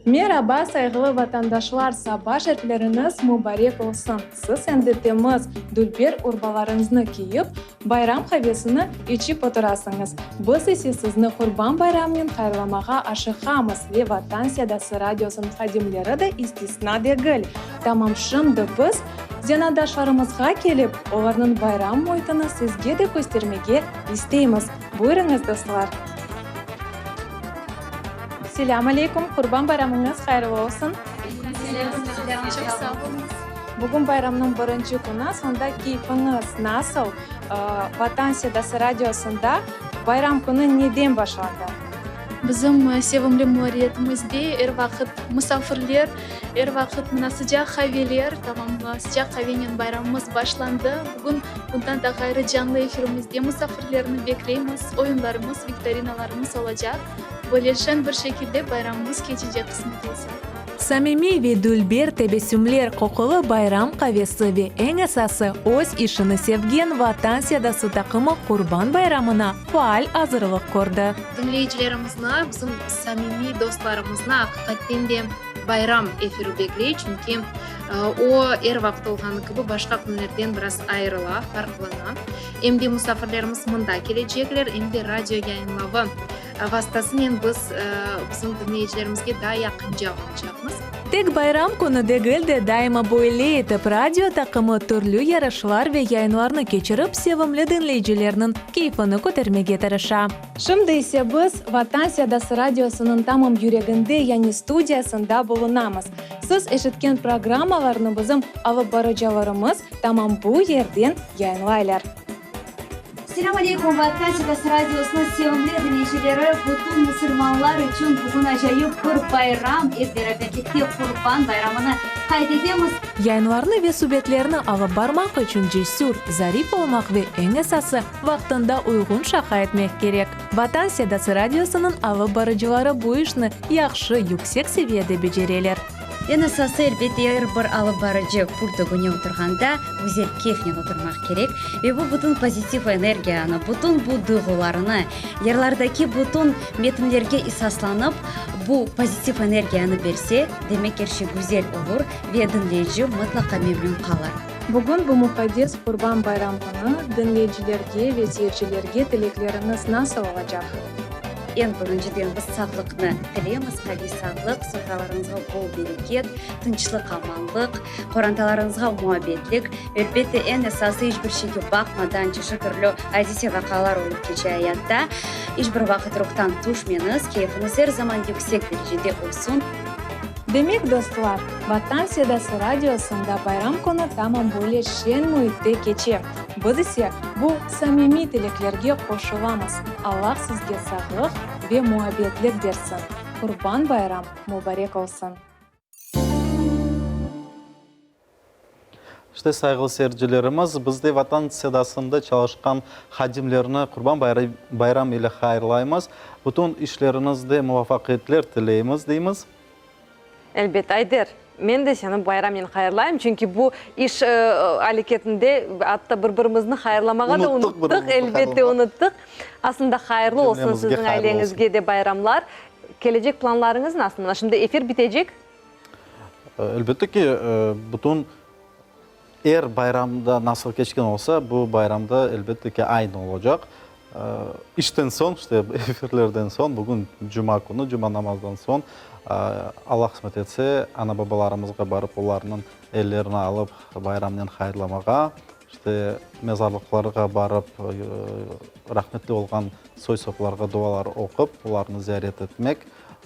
Meraba, sayğılı vatandaşlar, saba şerifleriñiz mubarek olsun! Siz endi temiz, dülber urbalarıñıznı kiyip, bayram qavesini içip oturasıñız. Biz ise sizni Qurban bayramınen hayırlamağa aşıqamız ve Vatan sedası radiosınıñ hadimleri de istisna degil. Tamam şimdi biz zenaatdaşlarımızğa kelip, olarnıñ bayram müitini sizge de köstermege isteymiz. Buyurıñız, dostlar! Selâm aleykum, Qurban bayramıñız hayırlı olsun! Selâm, çoq sağ oluñız. Bugün bayramnıñ birinci künü, sonda keyfiñiz nasıl? Vatan sedası radiosında bayram künü neden başlandı? Bizim sevimli muarriyetimizde er vaqıt musafirler, er vaqıt mına sıcaq qaveler, tamam sıcaq qavenen bayramımız başlandı. Bugün bundan da ğayrı canlı efirimizde musafirlerni bekleymiz, oyunlarımız, viktorinalarımız olacaq. Böyle şeñ bir şekilde bayramımız keçecek, qısmet olsa. Samimiy ve dülber tebessümler, qoqulı bayram qavesi ve eñ esası, öz işini sevgen Vatan sedası taqımı Qurban bayramına faal azırlıq kördi. Diñleyicilerimizni, bizim samimiy dostlarımıznı aqiqaten de bayram efiri bekley, çünki. O, er vaqıt olğanı kibi, başqa künlerden biraz ayırıla, farqlana. Em de musafirlerimiz mında kelecekler, em de radio yayınlavı vastasınen biz bizim diñleyicilerimizge daa yaqınca olacaqmız. Tek bayram künü degil de, daima böyle etip radio taqımı türlü yarışlar ve yayınlarnı keçirip, sevimli diñleyicilerniñ keyfini kötermege tırışa. Şimdi ise biz Vatan Sedası radiosınıñ tamam yüreginde, yani studiyasında bulunamız. Siz eşitken programmalarnı bizim alıp barıcılarımız tamam bu yerden yayınlaylar. Selâm aleyküm, Vatan Sedası radiosınıñ sevimli diñleyicileri! Bütün musulmanlar içün bugün acayip bir bayram, ep beraberlikte Qurban bayramını qayd etemiz. Yayınlarnı ve subetlerni alıp barmaq içün cesür, zarif olmaq ve eñ esası, vaqtında uyğun şaqa etmek kerek. Vatan Sedası radiosınıñ alıp barıcıları bu işni yahşı, yüksek seviyede becereler. Eñ esası, elbette, er bir alıp barıcı pult ögüne oturğanda güzel keyfnen oturmaq kerek ve bu bütün pozitiv energiyanı, bütün bu duyğularını, yırlardaki bütün metinlerge esaslanıp, bu pozitiv energiyanı berse, demek er şey güzel olur ve diñleyici mıtlaqa memnün qalır. Bugün bu muqaddes Qurban bayram künü diñleyicilerge ve seyircilerge tilekleriñiz nasıl olacaq? Eñ birinciden biz sağlıqnı tileymiz, qaviy sağlıq, sofralarıñızğa bol bereket, tınçlıq, amanlıq, qorantalarıñızğa muabbetlik, elbette, eñ esası iç bir şeyge baqmadan çeşit türlü adise, vaqialar olıp keçe ayatta, iç bir vaqıt ruhtan tüşmeñiz, keyfiñiz er zaman yüksek derecede olsun. Demek, dostlar, Vatan Sedası radiosında bayram künü tamam böyle şeñ müitte keçe. Biz ise bu samimiy tileklerge qoşulamız, Allah sizge sağlıq ve muabbetlik bersin! Qurban bayram mubarek olsun! İşte, sayğılı seyircilerimiz, biz de Vatan Sedasında çalışqan hadimlerni Qurban bayram ile hayırlaymız. Bütün işleriñizde muvafaqiyetler tileymiz, deymiz. Elbet, Ayder, men de seni bayramnen hayırlayım, çünki bu iş aleketinde atta bir-birimizni hayırlamağa da unuttıq, elbette unuttıq. Aslında hayırlı olsun siziñ aileñizge de bayramlar. Kelecek planlarıñız nasıl? Mına şimdi efir bitecek. Elbette ki, bütün er bayramda nasıl keçken olsa, bu bayramda elbette ki aynı olacaq. İşten soñ, işte, efirlerden soñ, bugün cuma künü, cuma namazdan soñ, Alla qısmet etse, ana-babalarımızğa barıp, olarnıñ ellerini alıp, bayramnen hayırlamağa, işte, mezarlıqlarğa barıp, rahmetli olğan soy-soplarğa dualar oqup, olarnı ziyaret etmek,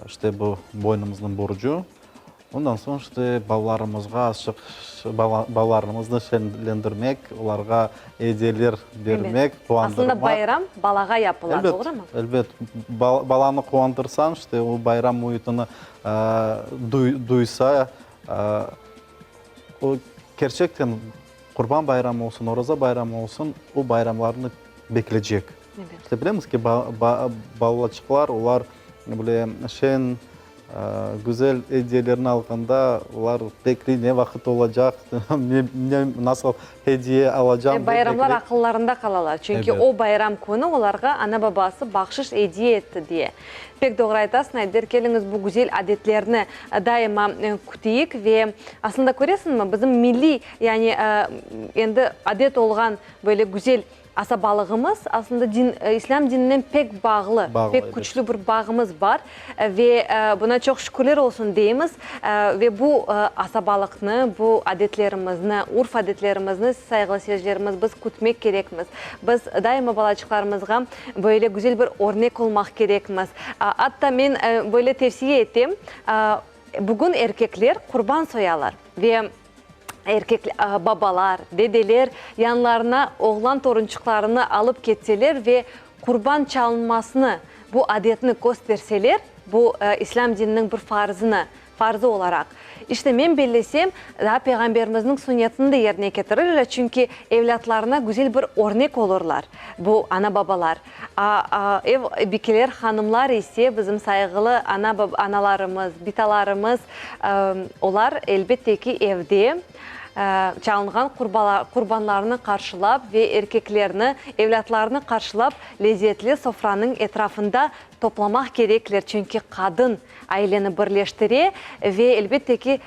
işte, bu boynumıznıñ borcu. Ondan soñ işte balalarımızğa azçıq balalarımıznı şenlendirmek, olarğa ediyeler bermek, quvandırmaq. Aslında bayram balağa yapıla, doğrumı? Elbet, elbet. Balanı quvandırsañ, işte o bayram müitini duysa, o kerçekten Qurban bayramı olsun, Oraza bayramı olsun, o bayramlarnı bekleycek. İşte bilemiz ki, balaçıqlar, olar böyle şeñ, güzel ediyelerni alğanda, olar bekley, ne vaqıt olacaq, ne, nasıl ediye alacam dep bekley. Bayramlar aqıllarında qalalar, çünki o bayram künü olarğa ana-babası bahşış ediye etti diye. Pek doğru aytasıñ, Ayder, keliñiz bu güzel adetlerni daima küteyik ve aslında köresiñmi, bizim milliy, yani endi adet olğan böyle güzel Asabalığımız aslında din, İslâm dininen pek bağlı, pek küçlü bir bağımız bar ve buna çoq şükürler olsun deymiz. Ve bu asabalıqnı, bu adetlerimizni, urf-adetlerimizni, sayğılı seyircilerimiz, biz kütmek kerekmiz. Biz daima balaçıqlarımızğa böyle güzel bir örnek olmaq kerekmiz. Atta men böyle tevsiye etem, bugün erkekler qurban soyalar ve Erkek babalar, dedeler yanlarına oğlan torunçıqlarını alıp ketseler ve qurban çalınmasını, bu adetni kösterseler, bu İslâm dininiñ bir farzını, farzı olaraq. İşte, men bellesem, daa Peyğamberimizniñ sunnetini de yerine ketirirler, çünki evlâtlarına güzel bir örnek olurlar bu ana-babalar. Ev bikeler, hanımlar ise, bizim sayğılı ana-analarımız, bitalarımız, olar, elbette ki, evde. Çalınğan qurbanlarnı qarşılap ve erkeklerni, evlâtlarını qarşılap, lezetli sofranıñ etrafında toplamaq kerekler, çünki qadın aileni birleştire ve, elbette ki,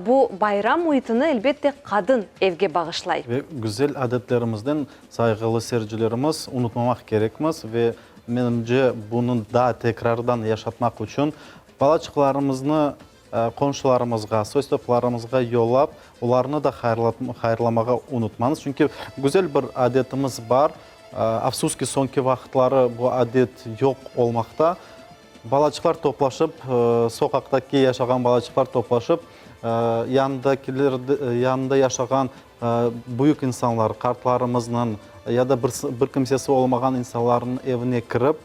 bu bayram müitini, elbette, qadın evge bağışlay. Ve güzel adetlerimizden, sayğılı seyircilerimiz, unutmamaq kerekmiz ve, menimce, bunı daa tekrardan yaşatmaq içün balaçıqlarımıznı Qonşularımızğa, soy-soplarımızğa yollap, olarnı da hayırlamağa unutmañız. Çünki güzel bir adetimiz bar. Afsus ki, soñki vaqıtları bu adet yoq olmaqta. Balaçıqlar toplaşıp, soqaqtaki yaşağan balaçıqlar toplaşıp, yanındakiler, yanında yaşağan büyük insanlar, qartlarımıznıñ ya da bir kimsesi olmağan insanlarnıñ evine kirip,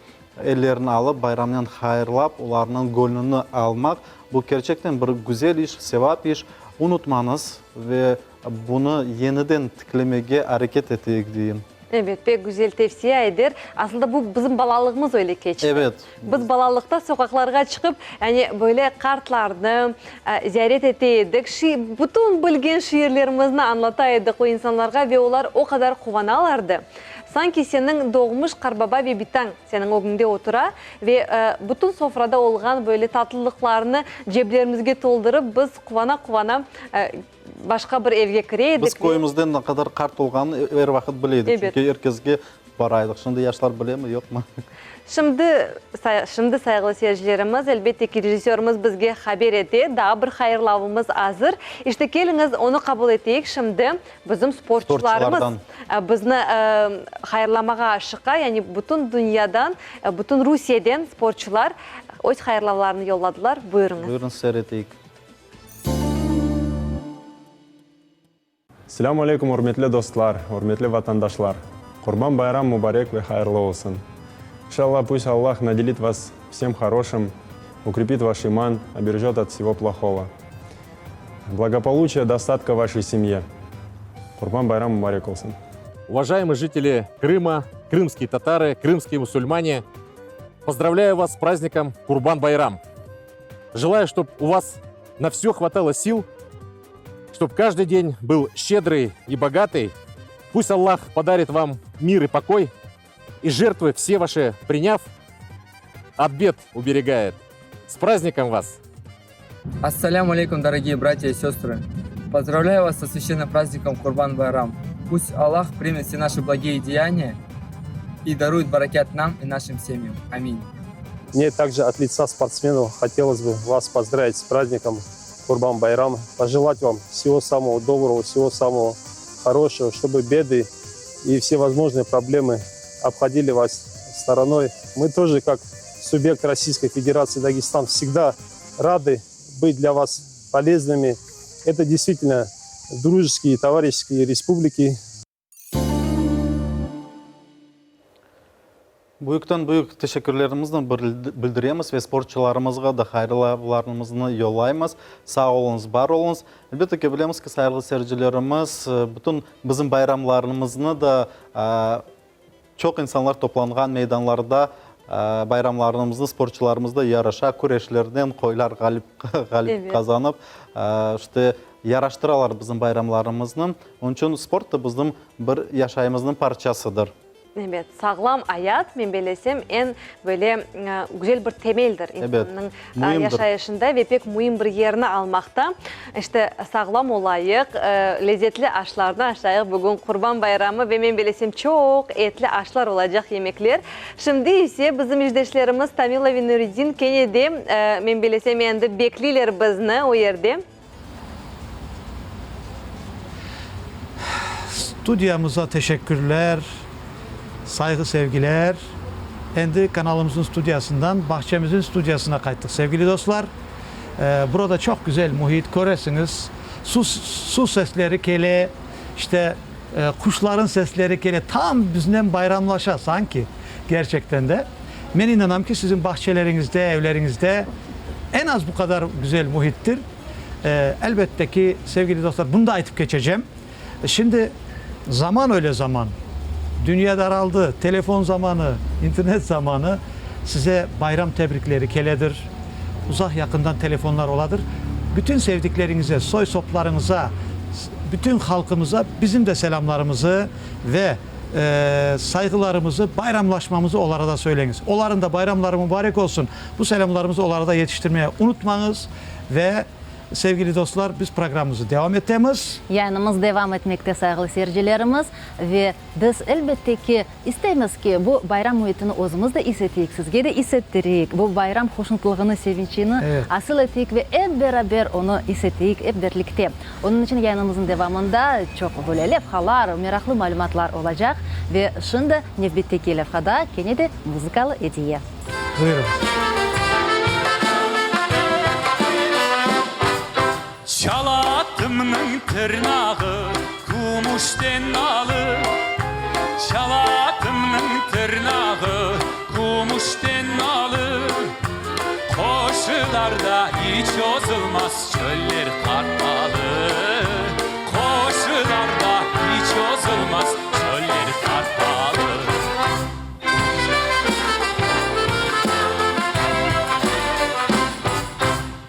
Ellerini alıp, bayramnen hayırlap, olarnıñ gönlüni almaq, bu kerçekten bir güzel iş, sevap iş. Unutmañız ve bunı yeniden tiklemege areket eteyik, deyim. Ebet, pek güzel tevsiye, Ayder. Aslında bu bizim balalığımız öyle keçti. Ebet. Biz balalıqta soqaqlarğa çıqıp, yani böyle qartlarnı ziyaret ete edik, bütün bilgen şiirlerimizni añlata edik o insanlarğa ve olar o qadar quvanalardı. Sanki seniñ doğmuş qarbaba ve bitañ seniñ ögüñde otura ve bütün sofrada olğan böyle tatlılıqlarnı ceblerimizge toldurıp, biz quvana-quvana başqa bir evge kire edik. Biz köyümizde ne qadar qart olğanını er vaqıt bile edik, çünki er kesge bara edik. Şimdi yaşlar bilemi, yoqmı? Şimdi, şimdi, sayğılı seyircilerimiz, elbette ki, rejissörımız bizge haber ete, daa bir hayırlavımız azır. İşte, keliñiz, onı qabul eteyik şimdi. Bizim sportçularımız bizni hayırlamağa aşıqa, yani bütün dünyadan, bütün Rusiyeden sportçular öz hayırlavlarını yolladılar. Buyurıñız. Buyurıñ, seyir eteyik. Selâmu aleykum, ürmetli dostlar, ürmetli vatandaşlar! Qurban bayram mubarek ve hayırlı olsun! İnşallah, pust Allah nadelit vas vsem horoşim, ukrepit vaş iman, oberejot ot vsego plohogo. Благополучия, достатка вашей семье! Qurban bayram mubarek olsun! Уважаемые жители Крыма, крымские татары, крымские мусульмане, поздравляю вас с праздником Курбан-Байрам. Желаю, чтобы у вас на все хватало сил, чтобы каждый день был щедрый и богатый. Пусть Аллах подарит вам мир и покой, и жертвы все ваши приняв, от бед уберегает. С праздником вас! Ассаляму алейкум, дорогие братья и сестры! Поздравляю вас со священным праздником Курбан-Байрам. Пусть Аллах примет все наши благие деяния и дарует баракят нам и нашим семьям. Аминь. Мне также от лица спортсменов хотелось бы вас поздравить с праздником Курбан-Байрам, пожелать вам всего самого доброго, всего самого хорошего, чтобы беды и все возможные проблемы обходили вас стороной. Мы тоже, как субъект Российской Федерации Дагестан, всегда рады быть для вас полезными. Это действительно дружеские, товарищеские республики. Büyükten büyük teşekkürlerimizni bildiremiz ve sportçularımızğa da hayırlavlarımıznı yollaymız. Sağ oluñız, bar oluñız. Elbette ki, bilemiz ki, sayğılı seyircilerimiz, bütün bizim bayramlarımıznı da çoq insanlar toplanğan meydanlarda bayramlarımıznı sportçularımız da yarışa, küreşlerden qoylar ğalip ğalip qazanıp, işte, yaraştıralar bizim bayramlarımıznı. Onıñ içün sport da bizim bir yaşayımıznıñ parçasıdır. Ebet, sağlam ayat, men bellesem, eñ böyle güzel bir temeldir insannıñ yaşayışında ve pek müim bir yerni almaqta. İşte, sağlam olayıq, lezetli aşlarnı aşayıq. Bugün Qurban bayramı ve men bellesem, çoq etli aşlar olacaq, yemekler. Şimdi ise bizim işdeşlerimiz Tamila ve Nuriddin kene de, men bellesem, endi bekleyler bizni o yerde. Studiyamıza teşekkürler, sayğı sevgiler. Endi kanalımıznıñ studiyasından bağçamıznıñ studiyasına qayttıq, sevgili dostlar. Burada çoq güzel mühit, köresiñiz, su su sesleri kele, işte, quşların sesleri kele, tam biznen bayramlaşa sanki, gerçekten de. Men inanam ki, siziñ bağçeleriñizde, evleriñizde eñ az bu qadar güzel mühittir. Elbette ki, sevgili dostlar, bunı da aytıp keçecem. Şimdi zaman öyle zaman, dünya daraldı, telefon zamanı, internet zamanı, size bayram tebrikleri keledir, uzaq-yaqından telefonlar oladır. Bütün sevdikleriñize, soy-soplarıñıza. Bütün halqımıza bizim de selâmlarımızı ve sayğılarımızı, bayramlaşmamızı olara da söyleñiz. Olarıñ da bayramları mubarek olsun. Bu selâmlarımızı olara da yetiştirmeye unutmañız. Ve, sevgili dostlar, biz programmamızı devam etemiz. Yayınımız devam etmekte, sayğılı seyircilerimiz. Ve biz, elbette ki, isteymiz ki, bu bayram müitini özümiz de is eteyik, sizge de is ettireyik, bu bayram hoşnutlığını, sevinçini asıl eteyik ve ep beraber onı is eteyik, ep birlikte. Onıñ içün yayınımıznıñ devamında çoq böyle levhalar, meraqlı malümatlar olacaq. Ve şimdi nevbetteki levhada kene de muzıkalı ediye. Buyurıñız. Çalatımnıñ tırnağı gümüşten alı, Çalatımnıñ tırnağı gümüşten alı, Qoşularda iç ozulmaz çöller qartalı, Qoşularda iç ozulmaz çöller qartalı.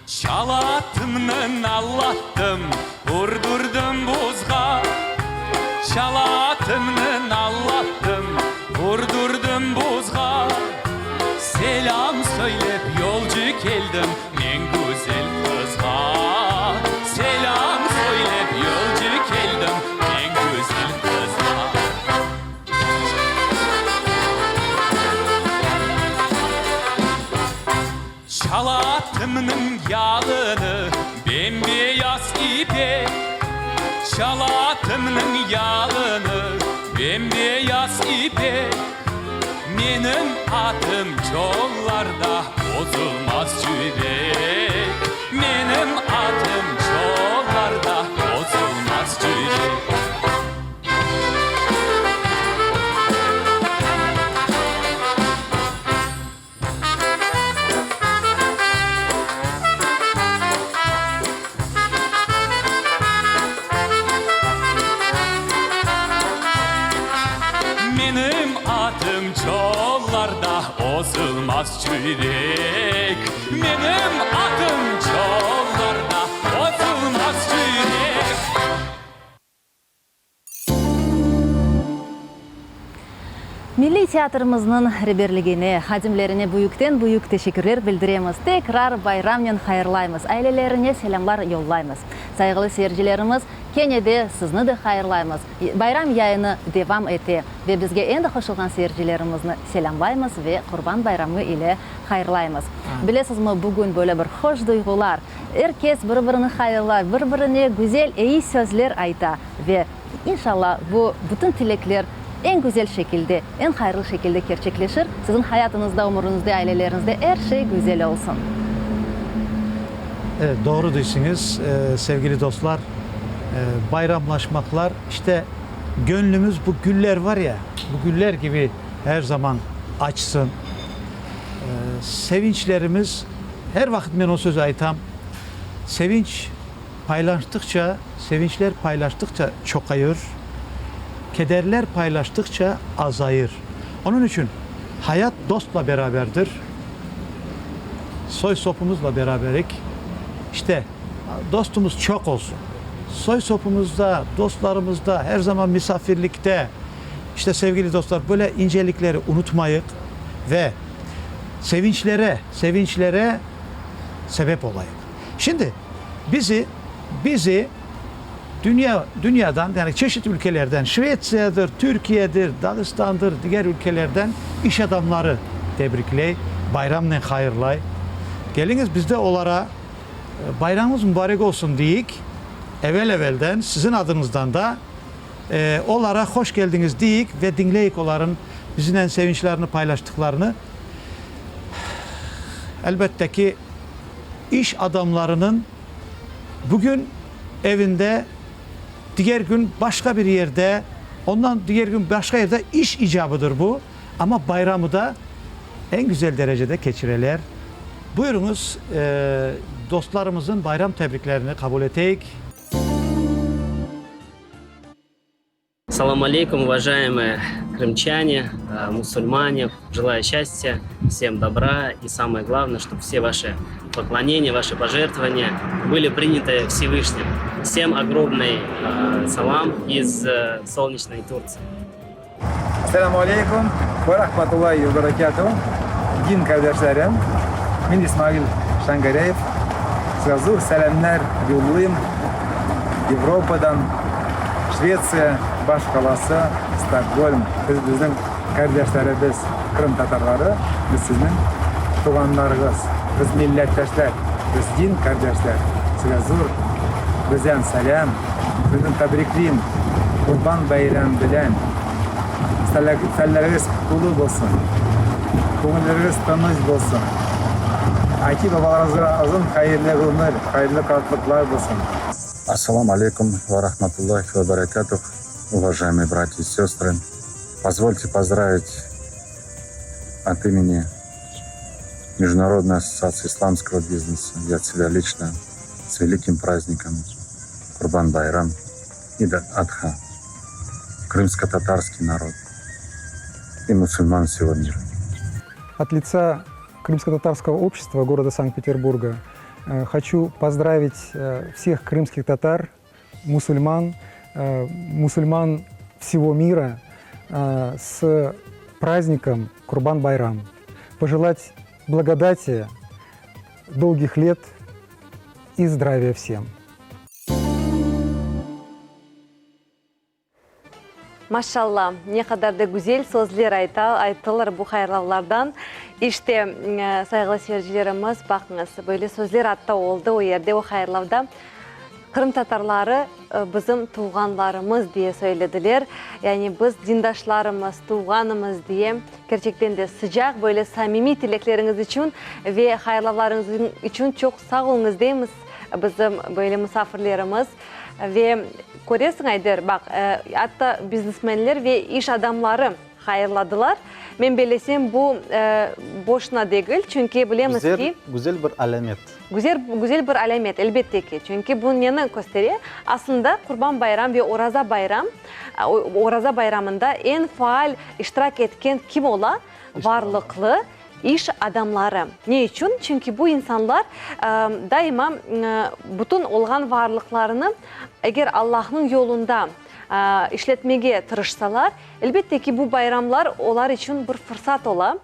Çalatımnı nallattım, urdurdım buzğa, Çalatımnı nallattım, urdurdım buzğa, Selâm söylep yolcu keldim men güzel qızğa, Selâm söylep yolcu keldim men güzel qızğa. Çalatımnıñ yalını bem-beyaz ipek, Çalatımnıñ yalını bem-beyaz ipek, Menim atım çollarda bozulmaz cüyrek, Menim atım çollarda bozulmaz cüyrek. Menim atım çollarda ozulmaz cüyrek, Menim atım çollarda ozulmaz cüyrek. Milliy teatrimizniñ reberligine, hadimlerine büyükten-büyük teşekkürler bildiremiz, tekrar bayramnen hayırlaymız, ailelerine selâmlar yollaymız. Sayğılı seyircilerimiz, kene de sizni de hayırlaymız. Bayram yayını devam ete ve bizge endi qoşulğan seyircilerimizni selâmlaymız ve Qurban bayramı ile hayırlaymız. Bilesizmi, bugün böyle bir hoş duyğular, er kes bir-birini hayırlay, bir-birine güzel, eyi sözler ayta ve, İnşalla, bu bütün tilekler eñ güzel şekilde, eñ hayırlı şekilde kerçekleşir. Siziñ hayatıñızda, ömüriñizde, aileleriñizde er şey güzel olsun. Evet, doğru deysiñiz, sevgili dostlar. Bayramlaşmaqlar, işte, gönlümiz bu güller var ya, bu güller kibi her zaman açsın. Sevinçlerimiz, her vaqıt men o sözü aytam, sevinç Paylaştıqça, sevinçler paylaştıqça çoqayır, kederler paylaştıqça azayır. Onıñ içün hayat dostla beraberdir, soy-sopumızla beraberik. İşte, dostumız çoq olsun. Soy-sopumızda, dostlarımızda, her zaman misafirlikte. İşte, sevgili dostlar, böyle incelikleri unutmayıq ve sevinçlere, sevinçlere sebep olayıq. Şimdi bizi, bizi dünya, dünyadan, yani çeşit ülkelerden, Şvetsiyadır, Türkiyedir, Dağıstandır, diger ülkelerden iş adamları tebrikley, bayramnen hayırlay. Keliñiz, biz de olara bayramıñız mubarek olsun deyik, evel-evelden siziñ adıñızdan da olara hoş keldiñiz deyik ve diñleyik olarıñ biznen sevinçlerini paylaştıqlarını. Elbette ki, iş adamlarınıñ bugün evinde, diger kün başqa bir yerde, ondan diger kün başqa yerde iş icabıdır bu, amma bayramı da eñ güzel derecede keçireler. Buyurıñız, dostlarımızın bayram tebriklerini qabul eteyik. Салам алейкум, уважаемые крымчане, э, мусульмане. Желаю счастья, всем добра и самое главное, чтобы все ваши поклонения, ваши пожертвования были приняты Всевышним. Всем огромный э, салам из э, солнечной Турции. Esselamu aleykum ve rahmetullahi ve berekatuh, din kardeşlerim, men İsmail Şangareyev, sizge zur selâmlar yollayım Evropadan, Şvetsiya baş qalası Stokgolm, siz bizniñ kardeşlerimiz, Qırım tatarları, biz sizniñ tuvğanlarıñız, biz milletdeşler, biz din kardeşler, sizge zur bizden selâm. Sizni tebrikleyim Qurban bayram bilen. Salleriñiz qutlu bolsun, köñülleriñiz tınıç bolsun. Ati-babalarıñızğa uzun hayırlı ömür, hayırlı qartlıqlar bolsun. Assalam aleykum ve rahmetullahi ve berekatuh, уважаемые братья и сестры. Позвольте поздравить от имени Международной ассоциации исламского бизнеса и от себя лично с великим праздником Курбан-Байрам и Адха, крымско-татарский народ и мусульман всего мира. От лица крымско-татарского общества города Санкт-Петербурга э, хочу поздравить э, всех крымских татар, мусульман, э, мусульман всего мира с праздником Курбан-Байрам. Пожелать благодати, долгих лет и здравия всем. Maşalla, ne qadar da güzel sözler ayta, ayttılar bu hayırlavlardan. İşte, sayğılı seyircilerimiz, baqıñız, böyle sözler atta oldı o yerde, o hayırlavda. Qırımtatarları bizim tuvğanlarımız diye söylediler. Yani biz dindaşlarımız, tuvğanımız diye. Kerçekten de sıcaq, böyle samimiy tilekleriñiz içün ve hayırlavlarıñız içün çoq sağ oluñız deymiz bizim böyle musafirlerimiz. Ve köresiñ, Ayder, baq, atta biznesmenler ve iş adamları hayırladılar. Men bellesem, bu boşuna degil, çünki bilemiz ki. Güzel bir alâmet. Güzel, güzel bir alâmet, elbette ki. Çünki bu neni köstere? Aslında Qurban bayram ve Oraza bayram, Oraza bayramında eñ faal iştirak etken kim ola? Varlıqlı iş adamları. Ne içün? Çünki bu insanlar daima bütün olğan varlıqlarını eger Allahnıñ yolunda işletmege tırışsalar, elbette ki, bu bayramlar olar içün bir fırsat ola.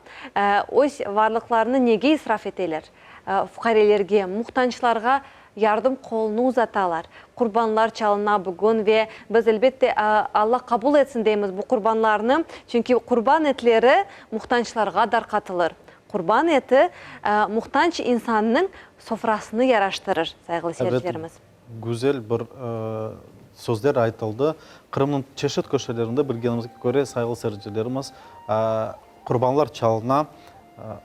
Öz varlıqlarını nege israf eteler? Fuqarelerge, muhtaçlarğa yardım qolunı uzatalar. Qurbanlar çalına bugün ve biz, elbette, Alla qabul etsin deymiz bu qurbanlarnı, çünki qurban etleri muhtaçlarğa darqatılır. Qurban eti muhtaç insannıñ sofrasını yaraştırır, sayğılı seyircilerimiz. Evet, güzel bir sözler aytıldı. Qırımnıñ çeşit köşelerinde, bilgenimizge köre, sayğılı seyircilerimiz, qurbanlar çalına.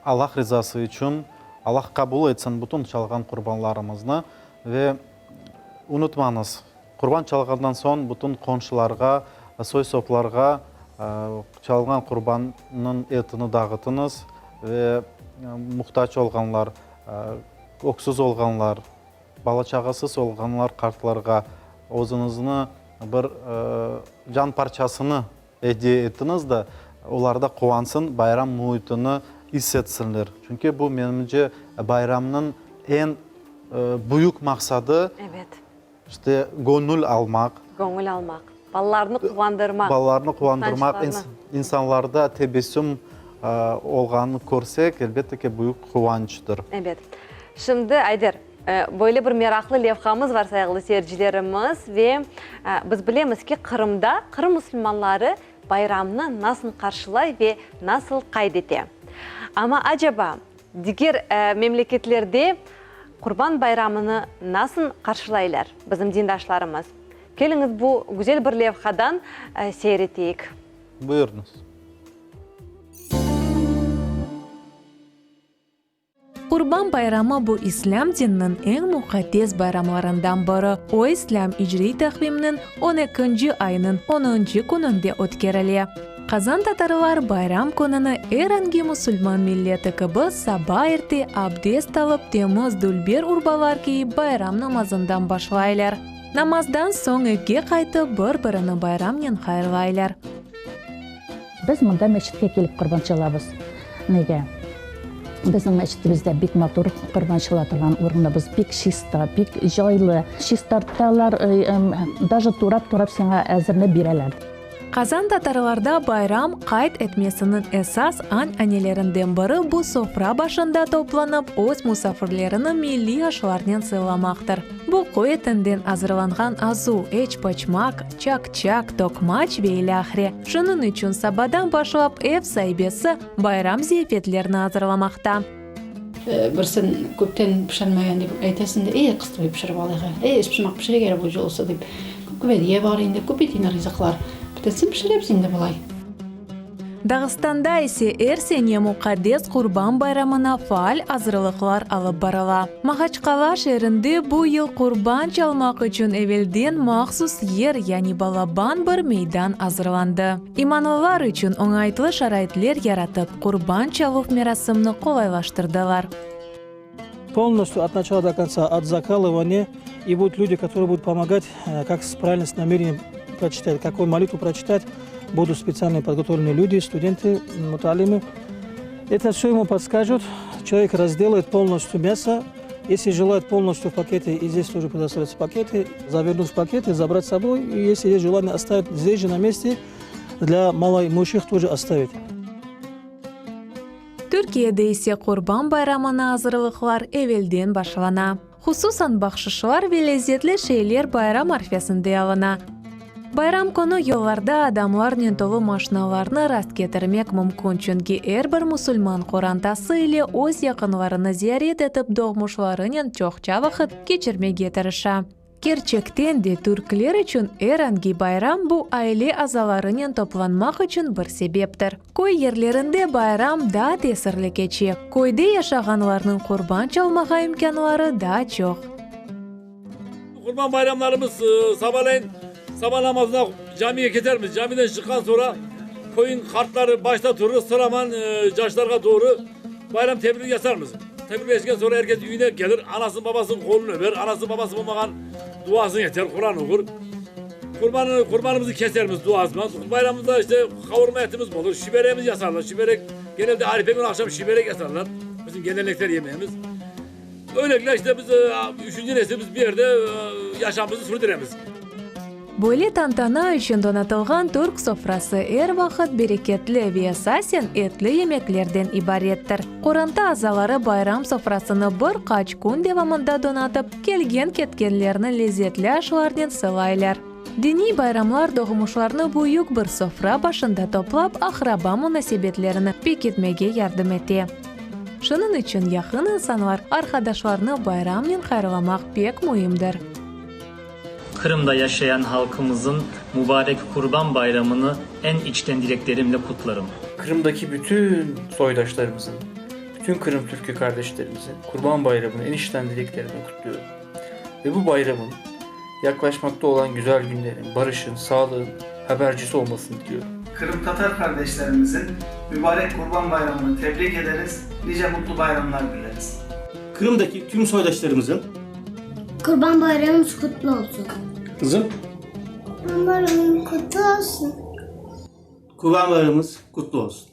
Allah rizası içün, Allah qabul etsin bütün çalğan qurbanlarımıznı ve unutmañız, qurban çalğandan soñ bütün qonşularğa, soy-soplarğa çalğan qurbannıñ etini dağıtıñız ve muhtac olğanlar, öksüz olğanlar, Bala-çağasız olğanlar qartlarğa özüñizni bir can parçasını ediye ettiñiz de, olar da quvansın, bayram müitini is etsinler. Çünki bu, menimce, bayramnıñ eñ büyük maqsadı, işte, göñül almaq. Göñül almaq, balalarnı quvandırmaq. Balalarnı quvandırmaq, insanlarda tebessüm olğanını körsek, elbette ki, büyük quvançtır. Ebet. Şimdi, Ayder, böyle bir meraqlı levhamız var, sayğılı seyircilerimiz, ve biz bilemiz ki, Qırımda Qırım musulmanları bayramnı nasıl qarşılay ve nasıl qayd ete. Amma, acaba, diger memleketlerde Qurban bayramını nasıl qarşılaylar bizim dindaşlarımız? Keliñiz, bu güzel bir levhadan seyir eteyik. Buyurıñız. Qurban bayramı bu İslâm dininiñ eñ muqaddes bayramlarından biri. O, İslâm icriy taqvimniñ on ekinci ayınıñ onuncı kününde ötkerile. Qazan tatarlar bayram kününi er angi musulman milleti kibi saba erte abdest alıp temiz dülber urbalar kiyip bayram namazından başlaylar. Namazdan soñ evge qaytıp, bir-birini bayramnen hayırlaylar. Biz mında meçitke kelip qurban çalamız. Nege? Bizim meçitimizde bek matur qurban çala turğan ornımız bek çista, bek caylı. Çistartalar, daje turap-turap saña azırlap bereler. Qazan tatarlarda bayram qayd etmesiniñ esas an-anelerinden biri bu sofra başında toplanıp, öz musafirlerini milliy aşlarnen sıylamaqtır. Bu qoy etinden azırlanğan azu, eçpoçmaq, çak-çak, toqmaç ve ilâhre. Şunıñ içün sabadan başlap ev saibesi bayram ziyafetlerini azırlamaqta. Bir sen köpten pişirmegen dep aytasıñ da, ey, qıstıbay pişirip alayıq, ey, eşpişmaq pişirek ere bu jolsa dep. Köp kübediye bar endi, köp et endi rizıqlar. Bitirsin pişiremiz endi bulay. Dağıstanda ise er sene muqaddes Qurban bayramına faal azırlıqlar alıp barıla. Mahaçkala şeerinde bu yıl qurban çalmaq içün evelden mahsus yer, yani balaban bir meydan azırlandı. İmanlılar içün oñaytlı şaraitler yaratıp, qurban çaluv merasimni qolaylaştırdılar. Polностью от начала до конца, от закалывания, и будут люди, которые будут помогать, как правильно с намерением прочитать, какую молитву прочитать, будут специально подготовленные люди, студенты, муталимы. Это все ему подскажут, человек разделает полностью мясо, если желает полностью в пакете, и здесь тоже предоставляются пакеты, завернуть в пакеты, забрать с собой, и если есть желание оставить здесь же на месте, для малоимущих тоже оставить. Türkiyede ise Qurban bayramına azırlıqlar evelden başlana. Hususan bahşışlar ve lezzetli şeyler bayram arfesinde alına. Bayram künü yollarda adamlarnen tolu maşinalarnı rastketirmek mümkün, çünki er bir musulman qorantası ile öz yaqınlarını ziyaret etip doğmuşlarınen çoqça vaqıt keçirmege tırışa. Kerçekten de, türkler içün er angi bayram bu aile azalarınen toplanmaq içün bir sebeptir. Köy yerlerinde bayram daa tesirli keçe, köyde yaşağanlarnıñ qurban çalmağa imkânları daa çoq. Qurban bayramlarımız sabaleyin saba namazına camiye ketermiz. Camiden çıqqan soñra köyün qartları başta turır, sıraman yaşlarğa doğru bayram tebrigi yasarmız. Tebrikleşken soñra er kes üyüne kelir, anasınıñ babasınıñ qolunı öper, anası babası bolmağan duasını eter, Quran oqur. Qurbanı, qurbanımızı kesermiz duasıman. Bayramımızda işte qavurma etimiz bolur, şiberegimiz yasarlar. Şiberek, genelde arife künü aqşam şiberek yasarlar. Bizim geleneksel yemeğimiz. Öylelikle işte biz üçünci nesil biz bu yerde yaşamımızı sürdüremiz. Böyle tantana içün donatılğan türk sofrası er vaqıt bereketli ve esasen etli yemeklerden ibarettir. Qoranta azaları bayram sofrasını bir qaç kün devamında donatıp, kelgen-ketkenlerni lezetli aşlarnen sılaylar. Diniy bayramlar doğmuşlarnı büyük bir sofra başında toplap, aqraba munasebetlerini pekitmege yardım ete. Şunıñ içün yaqın insanlar, arqadaşlarnı bayramnen hayırlamaq pek müimdir. Qırımda yaşayan halqımızın mübarek Qurban bayramını eñ içten dileklerimle kutlarım. Qırımdaki bütün soydaşlarımızın, bütün Qırım Türkü kardeşlerimizin Qurban bayramını eñ içten dileklerimle kutluyorum. Ve bu bayramın yaklaşmakta olan güzel günlerin, barışın, sağlığın habercisi olmasını diliyorum. Qırımtatar kardeşlerimizin mübarek Qurban bayramını tebrik ederiz, nice mutlu bayramlar dileriz. Qırımdaki tüm soydaşlarımızın Qurban bayramıñız qutlu olsun! Qızım. Qurban bayramıñ qutlu olsun! Qurban bayramıñız qutlu olsun!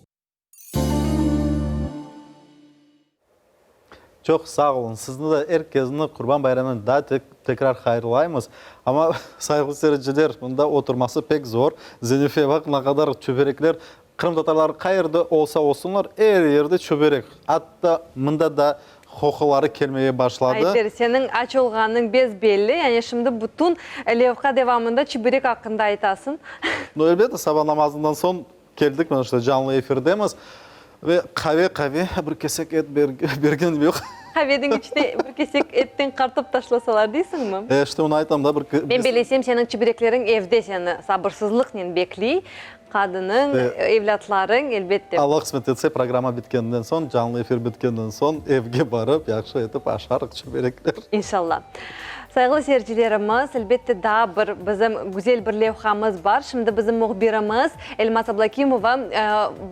Çoq sağ oluñ. Sizni de, er kesni Qurban bayramınen daa tekrar hayırlaymız. Amma, sayğılı seyirciler, mında oturması pek zor. Zenife, baq, ne qadar çöberekler. Qırımtatarlar qayerde olsa olsunlar, er yerde çöberek. Atta mında da qoquları kelmege başladı. Ayder, seniñ aç olğanıñ bes-belli. Yani şimdi bütün levha devamında çiberek aqqında aytasıñ. No, elbette, saba namazından soñ keldik, mana işte canlı efirdemiz. Ve qave, qave, bir kesek et bergen yoq. Qaveniñ içine bir kesek etten qartop taşlasalar deysiñmi? E, işte onı aytam da, bir. Men bilesem, seniñ çiberekleriñ evde seni sabırsızlıqnen bekliy. Qadınıñ, evlâtlarıñ, elbette. Alla qısmet etse, programma bitkeninden soñ, canlı efir bitkeninden soñ evge barıp, yahşı etip aşarıq çiberekler. İnşalla. Sayğılı seyircilerimiz, elbette daa bir bizim güzel bir levhamız bar. Şimdi bizim mühbirimiz Elmaz Ablakimova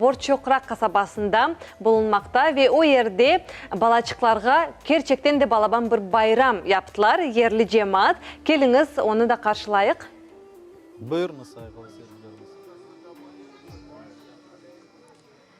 Borçoqraq qasabasında bulunmaqta ve o yerde balaçıqlarğa kerçekten de balaban bir bayram yaptılar yerli cemaat. Keliñiz, onı da qarşılayıq. Buyurıñız, sayğılı seyircilerimiz.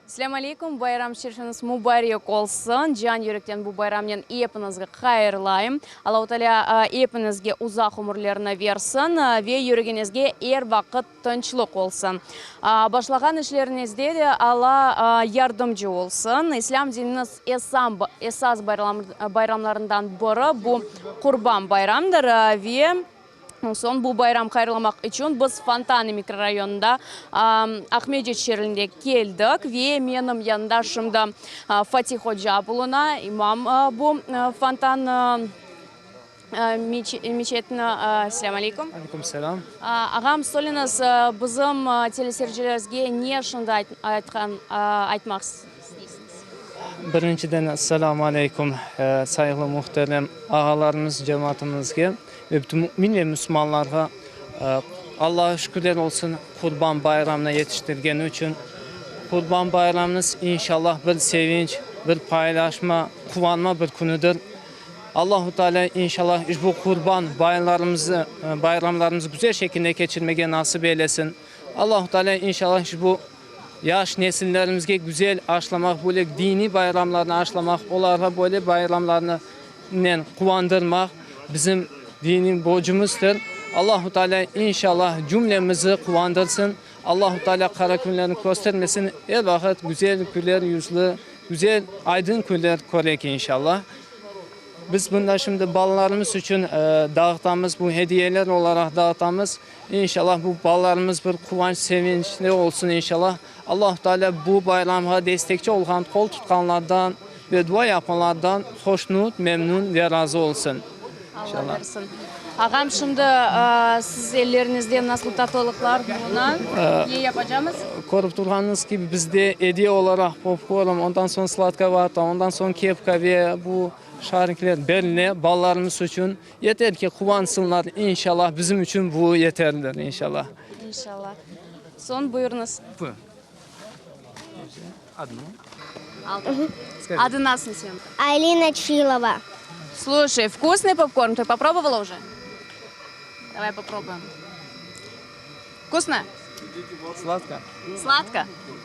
Selâm aleyküm, bayram şerifiniz mubarek olsun! Can yürekten bu bayramnen epiñizge hayırlayım. Allahu Teala epiñizge uzaq ömürlerni versin ve yüregiñizge er vaqıt tınçlıq olsun. Başlağan işleriñizde de Alla yardımcı olsun. İslâm dininiñ esas bayramlarından biri bu Qurban bayramdır ve Soñ bu bayram hayırlamaq içün biz Fontanı mikrorayonında Aqmescit şeerinde keldik ve menim yanımda şimdi Fatih oca buluna, imam bu Fontan meçetini. Selâm aleyküm. Aleyküm selâm. Ağam, söyleñiz, bizim teleseyircilerimizge ne şimdi aytqan, aytmaq isteysiñiz? Birinciden, Esselamu aleyküm, sayğılı muhterem ağalarımız, cemaatımızge. Ve bütün mümin ve müslümanlarğa Allağa şükürler olsun Qurban bayramına yetiştirgeni içün. Qurban bayramımız inşallah bir sevinç, bir paylaşma, quvanma bir künüdir. Allahu Teala inşallah işbu Qurban bayramlarımızı, bayramlarımızı güzel şekilde keçirmege nasip eylesin. Allahu Teala inşallah işbu yaş nesillerimizge güzel aşlamaq, böyle diniy bayramlarnı aşlamaq, olarğa böyle bayramlarnı nen quvandırmaq bizim diniy borcumızdır. Allahu Teala inşallah cümlemizi quvandırsın. Allahu Teala qara künlerni köstermesin. Er vaqıt güzel, güler yüzlü, güzel, aydın künler köreyik inşallah. Biz bunda şimdi balalarımız içün dağıtamız, bu hediyeler olaraq dağıtamız. İnşallah bu balalarımız bir quvanç, sevinçli olsun inşallah. Allahu Teala bu bayramğa destekçi olğan, qol tutqanlardan ve dua yapqanlardan hoşnut, memnün ve razı olsun. Alla bersin. Ağam, şimdi siz elleriñizde nasıl tatlılıqlar buluna? Ne yapacamız? Körip turğanıñız kibi, bizde ediye olaraq popkorn, ondan soñ sladka vata, ondan soñ kepka ve bu şarikler berile balalarımız içün. Yeter ki, quvansınlar, inşallah, bizim içün bu yeterlidir, inşallah. İnşallah. Soñ buyurıñız. Adı nasıl seniñ? Alina Çilova. Слушай, вкусный попкорн, ты попробовала уже? Давай попробуем. Вкусно? Сладко. Сладко?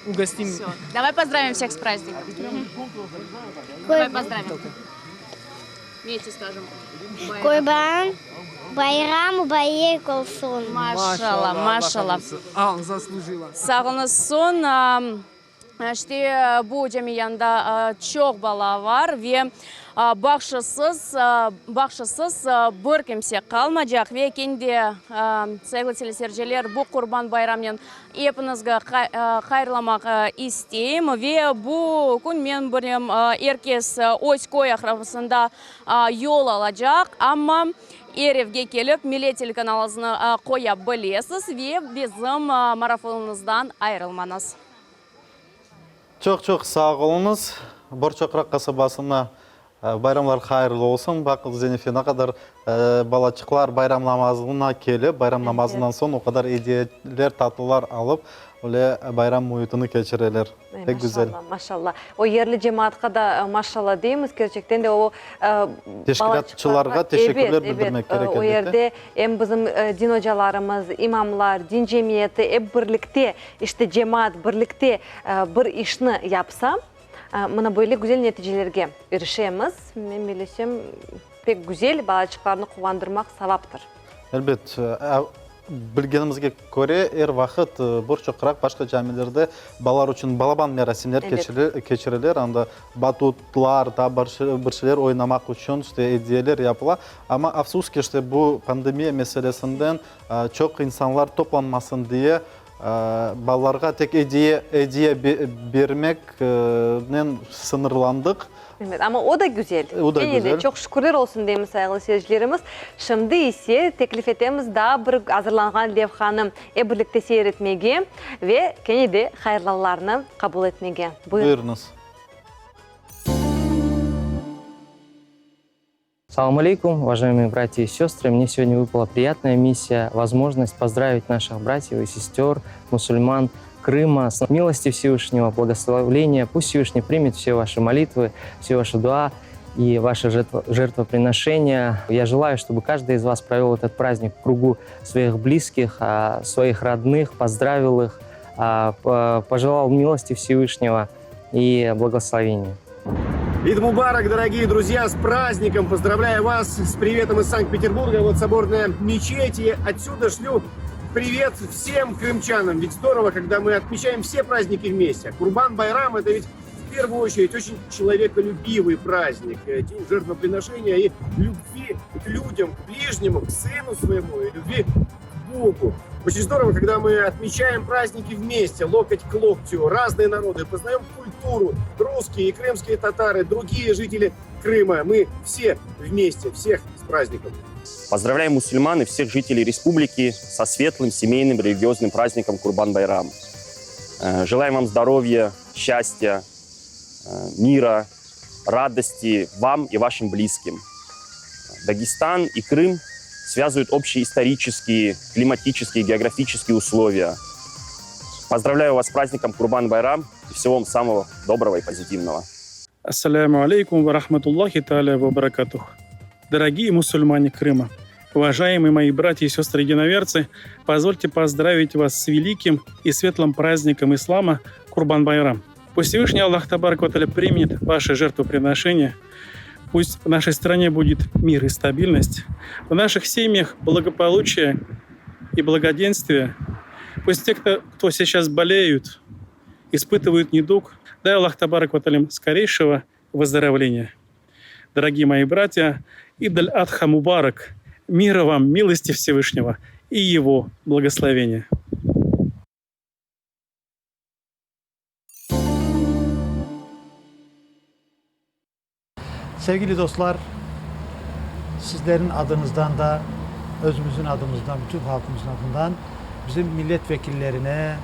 Угостим. Всё. Давай поздравим всех с праздником. Давай поздравим. Вместе скажем. Qurban bayram mubarek olsun. Maşallah, maşallah. Al, zaslujila. Sağ oluñız. Soñ, işte, bu cami yanında çoq bala var ve bağçasız, bağçasız bir kimse qalmacaq. Ve kene de, sayğılı teleseyirciler, bu Qurban bayramnen Epiñizge hayırlamaq isteyim ve bu kün men bilem, er kes öz köy aqrabasında yol alacaq, amma er evge kelip Millet telekanalını qoya bilesiz ve bizim marafonımızdan ayırılmañız. Çoq-çoq sağ oluñız. Borçoqraq qasabasına Bayramlar hayırlı olsun. Baqıñız, Zenife, ne qadar balaçıqlar bayram namazına kelip, bayram namazından soñ o qadar ediyeler, tatlılar alıp, öyle bayram müitini keçireler. Pek güzel. Maşallah, maşallah. O yerli cemaatqa da maşallah deymiz. Kerçekten de o Teşkilâtçılarğa teşekkürler bildirmek kerek, elbette. O yerde em bizim din ocalarımız, imamlar, din cemiyeti ep birlikte, işte cemaat birlikte bir işni yapsa, Mına böyle güzel neticelerge irişemiz. Men bilesem, pek güzel, balaçıqlarnı quvandırmaq savaptır. Elbet, bilgenimizge köre, er vaqıt bir çoqraq başqa camilerde balalar içün balaban merasimler keçirilir. Anda batutlar, daa bir şeyler oynamaq içün işte ediyeler yapıla. Amma afsus ki, işte bu pandemiya meselesinden çoq insanlar toplanmasın diye, Balalarğa tek ediye ediye bermeknen sıñırlandıq. Evet, amma o da güzel. O da Kene de güzel. çoq şükürler olsun deymiz, sayğılı seyircilerimiz. Şimdi ise teklif etemiz daa bir azırlanğan levhanı ep birlikte seyir etmege ve kene de hayırlavlarnı qabul etmege. Buyurıñız. Buyurıñız. Салам алейкум, уважаемые братья и сестры. Мне сегодня выпала приятная миссия, возможность поздравить наших братьев и сестер, мусульман Крыма с милости Всевышнего, благословления. Пусть Всевышний примет все ваши молитвы, все ваши дуа и ваши жертво жертвоприношения. Я желаю, чтобы каждый из вас провел этот праздник в кругу своих близких, а, своих родных, поздравил их, а, пожелал милости Всевышнего и благословения. Ид Мубарак, дорогие друзья, с праздником! Поздравляю вас с приветом из Санкт-Петербурга, вот соборная мечеть. И отсюда шлю привет всем крымчанам. Ведь здорово, когда мы отмечаем все праздники вместе. Курбан Байрам – это ведь в первую очередь очень человеколюбивый праздник. Э, день жертвоприношения и любви к людям, к ближнему, к сыну своему и любви к Богу. Очень здорово, когда мы отмечаем праздники вместе, локоть к локтю, разные народы, познаем культуру, русские и крымские татары, другие жители Крыма. Мы все вместе, всех с праздником. Поздравляем мусульман и всех жителей республики со светлым семейным религиозным праздником Курбан-Байрам. Э, желаем вам здоровья, счастья, э, мира, радости вам и вашим близким. Дагестан и Крым связывают общие исторические, климатические, географические условия. Поздравляю вас с праздником Курбан-Байрам и всего вам самого доброго и позитивного. Ассаляму алейкум ва рахматуллахи тааля ва баракатух. Дорогие мусульмане Крыма, уважаемые мои братья и сестры единоверцы, позвольте поздравить вас с великим и светлым праздником ислама Курбан-Байрам. Пусть Всевышний Аллах Табарак примет ваши жертвоприношения – Пусть в нашей стране будет мир и стабильность, в наших семьях благополучие и благоденствие. Пусть те, кто, кто сейчас болеют, испытывают недуг, дай Аллах Табарак Ваталим скорейшего выздоровления. Дорогие мои братья, Идаль Адха Мубарак, мира вам, милости Всевышнего и Его благословения. Sevgili dostlar, sizlerin adınızdan da, özümüzün adımızdan, bütün halkımızın adından bizim milletvekillerine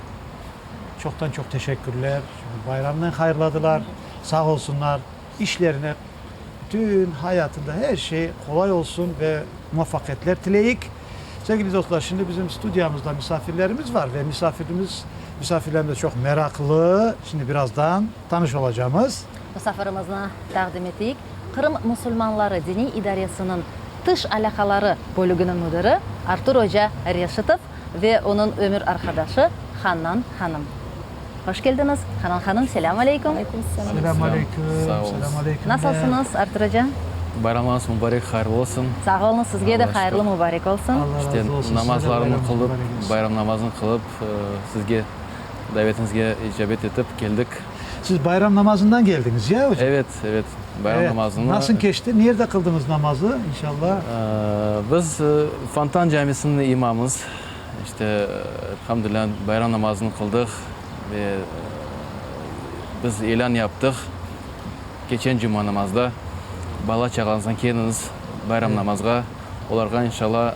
çoqtan çoq teşekkürler. Çünki bayramnen hayırladılar, sağ olsunlar. İşlerine, bütün hayatında her şey qolay olsun ve muvafaqiyetler tileyik. Sevgili dostlar, şimdi bizim studiyamızda misafirlerimiz var ve misafirimiz, misafirlerimiz de çoq meraqlı. Şimdi birazdan tanış olacamız. Musafirimizni taqdim eteyik, Qırım musulmanları diniy idaresiniñ tış alâqaları bölüginiñ müdiri Artur oca Reşitov ve onıñ ömür arqadaşı Hannan hanım. Hoş keldiñiz, Hannan hanım, selâm aleyküm. Selâm aleyküm, selâm aleyküm. Nasılsıñız, Artur oca? Bayramıñız mubarek, hayırlı olsun. Sağ oluñız, sizge de hayırlı, mubarek olsun. İşte, namazlarını qılıp, bayram namazını qılıp, sizge davetiñizge icabet etip keldik. Siz bayram namazından keldiñiz, ya, ocam? Evet, evet, bayram namazını. Nasıl keçti? Nerde qıldıñız namazı, inşallah? Biz Fontan camisiniñ imamız. İşte, elhamdülilâ, bayram namazını qıldıq ve biz ilân yaptıq, keçen cuma namazda bala-çağañızdan keliñiz bayram namazğa, olarğa, inşallah,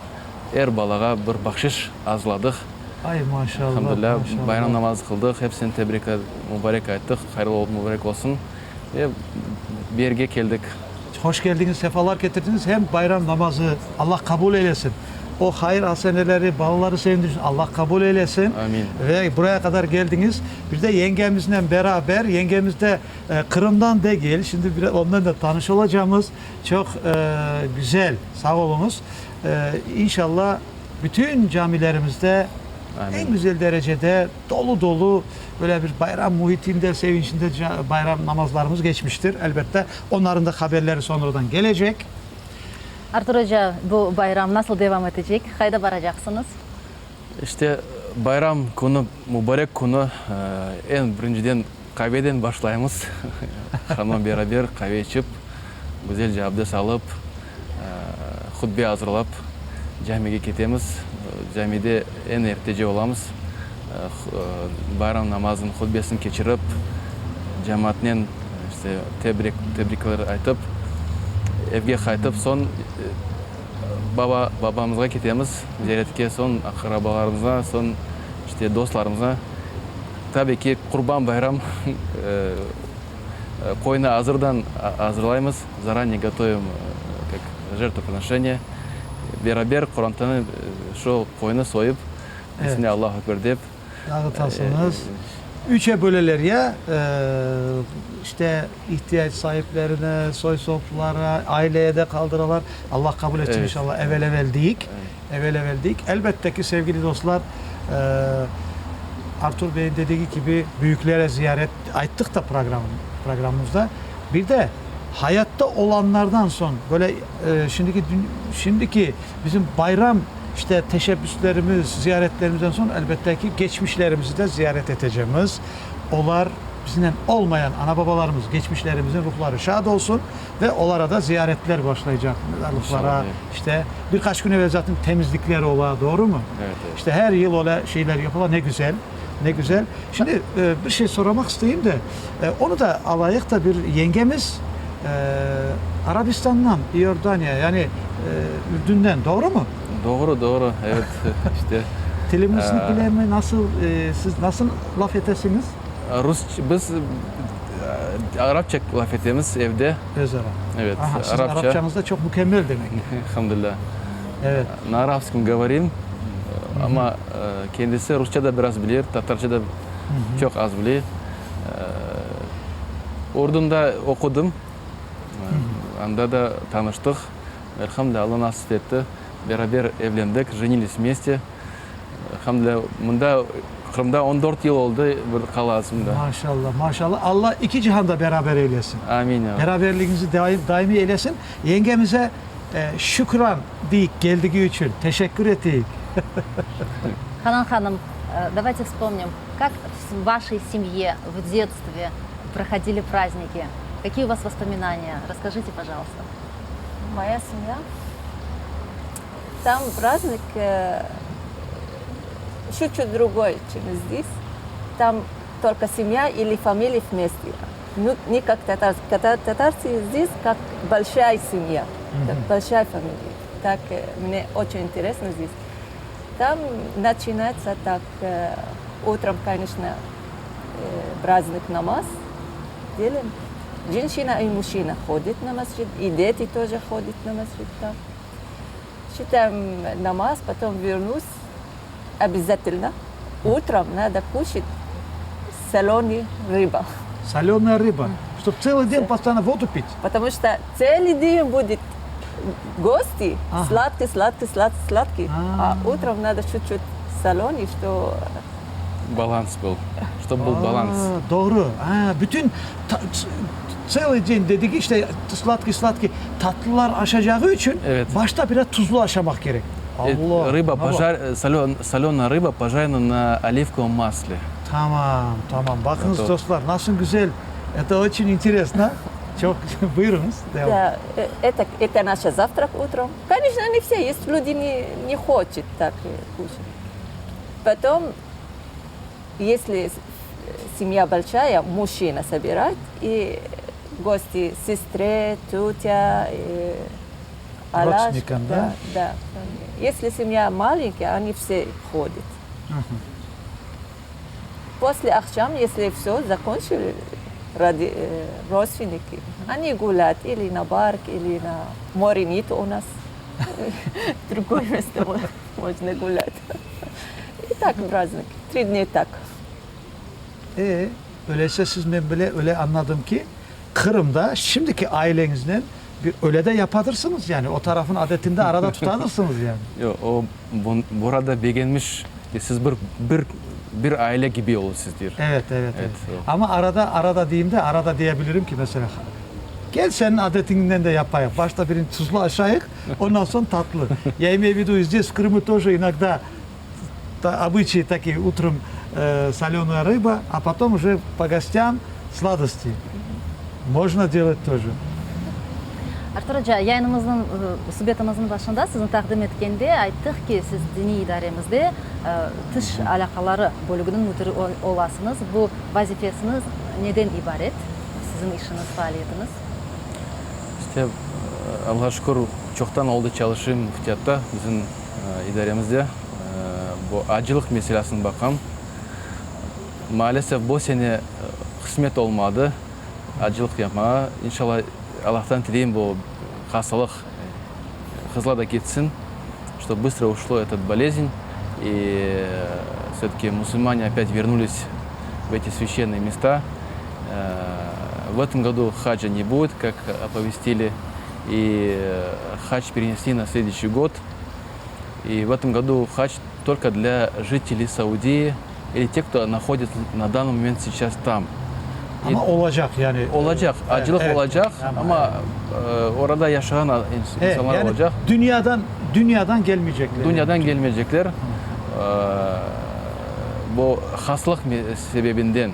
er balağa bir bahşiş azırladıq. Ay, maşallah, Elhamdülilâ, bayram namazı qıldıq, hepsine tebrik, mubarek ayttıq, hayırlı, mubarek olsun ve bu yerge keldik. Hoş keldiñiz, sefalar ketirdiñiz, hem bayram namazı Allah qabul eylesin. O hayır aseneleri, balaları sevindirsin, Allah qabul eylesin. Amin. Ve buraya qadar keldiñiz. Bir de yengemiznen beraber, yengemiz de Qırımdan degil, şimdi bir ondan da tanış olacamız. Çoq güzel, sağ oluñız. İnşallah bütün camilerimizde eñ güzel derecede dolu-dolu böyle bir bayram müitinde, sevinçinde bayram namazlarımız keçmiştir. Elbette, onların da haberleri soñradan kelecek. Artur oca, bu bayram nasıl devam etecek? Qayda baracaqsıñız? İşte, bayram künü, mubarek künü, eñ birinciden qaveden başlaymız. Hanımnen beraber qave içip, güzelce abdest alıp, hutbe azırlap, camige ketemiz. Camide eñ ertece olamız. Bayram namazınıñ hutbesini keçirip, cemaatnen işte tebrik, tebrikler aytıp, evge qaytıp, soñ baba, babamızğa ketemiz ziyaretke, soñ aqrabalarımızğa, soñ işte dostlarımızğa. Tabii ki, Qurban bayram qoynı azırdan azırlaymız, zarane gotovim, kak. Жертвоприношение. Beraber qorantanı şu qoynı soyıp, Bismillah, Allahu Ekber dep. Dağıtasıñız. Üçe böleler ya, işte, ihtiyac saiplerine, soy-soplara, aileye de qaldıralar. Allah qabul etsin inşallah, evel-evel deyik. Evel-evel deyik. Elbette ki, sevgili dostlar, Artur Bey'in dediği kibi büyüklere ziyaret ayttıq da programımızda. Bir de hayatta olanlardan soñ böyle şimdiki şimdiki bizim bayram işte teşebbüslerimiz, ziyaretlerimizden soñ elbette ki, geçmişlerimizi de ziyaret etecemiz. Olar biznen olmayan ana-babalarımız, geçmişlerimizin ruhları şad olsun ve olara da ziyaretler başlaycaq, mezarlıqlara, işte bir qaç kün evel zaten temizlikler ola, doğrumı? Evet, evet. İşte her yıl öyle şeyler yapıla, ne güzel, ne güzel. Şimdi bir şey soramaq isteyim de, onı da alayıq da bir yengemiz Arabistandan, İordaniya, yani Ürdünden, doğrumı? Doğru, doğru, evet, işte. Tilimizni bilemi, nasıl, siz nasıl laf etesiñiz? Rusça, biz arapça laf etemiz evde. Özara. Evet, Aha, arapça. Siziñ arapçañız da çoq mükemmel demek. Elhamdülilâ. Evet. Na arabskom govorim, amma kendisi rusça da biraz bilir, tatarca da çoq az bile. Ordunda oqudım, anda da tanıştıq. Elhamdülilâ, Alla nasip etti, beraber evlendik, jenilis vmeste. Elhamdülilâ, mında, Qırımda on dört yıl oldı, bir qalası mında. Maşallah, maşallah. Alla iki cihanda beraber eylesin. Amin, ya Rabbi. Beraberligiñizi daimiy eylesin. Yengemize şükran deyik geldigi içün, teşekkür eteyik. Hanan hanım, davayte vspomnim, kak v vaşey semye v detstve prohodili prazdniki? Kakiye u vas vospominaniya? Rasskajite, pojaluysta. Moya semya? Там праздник чуть-чуть другой, чем здесь. Там только семья или фамилия вместе. Ну, не как татарцы. Татарцы здесь как большая семья, как большая фамилия. Так мне очень интересно здесь. Там начинается так, утром, конечно, праздник намаз делаем. Женщина и мужчина ходят на масджид, и дети тоже ходят на масджид там. Читаем намаз, потом вернусь обязательно. Утром надо кушать соленый рыба. Соленая рыба. Чтобы целый день постоянно воду пить? Потому что целый день будет гости, Ага. сладкий, сладкий, сладкий, сладкий. А утром надо чуть-чуть соленый, что Баланс был. Чтобы был баланс. A, doğru. A, bütün целый день dedigi, işte, сладкий, сладкий tatlılar aşacağı içün, başta biraz tuzlu aşamaq kerek. Allah! Рыба пожар, солёная рыба пожарена на оливковом масле. Tamam, tamam. Baqıñız, dostlar, nasıl güzel. Это очень интересно. Çoq, buyurıñız, devam. Да, это, это наш завтрак утром. Конечно, не все, есть люди не, не хотят так кушать. Потом, если семья большая, мужчина собирает, и гости сестре, тетя, и алаш. Родственникам, да? Да, да. Если семья маленькая, они все ходят. После akşam, если все закончили, ради, родственники, они гулят или на парк, или на море нет у нас. Другое место можно гулять. И так праздник. Три дня так. E, öyleyse siz men bile öyle añladım ki, Qırımda şimdiki aileñiznen bir öyle de yapadırsıñız yani, o tarafın adetini de arada tutadırsıñız yani. Yoq, o burada begenmiş, siz bir, bir, bir aile kibi olasız, deyir. Evet, evet, evet. Amma arada, arada deyim de, arada deye bilirim ki, mesela, Gel seniñ adetiñnen de yapayıq, başta birinci tuzlu aşayıq, ondan soñ tatlı. Я имею в виду, здесь в Крыму тоже иногда обычаи такие, утром соленая рыба, а потом уже по гостям сладости. Можно делать тоже. Artur oca, yayınımıznıñ, subetimizniñ başında sizni taqdim etkende ayttıq ki, siz diniy idaremizde tış alâqaları bölüginiñ müdiri olasıñız. Bu vazifesiñiz neden ibaret, siziñ işiñiz, faaliyetiñiz? İşte, Allağa şükür, çoqtan oldı çalışayım müftiyatta, bizim idaremizde. Bu acılıq meselesini baqam. Maalesef, bu sene qısmet olmadı acılıq yapmağa. İnşallah, Allahtan tileyim, bu hastalıq. Qızlar da ketsin, чтобы быстро ушло этот болезнь, и все-таки мусульмане опять вернулись в эти священные места. В этом году хаджа не будет, как оповестили, и хадж перенесли на следующий год. И в этом году хадж только для жителей Саудии или те, кто находится на данный момент сейчас там. Ama olacaq yani. Olacaq, acılıq Evet. olacaq, Ama, ama orada yaşağan Evet, insanlar yani olacaq. Dünyadan dünyadan kelmeycekler. Dünyadan kelmeycekler. Bu hastalıq sebebinden,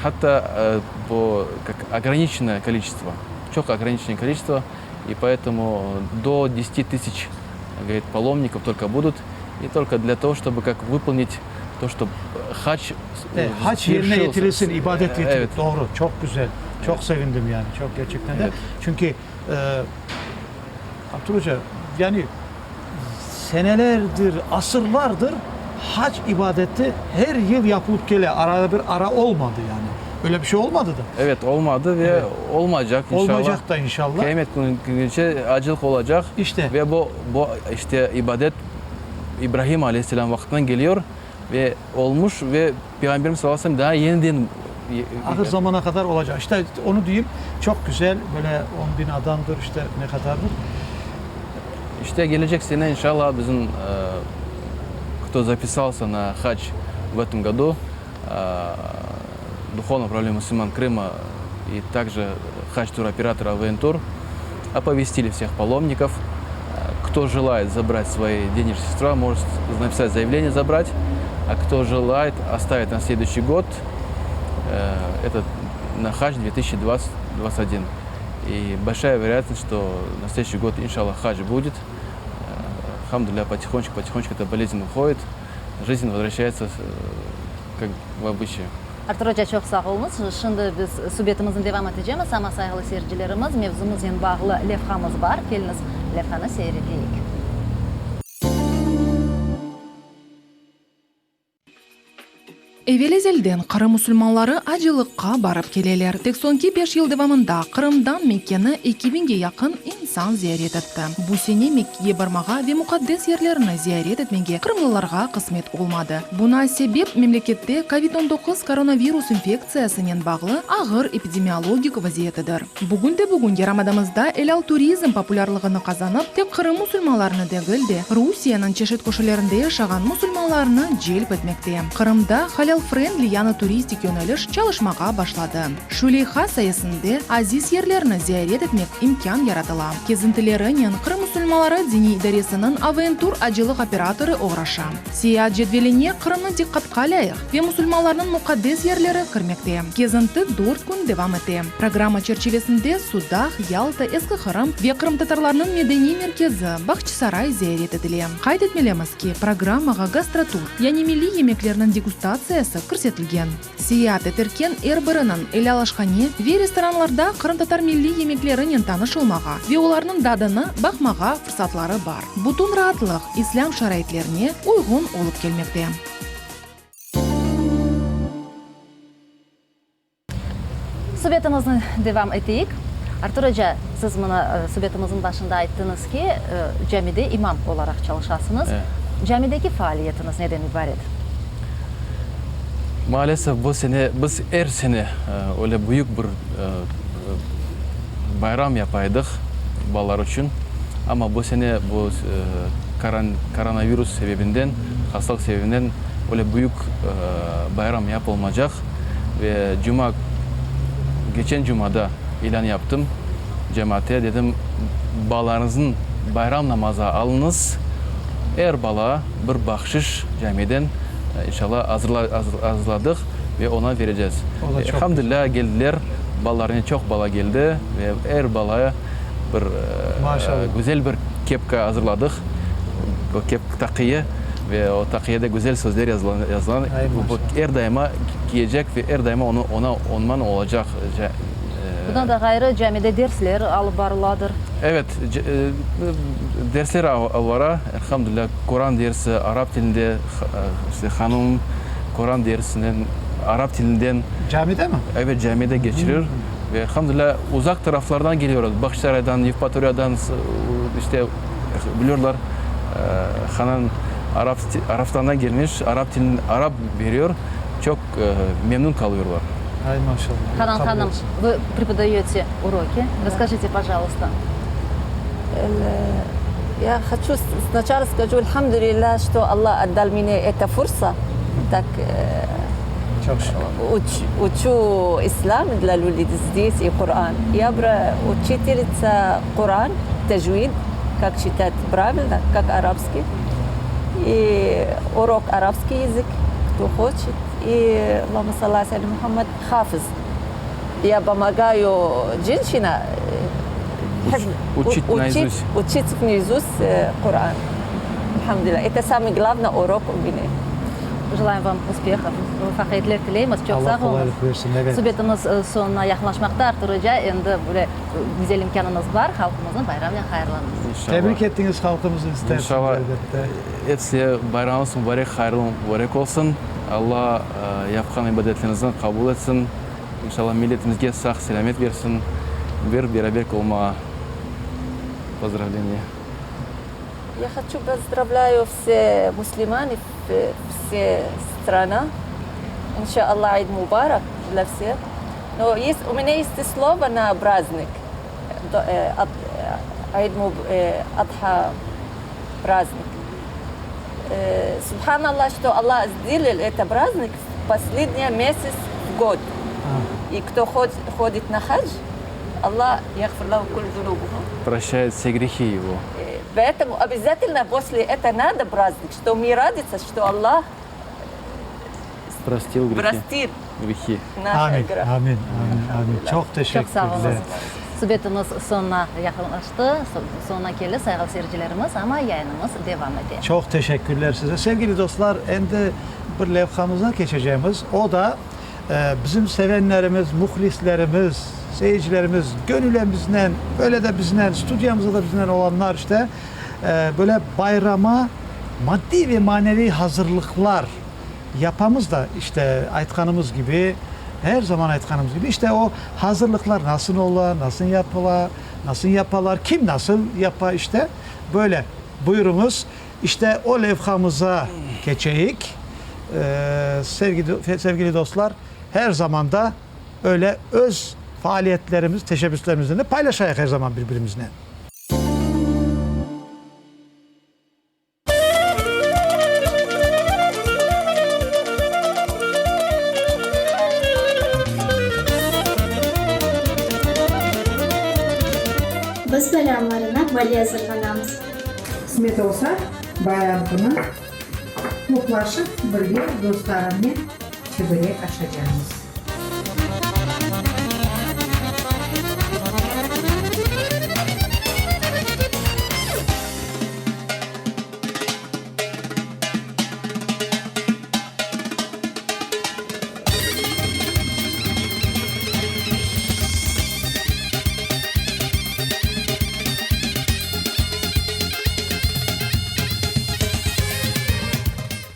hatta bu kak ograniçenное количество, çoq ograniçenное количество, и поэтому до десяти тысяч, говорит, паломников только будут, и только для того, чтобы как выполнить то, что hac Hac yerine getirilsin, ibadet Evet. getirilsin. Doğru, çok güzel. Çok sevindim yani, çok gerçekten de. Evet. Çünkü e, Abdül Hoca, yani senelerdir, asırlardır hac ibadeti her yıl yapılıp gele. Arada bir ara olmadı yani. Öyle bir şey olmadı da. Evet, olmadı ve olmaycaq inşallah. Olmaycaq da inşallah. Qıyamet künüce acılıq olacaq. İşte. Ve bu, bu işte ibadet İbrahim aleyhisselâm vaqtından geliyor ve olmuş ve Peyğamberimiz sallallahu aleyhi ve sellem daa yeniden Ahır zamana qadar olacaq. İşte onı deyim, çoq güzel, böyle on bin adamdır, işte ne qadardır. İşte gelecek sene inşallah bizim кто записался на хадж в этом году, Духовное управление мусульман Крыма и также хадж-туроператор АВН Тур оповестили всех паломников, кто желает забрать свои денежные средства, может написать заявление забрать, а кто желает оставить на следующий год, это на хадж 2021. И большая вероятность, что на следующий год, иншаллах, хадж будет. Алхамдулилля, потихонечку, потихонечку эта болезнь уходит, жизнь возвращается как в обычае. Artur oca, çoq sağ oluñız. Şimdi biz subetimizni devam etecemiz, amma, sayğılı seyircilerimiz, mevzumıznen bağlı levhamız bar. Keliñiz, levhanı seyir eteyik. Evel-ezelden Qırım musulmanları acılıqqa barıp keleler. Tek soñki beş yıl devamında Qırımdan Mekkeni eki biñge yaqın insan ziyaret etti. Bu sene Mekkege barmağa ve muqaddes yerlerni ziyaret etmege qırımlılarğa qısmet olmadı. Buna sebep, memlekette kovid 19 koronavirus infektsiyasınen bağlı ağır epidemiologik vaziyetidir. Bugün de bugün yarımadamızda elâl turizm populârlığını qazanıp, tek Qırım musulmanlarını degil de, Rusiyeniñ çeşit köşelerinde yaşağan musulmanlarnı celp etmekte. Qırımda halâl-frendli yañı turistik yöneliş çalışmağa başladı. Şu leyha sayesinde aziz yerlerni ziyaret etmek imkân yaratıla. Kezintilerinen Qırım musulmanları diniy idaresiniñ AVN-tur acılıq operatorı oğraşa. Seyaat cedveline Qırımnı diqqatqa lâyıq ve musulmanlarnıñ muqaddes yerleri kirmekte. Kezinti dört kün devam ete. Programma çerçivesinde Sudaq, Yalta, Eski Qırım ve qırımtatarlarnıñ medeniy merkezi, Bağçasaray ziyaret etile. Qayd etmelimiz ki, programmağa gastrotur, yani milliy yemeklerniñ degustatsiyası kirsetilgen. Seyaat eterken er biriniñ elâl aşhane ve restoranlarda qırımtatar milliy yemeklerinen tanış olmağa ve olarnıñ dadını baqmağa fırsatları bar. Bütün raatlıq islâm şaraitlerine uyğun olıp kelmekte. Subetimizni devam eteyik. Artur oca, siz mına subetimizniñ başında ayttıñız ki, camide imam olaraq çalışasıñız. Camideki faaliyetiñiz neden ibaret? Maalesef, bu sene, biz er sene öyle büyük bir bayram yapaydıq balalar içün, amma bu sene bu koronavirus sebebinden, hastalıq sebebinden öyle büyük bayram yapılmacaq ve cuma, keçen cumada ilân yaptım cemaate, dedim, balalarıñıznı bayram namaza alıñız, er bala bir bahşiş camiden, inşallah, azırladıq ve oña vereceğiz. Elhamdülilâ, geldiler, balalarnen çoq bala geldi ve er balaya bir güzel bir kepka azırladıq, o kep, taqiye ve o taqiyede güzel sözler yazılan, bu er daima kiyecek ve er daima onı, ona, onman olacaq. Bundan da ğayrı, camide dersler alıp barıladır. Evet, dersler alıp bara, elhamdülilâ, Koran dersi arap tilinde, işte hanım Koran dersinen arap tilinden. Camidemi? Evet, camide keçirir. Ve elhamdülilâ, uzaq taraflardan geliyorlar, Bağçasaraydan, Yevpatoriyadan. işte biliyorlar, Hanan Arap Arapstandan gelmiş, arap tilini, arap veriyor, çoq memnun qalıyorlar. Ay, maşallah. Hanan hanım, vı prepodayote uroki, rasskajite, pojaluysta. Я хочу сначала скажу, альхамдулилля, что Аллах отдал мне эту фурса, так уч, учу ислам для людей здесь и Коран. Я учительница Коран, таджвид, как читать правильно, как арабский. И урок арабский язык, кто хочет. И Аллаху саллаху Мухаммад хафиз. Я помогаю женщина Уч, учить наизусть. Учить наизусть Коран. Альхамдулилля. Это самый главный урок у меня. Желаем вам успехов. Muvafaqiyetler tileymiz. Çoq sağ Allah oluñız. qolaylık bersin, evet. Subetimiz soñuna yaqınlaşmaqta. Artur oca, endi böyle güzel imkânıñız bar, halqımıznı bayramnen hayırlañız. İnşallah. Tebrik ettiñiz halqımıznı isterseniz, İnşallah. elbette. Epsiye bayramıñız mubarek, hayırlı mubarek olsun. Alla yapqan ibadetleriñizni qabul etsin. İnşallah milletimizge sağ-selâmet bersin. Bir beraber olmağa. Pozdravleniye. Я хочу поздравляю все мусульмане, все страна. Иншаллах, Айд Мубарак для всех. Но есть, у меня есть слово на праздник. Айд Адха праздник. Субханаллах, что Аллах сделал это праздник в последний месяц в год. И кто ходит на хадж, Аллах яғфир лаху куль зунубуху. Прощает все грехи его. Поэтому обязательно после этого надо праздник, что мы радиться, что Аллах Простил грехи. Простил. Грехи. Наши Amin, amin, amin, amin. Çoq Çoq sağ oluñız. teşekkürler. Subetimiz soñuna yaqınlaştı, soñuna keldi, sayğılı seyircilerimiz, amma yayınımız devam ete. Çoq teşekkürler size. Sevgili dostlar, endi bir levhamıza keçecemiz. O da bizim sevenlerimiz, muhlislerimiz, seyircilerimiz, gönülen biznen, böyle de biznen, studiyamızda da biznen olanlar işte, böyle bayrama maddiy ve maneviy hazırlıqlar yapamız da, işte, aytqanımız kibi, her zaman aytqanımız kibi, işte, o hazırlıqlar nasıl ola, nasıl yapıla, nasıl yapalar, kim nasıl yapa, işte, böyle. Buyurıñız, işte, o levhamıza keçeyik. Sevgili dostlar, her zaman da öyle öz faaliyetlerimiz, teşebbüslerimiznen de paylaşayıq her zaman bir-birimiznen. Biz bayramlarına böyle azırlanamız. Qısmet olsa, bayram künü toplaşıp birge dostlarımnen çeberek aşacağımız.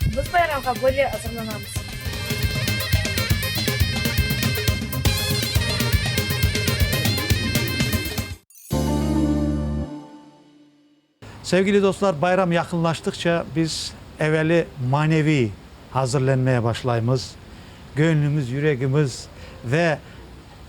Biz bayramğa böyle azırlanamız. Sevgili dostlar, bayram yaqınlaştıqça biz eveli maneviy hazırlenmeye başlaymız. Göñlümiz, yüregimiz ve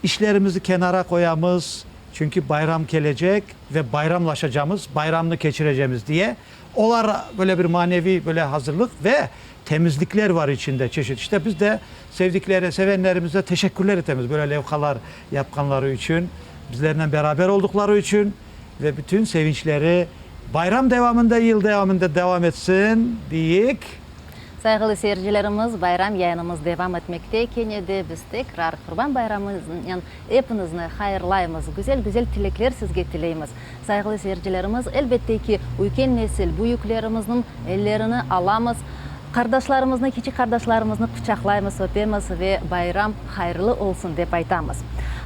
işlerimizi kenara qoyamız, çünki bayram kelecek ve bayramlaşacamız, bayramnı keçirecemiz diye. Olar böyle bir maneviy böyle hazırlıq ve temizlikler var içinde çeşit. İşte biz de sevdikleri, sevenlerimize teşekkürler etemiz böyle levhalar yapqanları içün, bizlernen beraber olduqları içün. Ve bütün sevinçleri bayram devamında, yıl devamında devam etsin, deyik. Sayğılı seyircilerimiz, bayram yayınımız devam etmekte. Kene de biz tekrar Qurban bayramınen epiñizni hayırlaymız, güzel-güzel tilekler sizge tileymiz. Sayğılı seyircilerimiz, elbette ki, üyken nesil, büyüklerimizniñ ellerini alamız, qardaşlarımıznı, kiçik qardaşlarımıznı quçaqlaymız, öpemiz ve bayram hayırlı olsun, dep aytamız.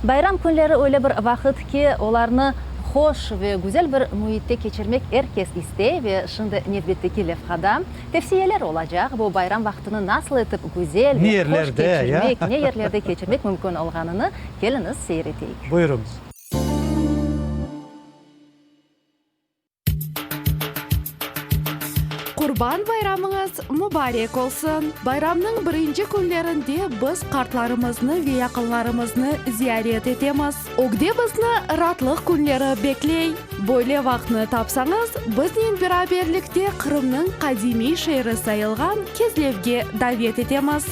Bayram künleri öyle bir vaqıt ki, olarnı hoş ve güzel bir müitte keçirmek er kes istey ve şimdi nevbetteki levhada tevsiyeler olacaq, bu bayram vaqtını nasıl etip güzel Ne ve hoş yerlerde, ya? keçirmek, ne yerlerde keçirmek mümkün olğanını keliñiz seyir eteyik. Buyurıñız. Qurban bayramıñız mubarek olsun! Bayramnıñ birinci künlerinde biz qartlarımıznı ve yaqınlarımıznı ziyaret etemiz. Ögde bizni raatlıq künleri bekley. Böyle vaqtnı tapsañız, biznen beraberlikte Qırımnıñ qadimiy şeeri sayılğan Kezlevge davet etemiz.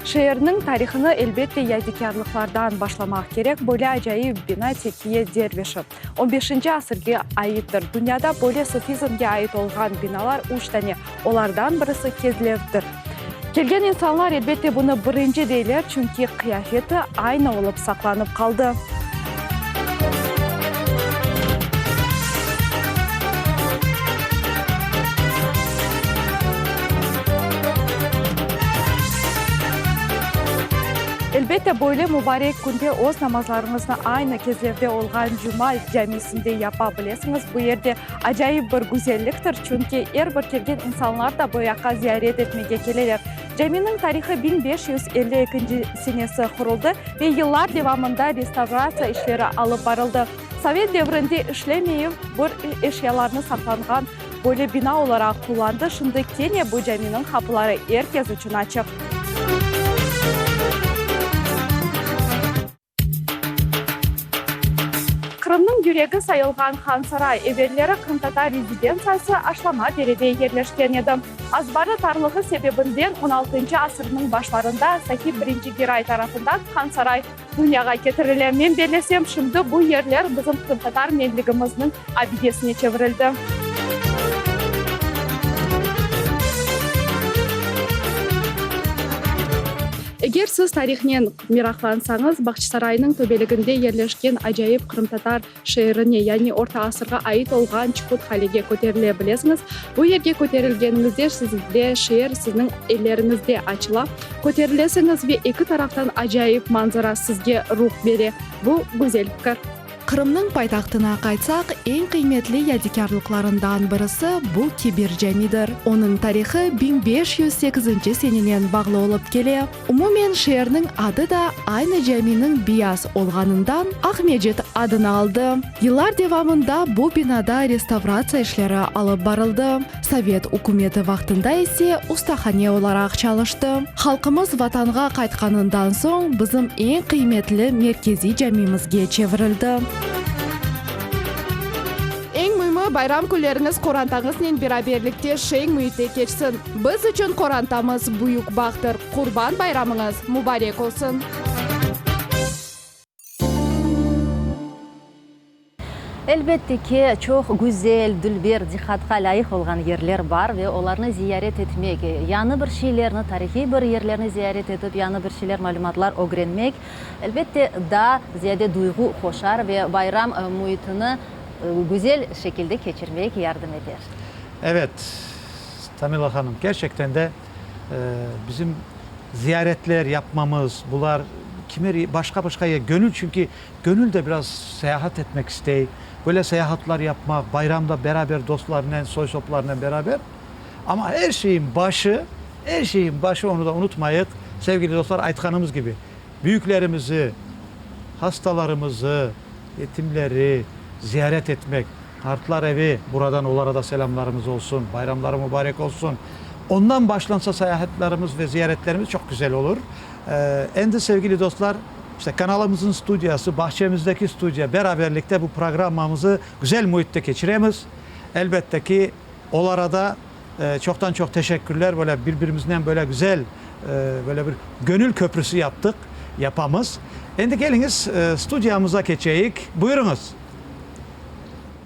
Şeerniñ tarihını, elbette, yadikârlıqlardan başlamaq kerek. Böyle acayip bina Tekiye dervişi on beşinci asırge aittir. Dünyada böyle sufizmge ait olğan binalar üç tane, olardan birisi Kezlevdir. Kelgen insanlar, elbette, bunı birinci deyler, çünki qıyafeti aynı olıp saqlanıp qaldı. Elbette, böyle mubarek künde öz namazlarıñıznı aynı Kezlevde olğan Cuma camisinde yapa bilesiñiz. Bu yerde acayip bir güzelliktir, çünki er bir kelgen insanlar da bu yaqqa ziyaret etmege keleler. Caminiñ tarihı 1552-nci senesi quruldı ve yıllar devamında restavratsiya işleri alıp barıldı. Sovet devrinde işlemeyip bir eşyalarnı saqlanğan böyle bina olaraq qullandı, şimdi kene bu caminiñ qapıları er kes içün açıq. Qırımnıñ yüregi sayılğan Hansaray, evelleri qırımtatar rezidentsiyası Aşlama derede yerleşken edi. Azbarı tarlığı sebebinden on altıncı asırnıñ başlarında Sahib Birinci Giray tarafından Hansaray dünyağa ketirile. Men bellesem, şimdi bu yerler bizim qırımtatar menligimizniñ abidesine çevirildi. Eger siz tarihnen meraqlansañız, Bağçasaraynıñ töpeliginde yerleşken acayip qırımtatar şeerine, yani orta asırğa ait olğan Çuhut Qalege köterile bilesiñiz. Bu yerge köterilgeniñizde sizde şeer sizniñ elleriñizde açıla. Köterilesiñiz ve eki taraftan acayip manzara sizge ruh bere. Bu güzel fikir. Qırımnıñ paytahtına qaytsaq, eñ qıymetli yadikârlıqlarından birisi bu Kebir camidir. Onıñ tarihı 1508-nci senenen bağlı olıp kele. Umumen, şeerniñ adı da aynı caminiñ beyaz olğanından Aqmecit adını aldı. Yıllar devamında bu binada restavratsiya işleri alıp barıldı, sovet ükümeti vaqtında ise ustahane olaraq çalıştı. Halqımız Vatanğa qaytqanından soñ bizim eñ qıymetli merkeziy camimizge çevirildi. Eñ müimi, bayram künleriñiz qorantañıznen beraberlikte şeñ müitte keçsin. Biz içün qorantamız büyük bahtır. Qurban bayramıñız mubarek olsun! Elbette ki, çoq güzel, dülber, diqqatqa lâyıq olğan yerler bar ve olarnı ziyaret etmek, yañı bir şeylerni, tarihiy bir yerlerni ziyaret etip, yañı bir şeyler, malümatlar ögrenmek, elbette, daa ziyade duyğu qoşar ve bayram müitini güzel şekilde keçirmek yardım eter. Evet, Tamila hanım, kerçekten de bizim ziyaretler yapmamız, bular kimer başqa-başqa yer, gönül çünki Gönül de biraz seyahat etmek istey. Böyle seyahatlar yapmaq, bayramda beraber dostlarnen, soy-soplarnen beraber. Amma er şeyin başı, er şeyin başı, onı da unutmayıq, sevgili dostlar, aytqanımız kibi, büyüklerimizi, hastalarımızı, yetimleri ziyaret etmek. Qartlar evi, buradan olara da selâmlarımız olsun, bayramları mubarek olsun. Ondan başlansa seyahatlarımız ve ziyaretlerimiz çoq güzel olur. Endi, sevgili dostlar, işte kanalımıznıñ studiyası, bağçemizdeki studiya beraberlikte bu programmamızı güzel müitte keçiremiz. Elbette ki, olara da çoqtan-çoq teşekkürler, böyle bir-birimiznen böyle güzel, böyle bir gönül köprüsü yaptıq, yapamız. Endi keliñiz, studiyamıza keçeyik. Buyurıñız.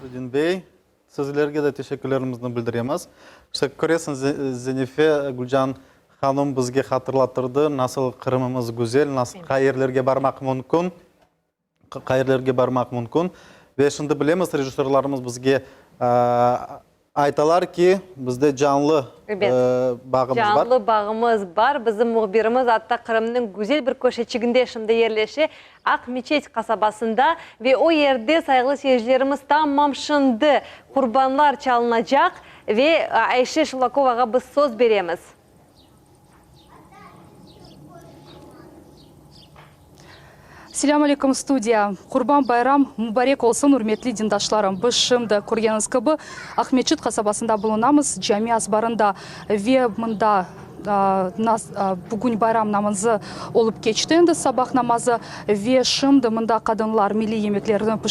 Nurdin bey, Sizlerge de teşekkürlerimizni bildiremiz. İşte, köresiñiz, Zenife, Gülcan hanım bizge hatırlattırdı, nasıl Qırımımız güzel, nasıl, qayerlerge barmaq mümkün, qayerlerge barmaq mümkün. Ve şimdi bilemiz, rejissörlarımız bizge aytalar ki, bizde canlı bağımız bar. Canlı bağımız bar. Bizim mühbirimiz atta Qırımnıñ güzel bir köşeçiginde şimdi yerleşe. Aq-Meçet qasabasında ve o yerde, sayğılı seyircilerimiz, tamam şimdi qurbanlar çalınacaq ve Ayşe Şulakovağa biz söz beremiz. Selâm aleyküm, studiya! Qurban bayram mubarek olsun, ürmetli dindaşlarım! Biz şimdi, körgeniñiz kibi, Aqmeçit qasabasında bulunamız, cami azbarında ve mında bugün bayram namazı olıp keçti endi, sabah namazı, ve şimdi mında qadınlar milliy yemeklerni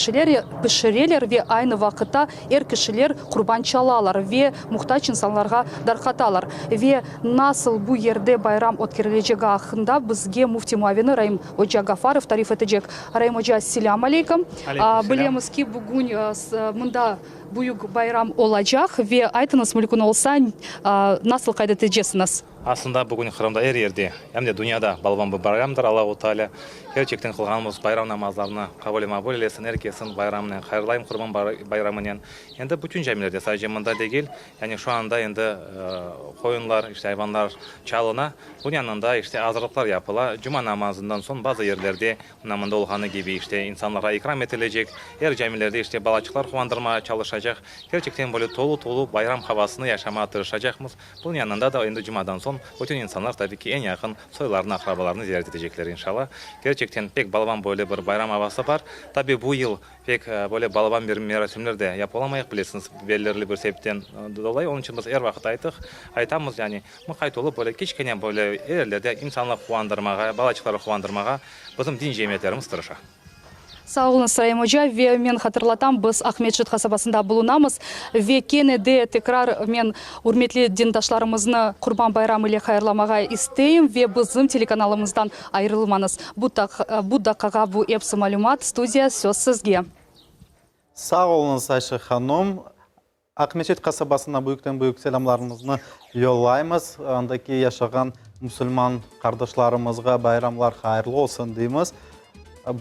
pişireler ve aynı vaqıtta er kişiler qurban çalalar ve muhtac insanlarğa darqatalar. Ve nasıl bu yerde bayram ötkerilecegi aqqında bizge müfti muavini Raim oca Gafarov tarif etecek. Raim oca, selâm aleyküm. Aleyküm selâm. Bilemiz ki, bugün mında büyük bayram olacaq ve aytıñız, mümkün olsa, nasıl qayd etecesiñiz? Aslında bugün Qırımda er yerde, em de dünyada balaban bir bayramdır. Allahu Teala kerçekten qılğanımız bayram namazlarını qabul ve maqbul eylesin. Er kesin bayramınen hayırlayım, Qurban bayramınen. Endi bütün camilerde, sadece mında degil, yani şu anda endi qoyunlar, işte ayvanlar çalına, bunıñ yanında işte azırlıqlar yapıla. Cuma namazından soñ bazı yerlerde, mına mında olğanı kibi, işte insanlarğa ikram etilecek, er camilerde işte balaçıqlar quvandırmağa çalışacaq. Kerçekten böyle tolu-tolu bayram havasını yaşamağa tırışacaqmız. Bunıñ yanında da endi cumadan soñ bütün insanlar tabi ki eñ yaqın soylarını, aqrabalarını ziyaret etecekler inşalla. Kerçekten pek balaban böyle bir bayram avası bar. Tabi bu yıl pek böyle balaban bir merasimler de yapıp olamayıq, bilesiñiz, belirli bir sebepten dolayı. Onıñ içün biz er vaqıt aytıq, aytamız, yani mıqayt olıp böyle kiçkene böyle yerlerde insanlar quvandırmağa, balaçıqları quvandırmağa bizim din cemiyetlerimiz tırışa. Sağ oluñız, Raim oca. Ve men hatırlatam, biz Aqmescit qasabasında bulunamız. Ve kene de tekrar men ürmetli dindaşlarımıznı Qurban bayramı ile hayırlamağa isteyim ve bizim telekanalımızdan ayırılmañız. Bu daqqağa bu epsi malümat. Studiya, söz sizge. Sağ oluñız, Ayşe hanım. Aqmeçet qasabasına büyükten-büyük selâmlarımıznı yollaymız. Andaki yaşağan musulman qardaşlarımızğa bayramlar hayırlı olsun deymiz.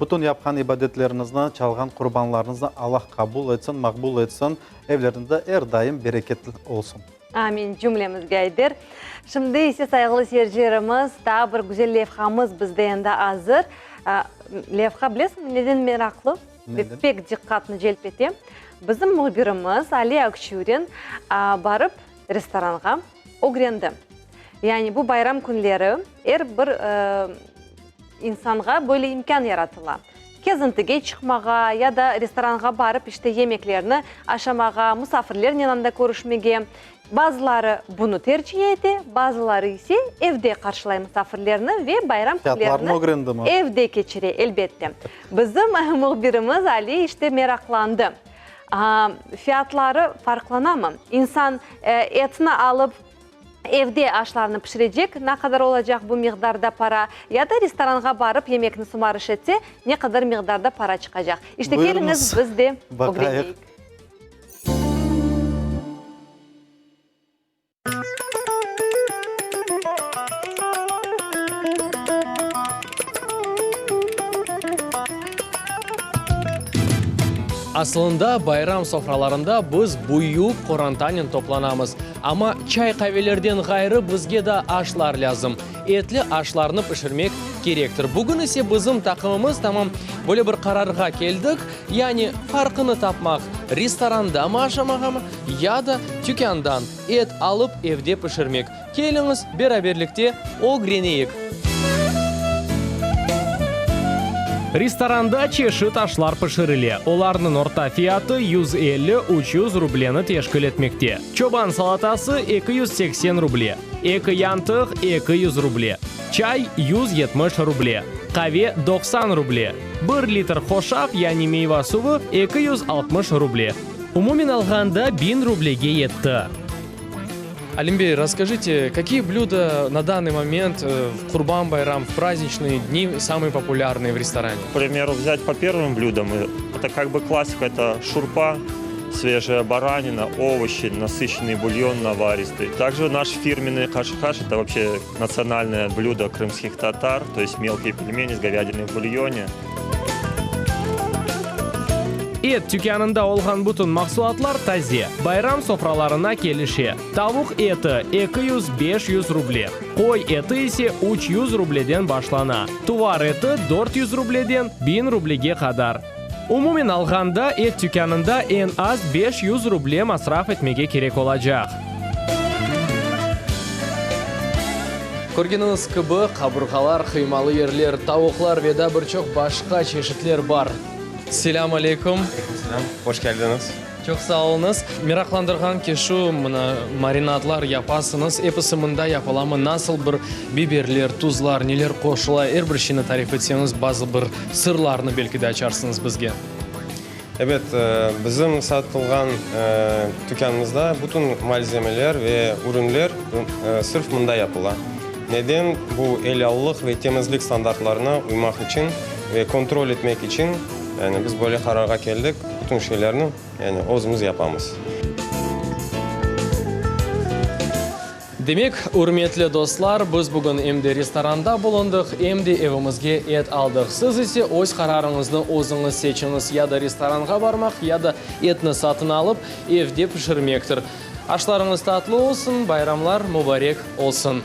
Bütün yapqan ibadetleriñizni, çalğan qurbanlarıñıznı Allah qabul etsin, maqbul etsin. Evleriñizde er daim bereket olsun. Amin cümlemizge, Ayder. Şimdi ise, sayğılı seyircilerimiz, daa bir güzel levhamız bizde endi azır. Levha, bilesiñmi, neden meraqlı? Ve pek diqqatnı celp ete. Bizim mühbirimiz Ali Akçurin barıp restoranğa ögrendi. Yani bu bayram künleri er bir insanğa böyle imkân yaratıla. Kezintige çıqmağa ya da restoranğa barıp işte yemeklerni aşamağa, musafirlernen anda körüşmege. Bazıları bunı terciye ete, bazıları ise evde qarşılay musafirlerni ve bayram künlerini evde keçire, elbette. Bizim mühbirimiz Ali işte meraqlandı. Fiyatları farqlanamı? İnsan etni alıp evde aşlarnı pişirecek, ne qadar olacaq bu miqdarda para, ya da restoranğa barıp yemekni sımarış etse, ne qadar miqdarda para çıqacaq? İşte keliñiz, biz de ögreneyik. Asılında, bayram sofralarında biz büyük qorantanen toplanamız. Amma çay-qavelerden ğayrı bizge da aşlar lâzım. Etli aşlarnı pişirmek kerektir. Bugün ise bizim taqımımız tamam böyle bir qararğa keldik, yani farqını tapmaq, restorandamı aşamağamı ya da tükândan et alıp evde pişirmek. Keliñiz, beraberlikte ögreneyik! Restoranda çeşit aşlar pişirile, olarnıñ orta fiyatı 150, 300 rubleni teşkil etmekte. Çoban salatası 280 ruble, eki yantıq 200 ruble, çay 170 ruble, qave 90 ruble, bir litr hoşaf yani meyva suvı 260 ruble. Umumen alğanda biñ rublege yetti. Alim bey, rasskajite, kakiye blüda na danный момент в Qurban bayram, в праздничные дни самые популярные в ресторане? К примеру, взять по первым блюдам, это как бы классика, это шурпа, свежая баранина, овощи, насыщенный бульон наваристый. Также наш фирменный хашхаш, это вообще национальное блюдо крымских татар, то есть мелкие пельмени с говядиной в бульоне. Et tükânında olğan bütün mahsulatlar taze, bayram sofralarına kelişe. Tavuq eti, 200-500 ruble, qoy eti ise 300 rubleden başlana, tuvar eti, 400 rubleden 1000 rublege qadar. Umumen alğanda, et tükânında eñ az 500 ruble masraf etmege kerek olacaq. Körgeniñiz kibi, qaburğalar, qıymalı yerler, tavuqlar ve daa bir çoq başqa çeşitler bar. Selâm aleyküm. Aleyküm selâm. Hoş keldiñiz. Çoq sağ oluñız. Meraqlandırğan ki, şu, mına, marinadlar yapasıñız, episi mında yapılamı, nasıl bir biberler, tuzlar, neler qoşula, er bir şeyni tarif etseñiz, bazı bir sırlarnı belki de açarsıñız bizge. Ebet, bizim satılğan tükânımızda bütün malzemeler ve ürünler sırf mında yapıla. Neden? Bu elâllıq ve temizlik standartlarına uymaq içün ve kontrol etmek içün, yani biz böyle qararğa keldik, bütün şeylerni, yani özümiz yapamız. Demek, ürmetli dostlar, biz bugün em de restoranda bulundıq, em de evimizge et aldıq. Siz ise öz qararıñıznı özüñiz seçiñiz, ya da restoranğa barmaq, ya da etni satın alıp, evde pişirmektir. Aşlarıñız tatlı olsun, bayramlar mubarek olsun!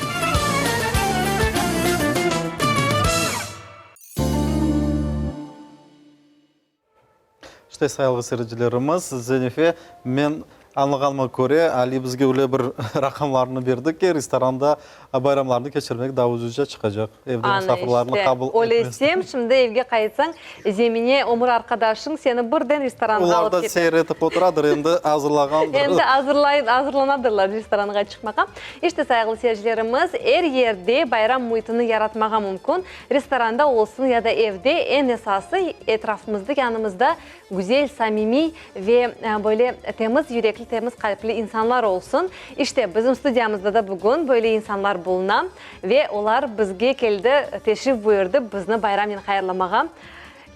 İşte, sayğılı seyircilerimiz, Zenife, men añlağanıma köre, Ali bizge öyle bir raqamlarnı berdi ki, restoranda bayramlarnı keçirmek daa ucuzca çıqacaq, evde musafirlerni qabul etmezden. Öyle etsem, şimdi evge qaytsañ, Zemine ömür arqadaşıñ seni birden restoranğa alıp Olar da keter. seyir etip oturadır, endi azırlağandır. Endi azırlanadırlar restoranğa çıqmağa. İşte, sayğılı seyircilerimiz, er yerde bayram müitini yaratmağa mümkün. Restoranda olsun ya da evde, eñ esası, etrafımızda, yanımızda güzel, samimiy ve böyle temiz yürekli, temiz qalpli insanlar olsun. İşte, bizim studiyamızda da bugün böyle insanlar buluna ve olar bizge keldi, teşrif buyurdı bizni bayramnen hayırlamağa.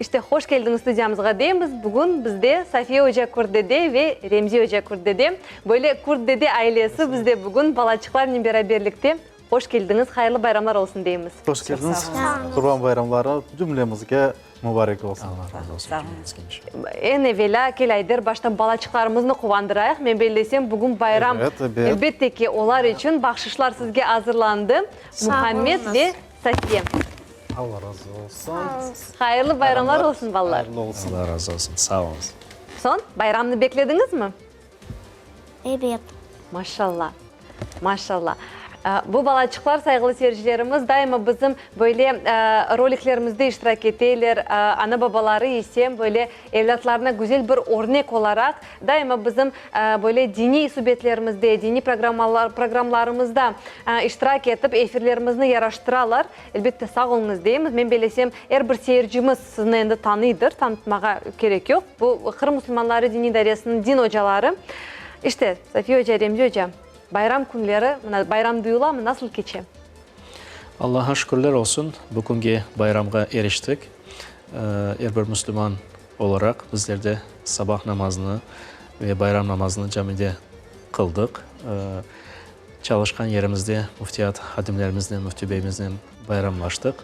İşte, hoş keldiñiz studiyamızğa deymiz. Bugün bizde Safiye oca Kurtdede ve Remzi oca Kurtdede. Böyle Kurtdede ailesi bizde bugün balaçıqlarnen beraberlikte. Hoş keldiñiz, hayırlı bayramlar olsun deymiz. Hoş keldiñiz, Qurban bayramları cümlemizge mubarek olsun. Allah razı olsun cümlemizge inşallah. Eñ evelâ, kel Ayder, başta balaçıqlarımıznı quvandırayıq. Men bellesem, bugün bayram, Evet, ebet. elbette ki, olar içün bahşışlar sizge azırlandı, Sağ Muhammed oluñız. ve Safiye. Allah razı olsun. Hayırlı bayramlar olsun, balalar. Hayırlı olsun. Allah razı olsun, sağ oluñız. Soñ, bayramnı beklediñizmi? Ebet. Maşalla! Maşalla! Bu balaçıqlar, sayğılı seyircilerimiz, daima bizim böyle roliklerimizde iştirak eteler, ana-babaları ise böyle evlâtlarına güzel bir örnek olaraq daima bizim böyle diniy subetlerimizde, diniy programlarımızda iştirak etip, efirlerimizni yaraştıralar. Elbette, sağ oluñız deymiz. Men bellesem, er bir seyircimiz sizni endi tanıydır, tanıtmağa kerek yoq. Bu, Qırım musulmanları diniy idaresiniñ din ocaları. İşte, Safiye oca, Remzi oca, bayram künleri, mına, bayram duyulamı, nasıl keçe? Allaha şükürler olsun, bu künge, bayramğa eriştik. Er bir müslüman olaraq bizler de sabah namazını ve bayram namazını camide qıldıq. Çalışqan yerimizde müftiyat hadimlerimiznen, müfti beyimiznen bayramlaştıq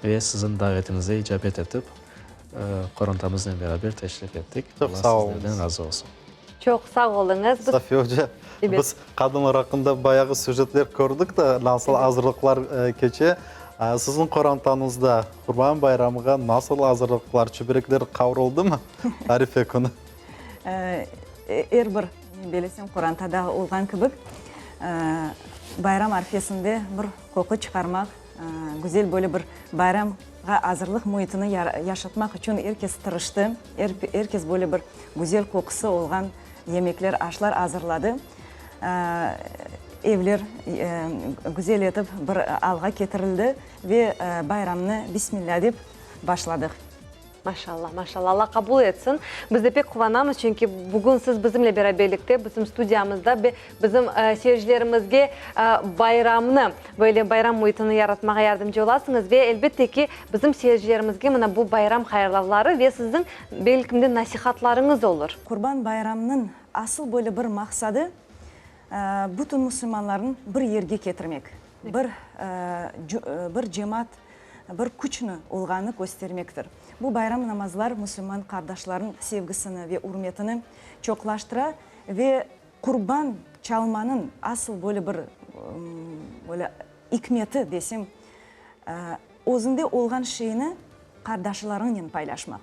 ve siziñ davetiñize icabet etip, qorantamıznen beraber teşrif ettik. Çoq Allah sağ oluñız. sizlerden razı olsun. Çoq sağ oluñız. Safiye oca, biz qadınlar aqqında bayağı süjetler kördik de, nasıl azırlıqlar keçe. Siziñ qorantañızda Qurban bayramığa nasıl azırlıqlar, çiberekler qavruldımı Arife künü? Er bir, men belesem, qorantada olğan kibik, bayram arfesinde bir qoqu çıqarmaq, güzel böyle bir bayramğa azırlıq müitini yaşatmaq içün er kes tırıştı, er kes böyle bir güzel qoqusı olğan yemekler, aşlar azırladı. Evler güzel etip bir alğa ketirildi ve bayramnı Bismillâ dep başladıq. Maşallah, maşallah, Allah qabul etsin. Biz de pek quvanamız, çünki bugün siz bizimle beraberlikte, bizim studiyamızda ve bizim seyircilerimizge bayramnı, böyle bayram müitini yaratmağa yardımcı olasıñız. Ve, elbette ki, bizim seyircilerimizge mına bu bayram hayırlavları ve siziñ, belkim de, nasihatlarıñız olur. Qurban bayramnıñ asıl böyle bir maqsadı, bütün musulmanlarnı bir yerge ketirmek, bir, bir cemaat bir küçni olğanı köstermektir. Bu bayram namazlar musulman qardaşlarnıñ sevgisini ve ürmetini çoqlaştıra ve qurban çalmanıñ asıl böyle bir böyle ikmeti desem, özünde olğan şeyni qardaşlarıñnen paylaşmaq.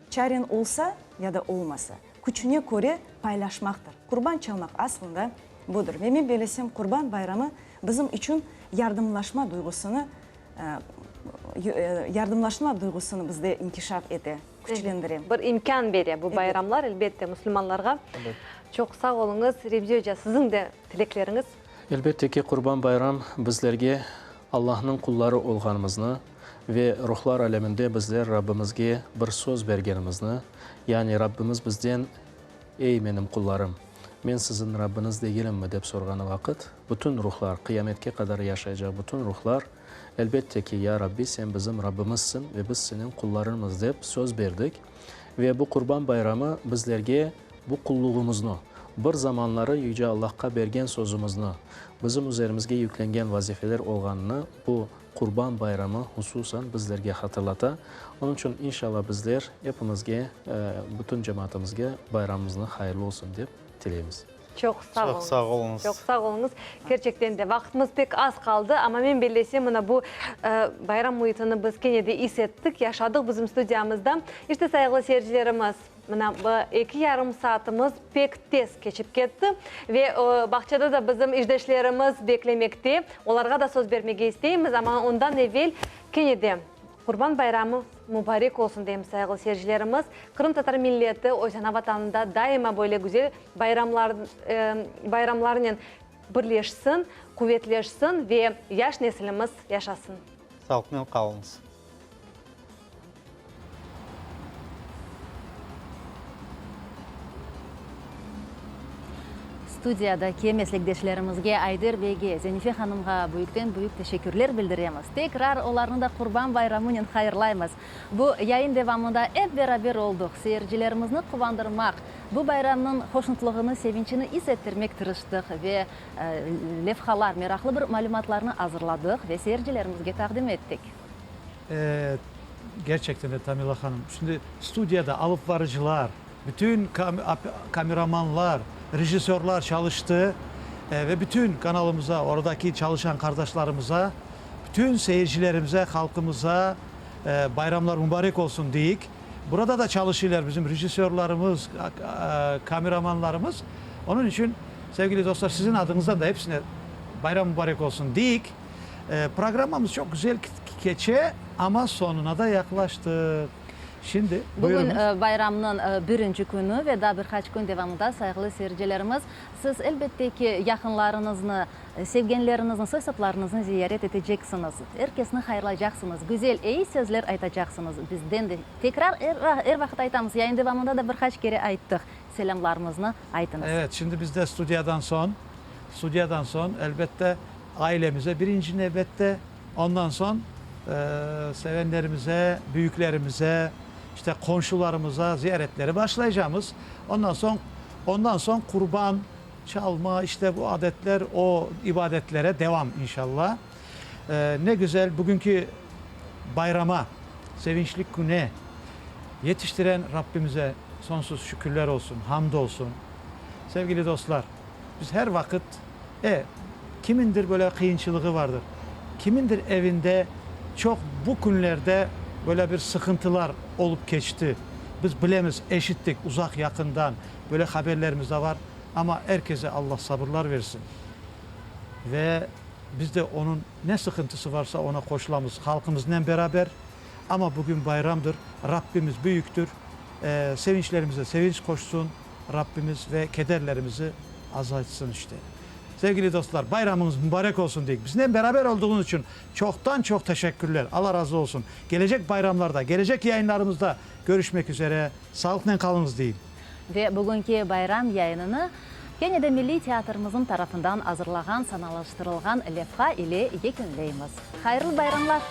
Çaren olsa ya da olmasa, küçüne köre paylaşmaqtır. Qurban çalmaq aslında budır. Ve men belesem, Qurban bayramı bizim içün. yardımlaşma duyğusını yardımlaşma duyğusını bizde inkişaf ete, küçlendire. Bir imkân bere bu bayramlar, elbette, musulmanlarğa. Çoq sağ oluñız. Remzi oca, siziñ de tilekleriñiz? Elbette ki, Qurban bayram bizlerge Allahnıñ qulları olğanımıznı ve ruhlar aleminde bizler Rabbimizge bir söz bergenimizni, yani Rabbimiz bizden, Ey, menim qullarım! Men siziñ Rabbiñiz degilimmi? dep sorğanı vaqıt, bütün ruhlar, qıyametke qadar yaşaycaq bütün ruhlar, Elbette ki, ya Rabbi, Sen bizim Rabbimizsiñ ve biz Seniñ qullarıñmız dep söz berdik. Ve bu Qurban bayramı bizlerge bu qulluğımıznı, bir zamanları Yüce Allahqa bergen sözümizni, bizim üzerimizge yüklengen vazifeler olğanını bu Qurban bayramı hususan bizlerge hatırlata. Onıñ içün, inşallah, bizler epimizge, bütün cemaatımızge bayramımıznı hayırlı olsun dep tileymiz. Çoq sağ Çoq sağ oluñız. Çoq sağ oluñız. Kerçekten de, vaqıtımız pek az qaldı, amma men bellesem, mına bu bayram müitini biz kene de is ettik, yaşadıq bizim studiyamızda. İşte, sayğılı seyircilerimiz, mına bu eki yarım saatımız pek tez keçip ketti ve bağçada da bizim işdeşlerimiz beklemekte, olarğa da söz bermege isteymiz, amma ondan evel kene de Qurban bayramı mubarek olsun deymiz, sayğılı seyircilerimiz. Qırımtatar milleti öz ana Vatanında daima böyle güzel bayramlar bayramlarnen birleşsin, quvetleşsin ve yaş nesilimiz yaşasın. Sağlıqnen qalıñız. Studiyadaki meslekdeşlerimizge, Ayder beyge, Zenife hanımğa büyükten-büyük teşekkürler bildiremiz. Tekrar olarnı da Qurban bayramınen hayırlaymız. Bu yayın devamında ep beraber olduq, seyircilerimizni quvandırmaq, bu bayramnıñ hoşnutlığını, sevinçini is ettirmek tırıştıq ve levhalar, meraqlı bir malümatlarnı azırladıq ve seyircilerimizge taqdim ettik. E, gerçekten de Tamila hanım, şimdi studiyada alıp varıcılar, bütün kameramanlar, rejissörlar çalıştı ve bütün kanalımıza, oradaki çalışan qardaşlarımıza, bütün seyircilerimize, halqımıza bayramlar mubarek olsun deyik. Burada da çalışıylar bizim rejissörlarımız, kameramanlarımız. Onıñ içün, sevgili dostlar, siziñ adıñızdan da hepsine bayram mubarek olsun deyik. Programmamız çoq güzel keçe, amma soñuna da yaqlaştıq. Şimdi, Bugün buyurıñız. bayramnıñ birinci künü ve daa bir qaç kün devamında, sayğılı seyircilerimiz, siz, elbette ki, yaqınlarıñıznı, sevgenleriñizni, soy-soplarıñıznı ziyaret eteceksiñiz, er kesni hayırlaycaqsıñız, güzel, eyi sözler aytacaqsıñız. Bizden de tekrar er vaqıt aytamız, yayın devamında da bir qaç kere ayttıq, selâmlarımıznı aytıñız. Evet, şimdi biz de studiyadan soñ, studiyadan soñ, elbette, ailemize birinci nevbette, ondan soñ sevenlerimize, büyüklerimize, işte qonşularımıza ziyaretleri başlaycamız. Ondan soñ, ondan soñ qurban çalma, işte bu adetler, o ibadetlere devam inşallah. Ne güzel bugünki bayrama, sevinçli küne yetiştiren Rabbimize sonsuz şükürler olsun, hamd olsun. Sevgili dostlar, biz her vaqıt, e, kimindir böyle qıyınçılığı vardır, kimindir evinde çoq bu künlerde böyle bir sıqıntılar olıp keçti. Biz bilemiz, eşittik uzaq-yaqından, böyle haberlerimiz de var, amma er kese Alla sabırlar versin. Ve biz de onıñ ne sıqıntısı varsa ona qoşulamız halqımıznen beraber. Amma bugün bayramdır, Rabbimiz büyüktür, sevinçlerimize sevinç qoşsun Rabbimiz ve kederlerimizi azaytsın işte. Sevgili dostlar, bayramıñız mubarek olsun deyik. Biznen beraber olduğuñız içün çoqtan-çoq teşekkürler. Alla razı olsun. Gelecek bayramlarda, gelecek yayınlarımızda körüşmek üzere. Sağlıqnen qalıñız deyim. Ve bugünki bayram yayınını kene de Milliy teatrimizniñ tarafından azırlağan sanalaştırılğan levha ile yekünleymiz. Hayırlı bayramlar!